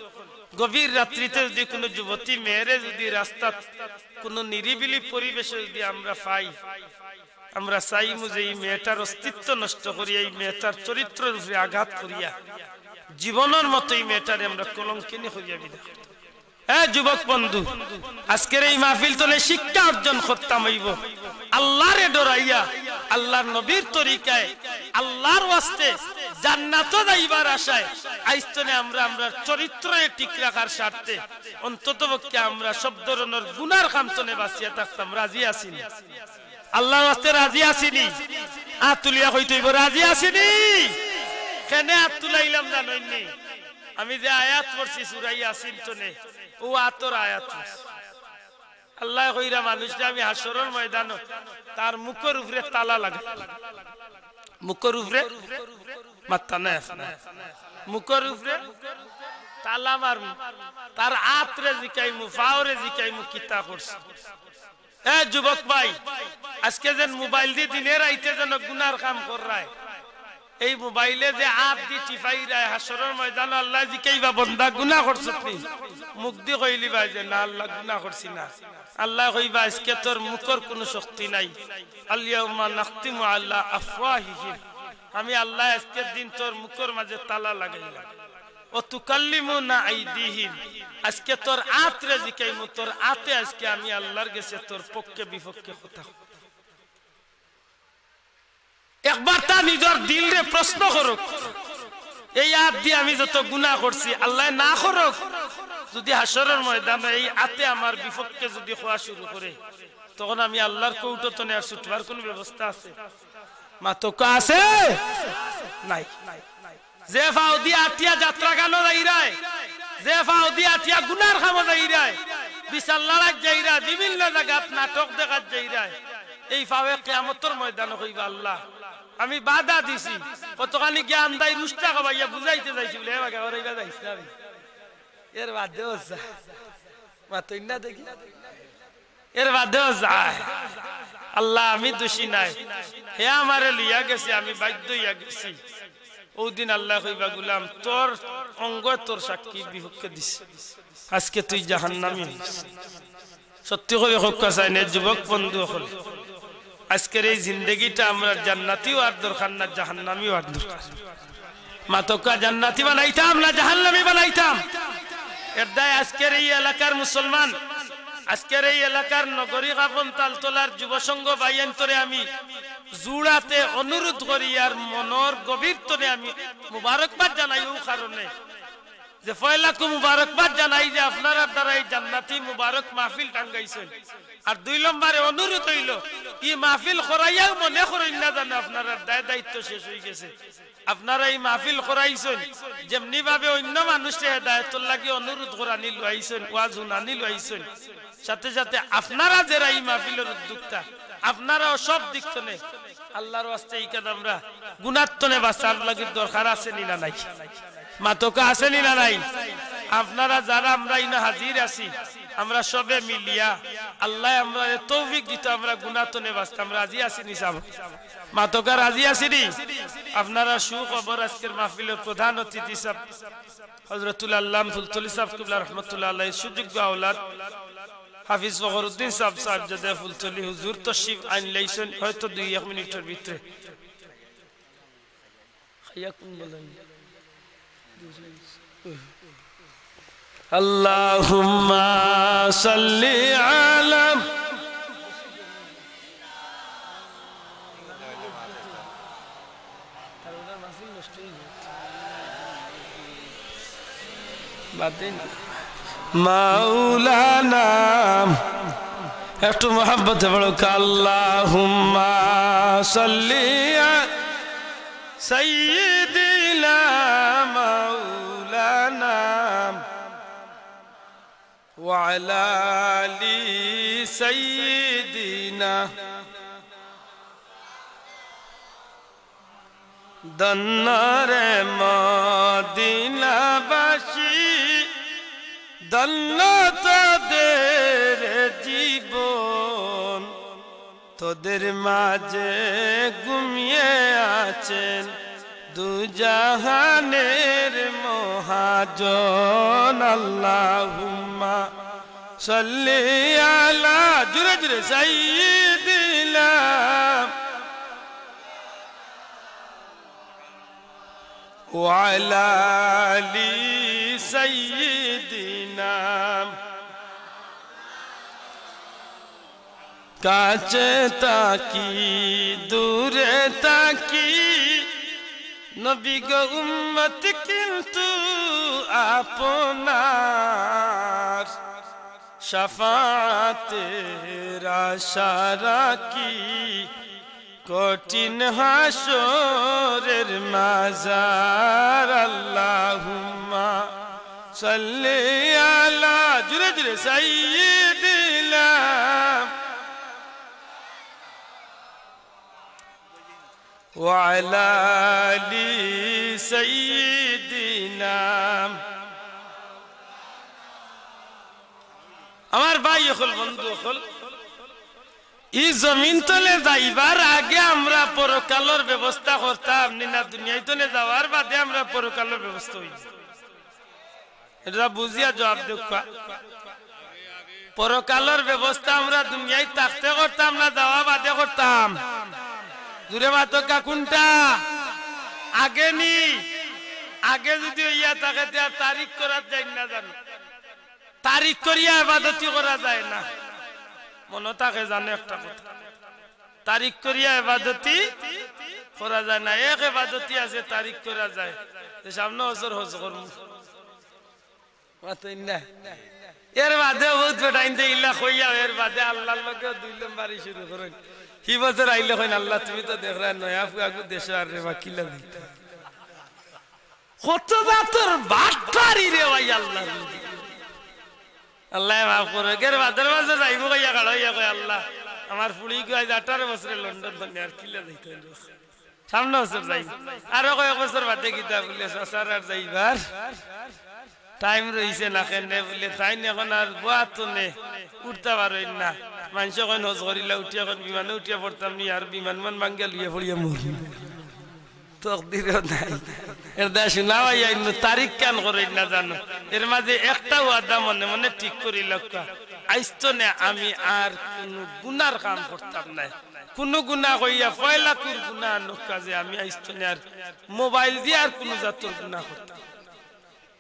গভীর রাত্রিতে যদি কুনু যুবতী মেয়েরে যদি রাস্তাত কুনু নিরিবিলি পরিবেশে যদি আমরা পাই, আমরা চাইমু যে ই মেয়েটার অস্তিত্ব নষ্ট করিয়া, ই মেয়েটার চরিত্রর উপরে আঘাত করিয়া, জীবনর মতো ই মেয়েটারে আমরা কলঙ্কিনী করিয়া বিদায় করি। এ যুবক বন্ধু, আজকের এই মাহফিল তনে শিক্ষা অর্জন করতাম অইবো, আল্লাহরে ডরাইয়া, আল্লাহর নবীর তরিকায়, আল্লাহর ওয়াস্তে, জান্নাতো যাইবার আশায়, আইজ তনে আমরা আমরার চরিত্ররে ঠিক রাখার স্বার্থে অন্তত পক্ষে আমরা সব ধরনর গুনার কাম তনে বাঁচিয়া থাকতাম। রাজি আছি নি? আল্লাহর ওয়াস্তে রাজি আছি নি? আত তুলিয়া কইতে অইবো, রাজি আছি নি? কেনে আত তুলাইলাম জানইন নি? আমি যে আয়াত পড়ছি সূরা ইয়াসিন তনে, অউ আতর আয়াত পড়ছি। আল্লায় কইরা মানুষরে আমি হাশরর ময়দানো তার মুখর উপরে তালা লাগাই। মুখর উপরে মাত্তা নাই আপনার। মুখর উপরে তালা মারমু। তার আতরে জিকাইমু, পাওরে জিকাইমু, কিতা করছে? এ যুবক ভাই, আজকে যেন মোবাইল দি দিনে রাইতে যেন গুনার কাম কররায়, এই মোবাইলে যে আত দি টিপাইরায়, হাশরর ময়দানো আল্লায় জিকাইবা, "বন্দা, গুনা করছত নি?" মুখ দি কইলিবায় যে, "না আল্লাহ, গুনা করছি না।" আল্লায় কইবা, "আজকে তোর মুখর কুনু শক্তি নাই। আল ইয়াউমা নাখতিমু আলা আফওয়াহিহিম।" আমি আল্লায় আজকের দিন তোর মুখর মাঝে তালা লাগাইলাম। "ওয়া তুকাল্লিমুনা আইদিহিম।" আজকে তোর আতরে জিকাইমু, তোর আতে আজকে আমি আল্লাহর গেছে তোর পক্ষে বিপক্ষে কথা। একবার তা নিজর দিলরে প্রশ্ন করউক, এই আত দি আমি যত গুনা করছি, আল্লায় না করউক, যুদি হাশরর ময়দানো এই আতে আমার বিপক্ষে যুদি কওয়া শুরু করে, তখন আমি আল্লার কোর্টো তনে আর ছুটবার কুনু ব্যবস্থা আছে? মাতউক্কা আছে? নাই। যে ফাও দি আটিয়া যাত্রাগানো যাইরায়, যে ফাও দি আটিয়া গুনার কামো যাইরায়, বিচার লড়াইত যাইরায়, বিভিন্ন জাগাত নাটক দেখাত যাইরায়, এই ফাওয়ে কিয়ামতর ময়দানো কইবা, "আল্লাহ, আমি বাধা দিছি, কতখানি জ্ঞান দাই রুষ্টা খাবাইয়া বুঝাইতে যাইছি বলে, এ বাগা, ওরা ইবা যাইছ না রে।" এর বাদেও যা, মাতইন না দেখি। এর বাদেও যায়, "আল্লাহ, আমি দোষী নায়, হে আমারে লইয়া গেছে, আমি বাধ্য অইয়া গেছি।" অউ দিন আল্লায় কইবা, "গুলাম, তোর অঙ্গয় তোর সাক্ষী বিপক্ষে দিছে, আজকে তুই জাহান্নামী অইছ।" সত্যি করি কউক্কা চাইন যুবক বন্ধু অকল, আজকের এই জিন্দেগিটা আমরার জান্নাতি অওয়ার দরকার না জাহান্নামী অওয়ার দরকার? মাতউক্কা, জান্নাতি বানাইতাম না জাহান্নামী বানাইতাম? এর দায় আজকের এই এলাকার মুসলমান, আজকের এই এলাকার নগরী কাফন তালতলার যুব সংঘ ভাইয়াইন্তরে আমি জুড়াতে অনুরোধ করি আর মনর গভীর তনে আমি মুবারকবাদ জানাই অউ কারণে যে পয়লাকু মুবারকবাদ জানাই যে আপনারার দ্বারা এই জান্নাতি মুবারক মাহফিল টাঙ্গাইছইন। আর দুই নম্বরে অনুরোধ অইলো, ই মাহফিল করাইয়াও মনে করইন না জানো আপনারার দায় দায়িত্ব শেষ অইগেছে। আপনারা ই মাহফিল করাইছইন, যেমনি ভাবে অইন্য মানুষরে হেদায়েতর লাগি অনুরোধ করানি লইয়া আইছইন, ওয়াজ হুনানি লইয়া আইছইন, সাথে সাথে আপনারা যেরা ই মাহফিলর উদ্যোক্তা, আপনারাও সব দিক তনে আল্লার ওয়াস্তে ইখান আমরা গুনার তনে বাঁচার লাগি দরকার আছে নি না নাই? মাতউক্কা আছে নি না নাই? আপনারা যারা আমরা ইনো হাজির আছি, আমরা সবে মিলিয়া আল্লায় আমরারে তৌফিক দিতো আমরা গুনা তনে বাঁচতাম। রাজি আছি নি সাব? মাতউক্কা রাজি আছি নি? আপনারা সুখবর, আজকের মাহফিলর প্রধান অতিথি সাব হযরতুল আল্লাম ফুলতলি সাব কিবলা রহমতুল্লাহ আলাইহির সুযোগ্য আওলাদ হাফিজ ফখরুদ্দিন সাব সাহেবজাদে ফুলতলি হুজুর তশরিফ আনলাইছইন, হয়তো দুই এক মিনিটর ভিতরে। আল্লাহুম্মা সাল্লি আলা। বাদ দেন। মাওলানা, একটু মহব্বতে পড়ো, আল্লাহুম্মা সাল্লি আ-, সাইয়্যিদিনা মাওলানা ওয়া আলা আলি সাইয়্যিদিনা। ধন্য রে মদিনাবাসী, ধন্য তোদের জীবন, তোদের মাঝে ঘুমিয়ে আছেন দুজাহানের মহাজন। আল্লাহুম্মা সাল্লি আলা, জুরে জুরে, সাইয়্যিদিনা ওয়া আলা আলি সাইয়্যিদিনা। কাছে থাকি, দূরে থাকি, নবী গো উম্মত কিন্তু আপনার। শাফাআতের আশা রাখি, কঠিন হাশরের মাজার। আল্লাহুম্মা সাল্লি আলা, জুরে জুরে, সাইয়্যিদিনা ওয়া আলা আলি সাইয়্যিদিনা। আমার ভাই অকল, বন্ধু অকল, ই জমিন তলে যাইবার আগে আমরা পরকালর ব্যবস্থা করতাম নি না? দুনিয়াই তনে যাওয়ার বাদে আমরা পরকালর ব্যবস্থা অইছে। এটা বুঝিয়া জবাব দেউক্কা। পরকালর ব্যবস্থা আমরা দুনিয়াই থাকতে করতাম না যাওয়া বাদে করতাম? জুরে মাতউক্কা, কুনটা আগে নি? আগে যুদি অইয়া থাকে, তে আর তারিখ করাত যাইন না জানো? তারিখ করিয়া এবাদতি করা যায় না। মনো থাকে জানো একটা কথা, তারিখ করিয়া এবাদতি করা যায় না। এক এবাদতই আছে, তারিখ করা যায়। তে সামনে বছর হজ করমু। মাতইন না। এর বাদে বউত বেটাইন্তে ইলা কইয়া, এর বাদে আল্লার লগেও দুই নম্বরি শুরু করইন। হি বছর আইলে কইন, "আল্লা, তুমি তো দেখরায় নয়া ফুয়াগু দেশো আর রে বা কিলা দিতা।" কত জাতর বাটপারি রে ভাই আল্লা। আল্লায় মাফ করউক। এর বাদর মাসে যাইমু কইয়া খাড়া অইয়া কয়, "আল্লা, আমার ফুড়িগু আইজ আঠারো বছরে লন্ডন থনে আর কিলা যাইতাম।" সামনে বছর যাইমু। আরো কয়েক বছর বাদে কিতা বুলে, "চাচার আর যাইবার টাইম রইছে না কেনে?" বুলে, "তাইন অখন আর বুয়াত থনে উঠতা পারইন না। মানষে কইন হজ করিলা উঠিয়া, অখন বিমানো উঠিয়া পড়তাম নি, আর বিমান মান ভাঙ্গিয়া লুইয়া পড়িয়া মরি।" তকদিরও নাই। এর দায় শুনা ভাইয়াইন নু, তারিখ খান করইন না জানো। এর মাঝে একটা ওয়াদা মনে মনে ঠিক করি লউক্কা, আইজ থনে আমি আর কুনু গুনার কাম করতাম নায়। কুনু গুনা কইয়া পয়লা কুর গুনা আনউক্কা যে আমি আইজ থনে আর মোবাইল দিয়া আর কুনু জাতর গুনা করতাম।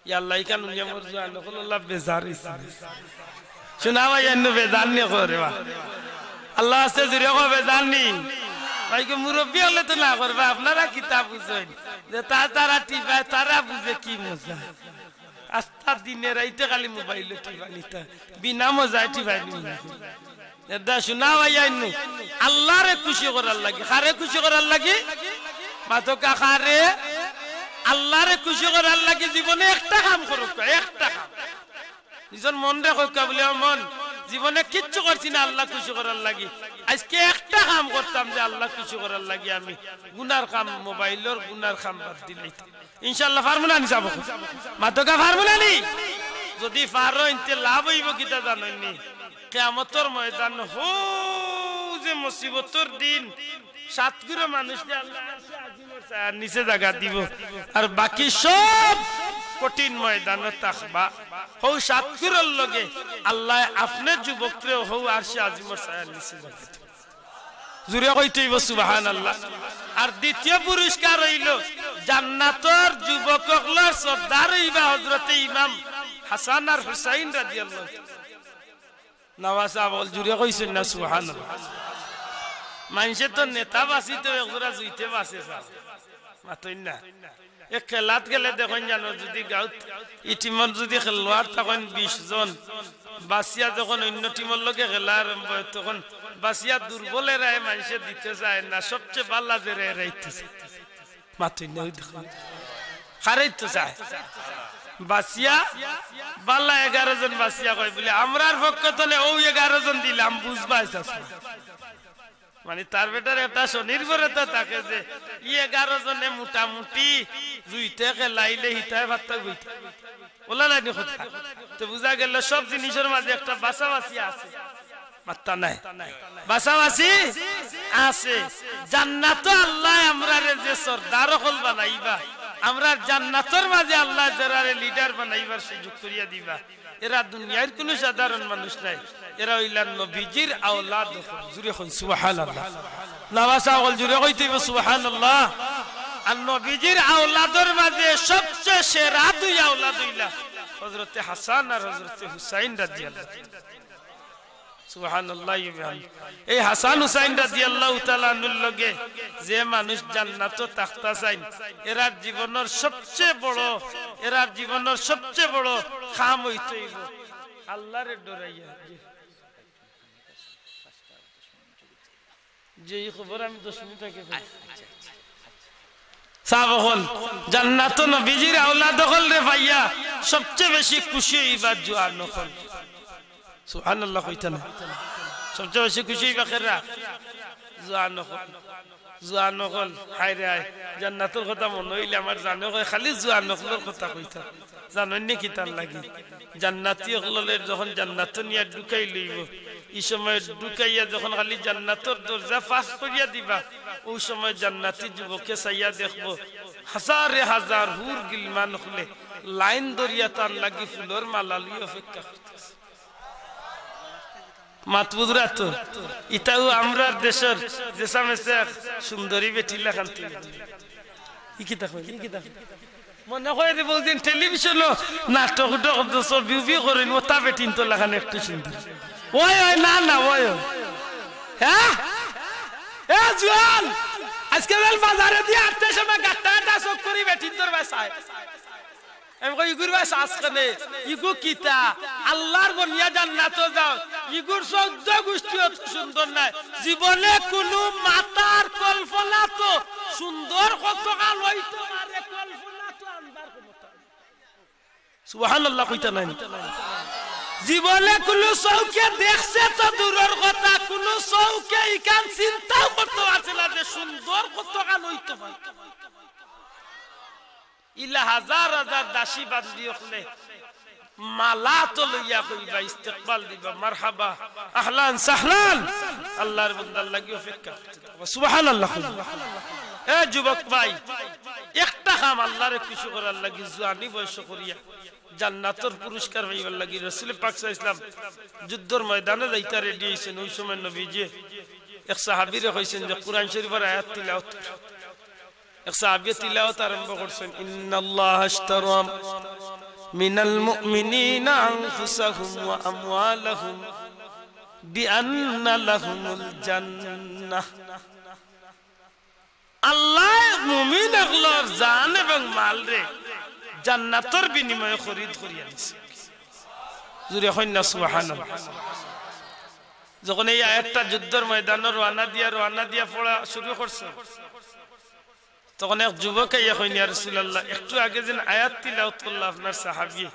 ইয়া আল্লা, ইখান হুনিয়া মোর জোয়ান অকল অলা বেজার অইছে। শুনা ভাইয়াইন নু, বেজার নি কও রে বা। আল্লা আছে জুরে কও, বেজার নি। ভাই গো, মুরব্বি অকলে তো না করবা, আপনারা কিতা বুঝইন? যে তা তারা টিপায়, তারা বুঝে কি মজা। আস্তা দিনে রাইতে খালি মোবাইলো টিপানিতা, বিনা মজায় টিপানি। এর দায় শুনা ভাইয়াইন নু, আল্লারে খুশি করার লাগি। কারে খুশি করার লাগি? মাতউক্কা কারে? আল্লারে খুশি করার লাগি জীবনে একটা কাম করউক্কা, একটা কাম। নিজর মনরে কউক্কা বুলে, "ও মন, জীবনে কিচ্ছু করছি না আল্লা খুশি করার লাগি। আইজকে একটা কাম করতাম যে আল্লা খুশি করার লাগি আমি গুনার কাম, মোবাইলর গুনার কাম বাদ দিলাইতাম।" ইনশাআল্লাহ পারমু না নি সাব অকল? মাতউক্কা পারমু না নি? যুদি পারইন তে লাভ অইবো কিতা জানইন নি? কিয়ামতর ময়দান হউ যে মুসিবতর দিন, সাত গুরু মানুষরে আল্লায় আরশে আজিমর ছায়ার নিচে জাগা দিবো। আর বাকি সব কঠিন ময়দানো থাকবা। হউ সাত গুরুর লগে আল্লায় আপনে যুবকরেও হউ আরশে আজিমর ছায়ার নিচে জাগা দিবো। জুরে কইতে অইবো সুবহানাল্লাহ। আর দ্বিতীয় পুরস্কার অইলো জান্নাতর যুবক অকলর সর্দার অইবা হজরতে ইমাম হাসান আর হুসাইন রাদিয়াল্লাহু তাআলা। নাওয়া সাব অকল জুরে কইছইন না সুবহানাল্লাহ। মানষে তো নেতা বাছিতো একজোড়া জুইতে বাছে সাব। মাতইন না। এক খেলাত গেলে দেখইন জানো, যুদি গাউত ই টিমর যুদি খেলোয়াড় থাকইন বিশ জন, বাছিয়া যখন অইন্য টিমর লগে খেলা আরম্ভ অয়, তখন বাছিয়া দুর্বল এরায় মানষে দিতে চায় না, সবচে ভালা যেরে এরাইতে চায়। মাতইন না, অউ দেখইন। হারাইতে চায়। বাছিয়া, ভালা এগারো জন বাছিয়া কয় বুলে, "আমরার পক্ষ তনে অউ এগারো জন দিলাম, বুঝবায় চাচা।" মানি তার বেটার একটা স্বনির্ভরতা থাকে যে ই এগারো জনে মোটামুটি জুইতে খেলাইলে হিতায় পারতা বইতা। অলা নায় নি কথা? তে বুঝা গেল সব জিনিসর মাঝে একটা বাছাবাছি আছে। মাত্তা নাই। বাছাবাছি আছে। জান্নাতো আল্লায় আমরারে যে সর্দার অকল বানাইবা, আমরার জান্নাতর মাঝে আল্লায় যেরারে লিডার বানাইবার সুযোগ করিয়া দিবা। এরা দুনিয়ার কুনু সাধারণ মানুষ নায়, এরা অইলা নবীজির আওলাদ অকল। জুরে কইন সুবহানাল্লাহ। নাওয়া সাব অকল জুরে কইতে অইবো সুবহানাল্লাহ। আর নবীজির আওলাদর মাঝে সবচে সেরা দুই আওলাদ অইলা হজরতে হাসান আর হজরতে হুসাইন রাদিয়াল্লাহু। সুবহানাল্লাহি ওয়া বিহামদিহি। এই হাসান হুসাইন রাদিয়াল্লাহু তাআলা আনহুর লগে যে মানুষ জান্নাতো থাকতা চাইন, এরার জীবনর সবচে বড়, এরার জীবনর সবচে বড় কাম অইতো অইবো আল্লারে ডরাইয়া। যে ই খবর আমি দশ মিনিট আগে পাইছি। সাব অকল, জান্নাতো নবীজির আওলাদ অকলরে পাইয়া সবচে বেশি খুশি অইবা জোয়ান অকল। সুবহানাল্লাহ কইতা না। সবচে বেশি খুশি অইবা কেরা? জোয়ান অকল। জোয়ান অকল, হায় রে হায়, জান্নাতর কথা মনো অইলে আমার জানে কয়, খালি জোয়ান অকলর কথা কইতা। জানইন নি কিতার লাগি? জান্নাতি অকলরে যখন জান্নাতো নিয়া ঢুকাই লইবো, ই সময় ঢুকাইয়া যখন খালি জান্নাতর দরজা ফাঁক করিয়া দিবা, অউ সময় জান্নাতি যুবকে চাইয়া দেখবো, হাজারে হাজার হুর গিলমান অকলে লাইন ধরিয়া তান লাগি ফুলর মালা লইয়া অপেক্ষা করতেছে। মাত বুঝরা তো? ইতাও আমরার দেশর যেসা মেসা এক সুন্দরী বেটির লাখান তুই। ই কিতা কইন, ই কিতা কইন? মনে কয় রে বউজিন টেলিভিশনো নাটক উটক ছবি উবি করইন, অতা বেটিন তো লাখান একটু সুন্দর। ওই, ওই, না, না, ওই, ওই। হ্যাঁ? এ জোয়ান! আজকে বেলা বাজারে দিয়া আটতে সময় গাট্টা গাট্টা চউখ করি বেটিন্তর বায় চায়। আমি কই, "ইগুর বায় চাস কেনে? ইগু কিতা? আল্লার বনিয়া জান্নাতো যাও। ইগুর চৌদ্দ গুষ্টি অত সুন্দর নায়।" জীবনে কুনু মাতার কল্পনাত সুন্দর কতখান অইতো পারে, কল্পনাত আনবার ক্ষমতা নাই। সুবহানাল্লাহ কইতা নায় নি? জীবনে কুনু চউখে দেখছে তো দূরর কথা, কুনু চউখে ইখান চিন্তাও করতো পারছে না যে সুন্দর কতখান অইতো পারে। ইলা হাজার হাজার দাসী বান্দি অকলে মালা তো লইয়া কইবা, ইস্তেকবাল দিবা, "মারহাবা, আহলান সাহলান।" আল্লার বন্দার লাগি অপেক্ষা করতে থাকবা। সুবহানাল্লাহ কইবা। এ যুবক ভাই, একটা কাম আল্লারে খুশি করার লাগি জোয়ানি বয়স করিয়া জান্নাতর পুরস্কার পাইবার লাগি রসুল পাক সাল্লাল্লাহু আলাইহি ওয়াসাল্লাম যুদ্ধর ময়দানো যাইতা রেডি অইছইন। ওই সময় নবীজি এক সাহাবীরে কইছইন যে, "কুরআন শরীফর আয়াত তিলাওয়াত কর।" এক সাহাবীয়ে তিলাওয়াত আরম্ভ করছইন, "ইন্নাল্লাহা আশতারা মিনাল মুমিনিনা আনফুসাহুম ওয়া আমওয়ালাহুম বিআন্না লাহুমুল জান্নাহ।" আল্লায় মুমিন অকলর জান এবং মালরে জান্নাতর বিনিময়ে খরিদ করিয়া নিছে। জুরে কইন না সুবহানাল্লাহ। যখন এই আয়াতটা যুদ্ধর ময়দানো রওয়ানা দিয়া, রওয়ানা দিয়া পড়া শুরু করছে, তখন এক যুবক আইয়া কইন, "ইয়া রাসূলুল্লাহ, একটু আগে যেন আয়াত তিলাওয়াত করলা আপনার সাহাবী,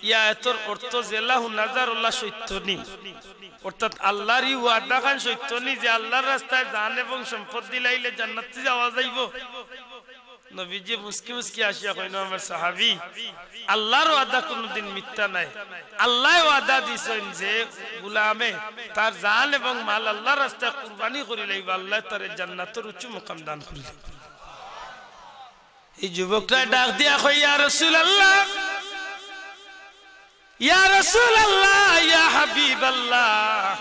ই আয়াতর অর্থ যেলা হুনা যার অলা সত্য নি?" অর্থাৎ আল্লার ই ওয়াদা খান সত্য নি যে আল্লার রাস্তায় জান এবং সম্পদ দিলাইলে জান্নাতে যাওয়া যাইবো? নবীজি মুস্কি মুস্কি হাসিয়া কইন, "আমার সাহাবী, আল্লার ওয়াদা কুনুদিন মিথ্যা নায়। আল্লায় ওয়াদা দিছইন যে গুলামে তার জান এবং মাল আল্লার রাস্তায় কুরবানি করিলাইবো, আল্লায় তারে জান্নাতর উঁচু মুকাম দান করিলাইবো।" এই যুবকটায় ডাক দিয়া কয়, "ইয়া রাসূলুল্লাহ, ইয়া রাসূলুল্লাহ, ইয়া হাবিবাল্লাহ,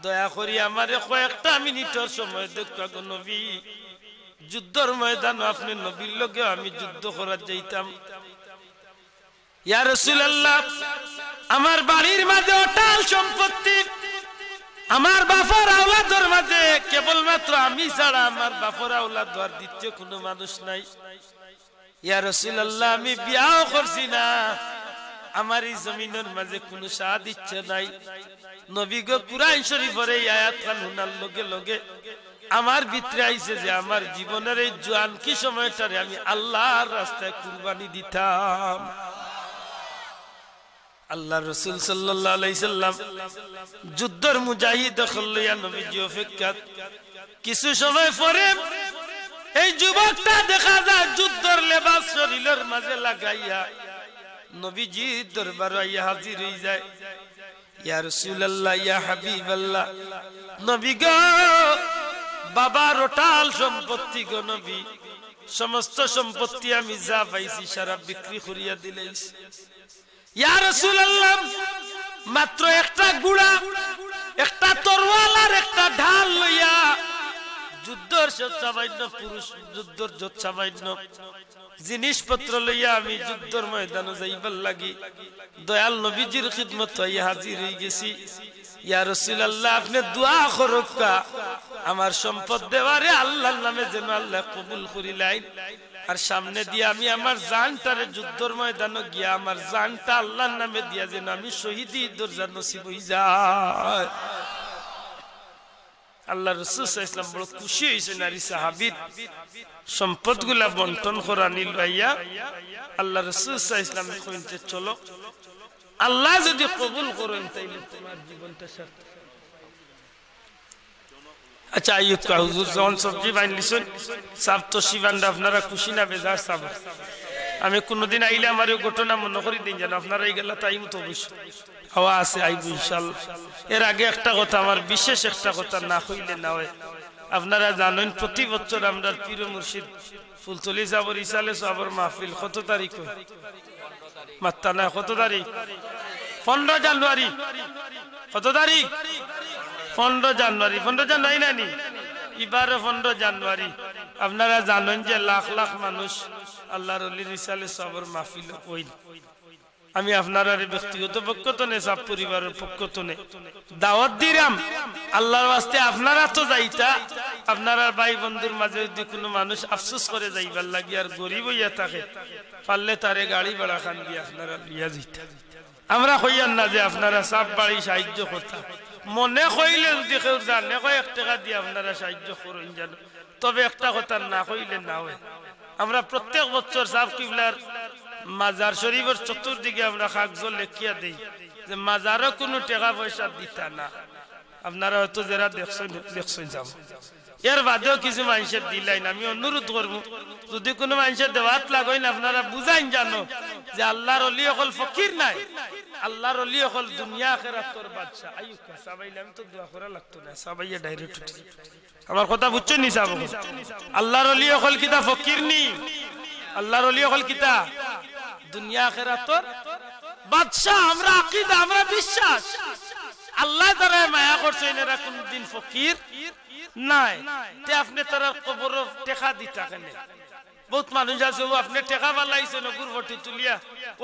দয়া করি আমারে কয়েকটা মিনিটর সময় দেউক্কা গো নবী। যুদ্ধর ময়দানো আপনে নবীর লগে আমি যুদ্ধ করাত যাইতাম।" ইয়া রাসূলুল্লাহ, আমার বাড়ির মাঝে অটাল সম্পত্তি, আমার বাপর আওলাদর মাঝে কেবলমাত্র আমি ছাড়া আমার বাপর আওলাদ আর দ্বিতীয় কুনু মানুষ নাই। ইয়া রাসূলুল্লাহ, আমি বিয়াও করছি না, আমার ই জমিনর মাঝে কুনু সাদ ইচ্ছা নাই। নবী গো, কুরআন শরীফর এই আয়াত খান হুনার লগে লগে আমার ভিতরে আইছে যে আমার জীবনর এই জোয়ানকি সময়টারে আমি আল্লার রাস্তায় কুরবানি দিতাম। আল্লার রসুল সাল্লাল্লাহু আলাইহি সাল্লাম যুদ্ধর মুজাহিদ অকল লইয়া নবীজি অপেক্ষাত। কিছু সময় পরে এই যুবকটা দেখা যায় যুদ্ধর লেবাস শরীলর মাঝে লাগাইয়া নবীজির দরবারো আইয়া হাজির অইযায়। ইয়া রাসূলুল্লাহ, ইয়া হাবিবাল্লাহ, নবী গো, বাবার অটাল সম্পত্তি গো নবী, সমস্ত সম্পত্তি আমি যা পাইছি সারা বিক্রি করিয়া দিলাইছি। ইয়া রাসূলুল্লাহ, মাত্র একটা ঘোড়া, একটা তরোয়াল আর একটা ঢাল লইয়া যুদ্ধর যত সামান্য পুরুষ, যুদ্ধর যত সামান্য জিনিসপত্র লইয়া আমি যুদ্ধর ময়দানো যাইবার লাগি দয়াল নবীজির খিদমতো আইয়া হাজির অইগেছি। ইয়া রাসূলুল্লাহ, আপনে দোয়া করউক্কা, আমার সম্পদ দেওয়ারে আল্লার নামে যেন আল্লায় কবুল করিলাইন। আর সামনেদি আমি আমার জানটারে যুদ্ধর ময়দানো গিয়া আমার জানটা আল্লার নামে দিয়া যেন আমি শহীদি দরজা নসিব অইযায়। আল্লার রসুল সাল্লাল্লাহু আলাইহি ওয়াসাল্লাম বড় খুশি অইছইন, আর ই সাহাবীর সম্পদগুলা বন্টন করানি লইয়া আল্লার রসুল সাল্লাল্লাহু আলাইহি ওয়াসাল্লামে কইন যে, "চলো, আল্লায় যুদি কবুল করইন, তাইলে তুমার জীবনটা সার্থক।" আচ্ছা, আইউক্কা হুজুর, যখন সবজি বাইন্দিছইন, সাব তো শিবান্ডা, আপনারা খুশি না বেজার সাব? আমি কুনুদিন আইলে আমারে অউ ঘটনা মনো করি দিন যেন, আপনারা ইগুলা তাইমু তো অবশ্য। হাওয়া আছে, আইবো ইনশাআল্লাহ। এর আগে একটা কথা, আমার বিশেষ একটা কথা না কইলে না অয়। আপনারা জানইন, প্রতি বছর আমরার পীর মুর্শিদ ফুলতলি সাবর ইসালে সওয়াবর মাহফিল কত তারিখ অয়? মাত্তা না, কত তারিখ? পনরো জানুয়ারি। কত তারিখ? পনরো জানুয়ারি। পনরো জানুয়ারি না নি? ইবারও পনরো জানুয়ারি। আপনারা জানইন যে লাখ লাখ মানুষ আল্লার অলির ইসালে সওয়াবর মাহফিল অইল। আমি আপনারারে ব্যক্তিগত পক্ষ তনে, ছাব পরিবারর পক্ষ তনে দাওয়াত দিরাম, আল্লার ওয়াস্তে আপনারা তো যাইতা। আপনারার ভাই বন্ধুর মাঝে যুদি কুনু মানুষ আফসোস করে যাইবার লাগি আর গরিব অইয়া থাকে, পারলে তারে গাড়ি ভাড়া খান দিয়া আপনারা লইয়া যাইতা। আমরা কইয়ার না যে আপনারা ছাব বাড়ি সাহায্য করতা, মনে কইলে যুদি কেউ জানে কয় এক টেকা দিয়া আপনারা সাহায্য করইন জানো, তবে একটা কথা না কইলে না অয়। আমরা প্রত্যেক বছর ছাব কিবলার মাজার শরীফর চতুর্দিকে আমরা কাগজো লেখিয়া দেই যে মাজারো কুনু টেকা পয়সা দিতা না। আপনারা হয়তো যেরা দেখছইন, দেখছইন যাও। এর বাদেও কিছু মানষে দিলাইন, আমি অনুরোধ করমু, যুদি কুনু মানষে দেওয়াত লাগইন, আপনারা বুঝাইন জানো যে আল্লার অলি অকল ফকির নায়, আল্লার অলি অকল দুনিয়া আখেরাতর বাদশা। আইউক্কা, ছাব আইলে আমি তো দোয়া করা লাগতো না, ছাব আইয়া direct উঠি। আমার কথা বুঝছইন নি ছাব? আল্লার অলি অকল কিতা ফকির নি? আল্লার অলি অকল কিতা? দুনিয়া আখেরাতর বাদশা। আমরা আকিদা, আমরা বিশ্বাস, আল্লায় যারারে মায়া করছইন, এরা কুনুদিন ফকির নায়। তে আপনে তারার কবরো টেকা দিতা কেনে? বউত মানুষ আছে, ও আপনে টেকা ফালাইছইন, অগুর ফটো তুলিয়া,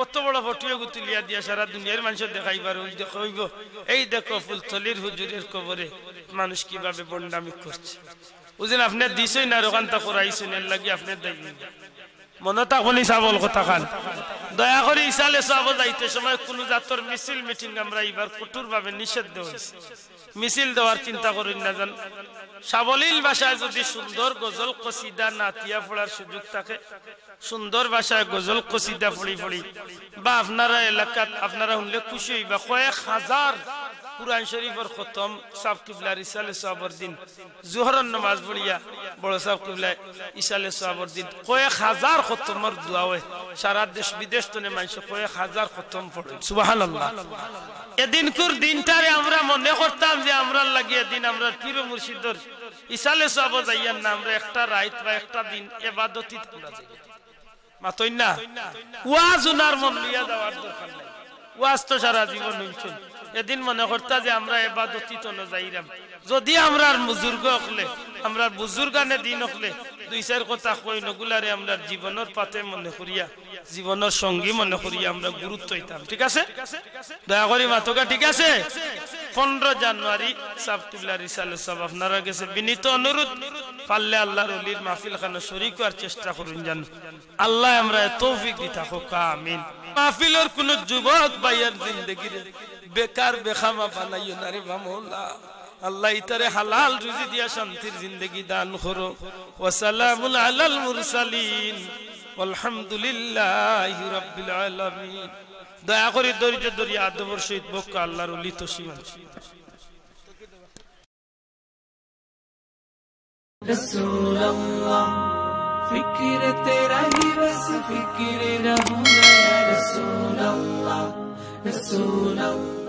অত বড় ফটো এগু তুলিয়া দিয়া সারা দুনিয়ার মানষরে দেখাইবার, ওই দেখো, অইবো, এই দেখো ফুলতলির হুজুরের কবরে মানুষ কিভাবে ভন্ডামি করছে। বুঝছইন, আপনে দিছইন আর অখানতা করাইছইন, এর লাগি আপনে দায়ী। মনো থাকবো নি ছাব অকল কথাখান? দয়া করি ইসালে সওয়াবো যাইতে সময় কুনু জাতর মিছিল মিটিং আমরা ইবার কঠোরভাবে নিষেধ দেওয়া অইছে। মিছিল দেওয়ার চিন্তা করইন না জান। সাবলীল ভাষায় যুদি সুন্দর গজল, কসিদা, নাতিয়া পড়ার সুযোগ থাকে, সুন্দর ভাষায় গজল, কসিদা পড়ি পড়ি, বা আপনারা এলাকাত আপনারা হুনলে খুশি অইবা, কয়েক হাজার কুরআন শরীফর খতম ছাব কিবলার ইসালে সওয়াবর দিন জোহরর নামাজ পড়িয়া বড় ছাব কিবলায় ইসালে সওয়াবর দিন কয়েক হাজার খতমর দোয়া অয়। সারা দেশ বিদেশ তনে মানষে কয়েক হাজার খতম পড়ে। সুবহানাল্লাহ। এদিনকুর দিনটারে আমরা মনে করতাম যে আমরার লাগি এদিন আমরার পীর মুর্শিদর ইসালে সওয়াবো যাইয়ার না, আমরা একটা রাইত বা একটা দিন এবাদতিত আমরা যাই। মাতইন না? ওয়াজ হুনার মন লইয়া যাওয়ার দরকার নাই। ওয়াজ তো সারা জীবন হুনছইন। এদিন মনে করতা যে আমরা এবাদতিত অনো যাইরাম। যুদি আমরার বুজুর্গ অকলে, আমরার বুজুর্গানে দিন অকলে দুই চাইর কথা কইন, অগুলারে আমরার জীবনর পাথে মনে করিয়া, জীবনর সঙ্গী মনে করিয়া আমরা গুরুত্ব দিতাম। ঠিক আছে? দয়া করি মাতউক্কা, ঠিক আছে? পনরো জানুয়ারি ছাব কিবলার ইসালে সওয়াব আপনারার গেছে বিনীত অনুরোধ, পারলে আল্লার অলির মাহফিলখানো শরিক অওয়ার চেষ্টা করইন জান। আল্লায় আমরারে তৌফিক দি থাকউক্কা, আমিন। মাহফিলর কুনু যুবক ভাইয়ার জিন্দেগিরে বেকার বেখামা বানাইও না রে বা মওলা। আল্লাহ ইতারে হালাল রুজি দিয়া শান্তির জিন্দেগি দান করো। ওয়া সালামুন আলাল মুরসালিন। ওয়ালহামদুলিল্লাহি রাব্বিল আলামিন। দয়া করি ধৈর্য ধরিয়া আদবর সহিত বউক্কা আল্লার অলি তশরিফ আনছইন। رسول الله، فکر تیرا ہی بس فکر رہوں گا یا رسول اللہ، رسول اللہ۔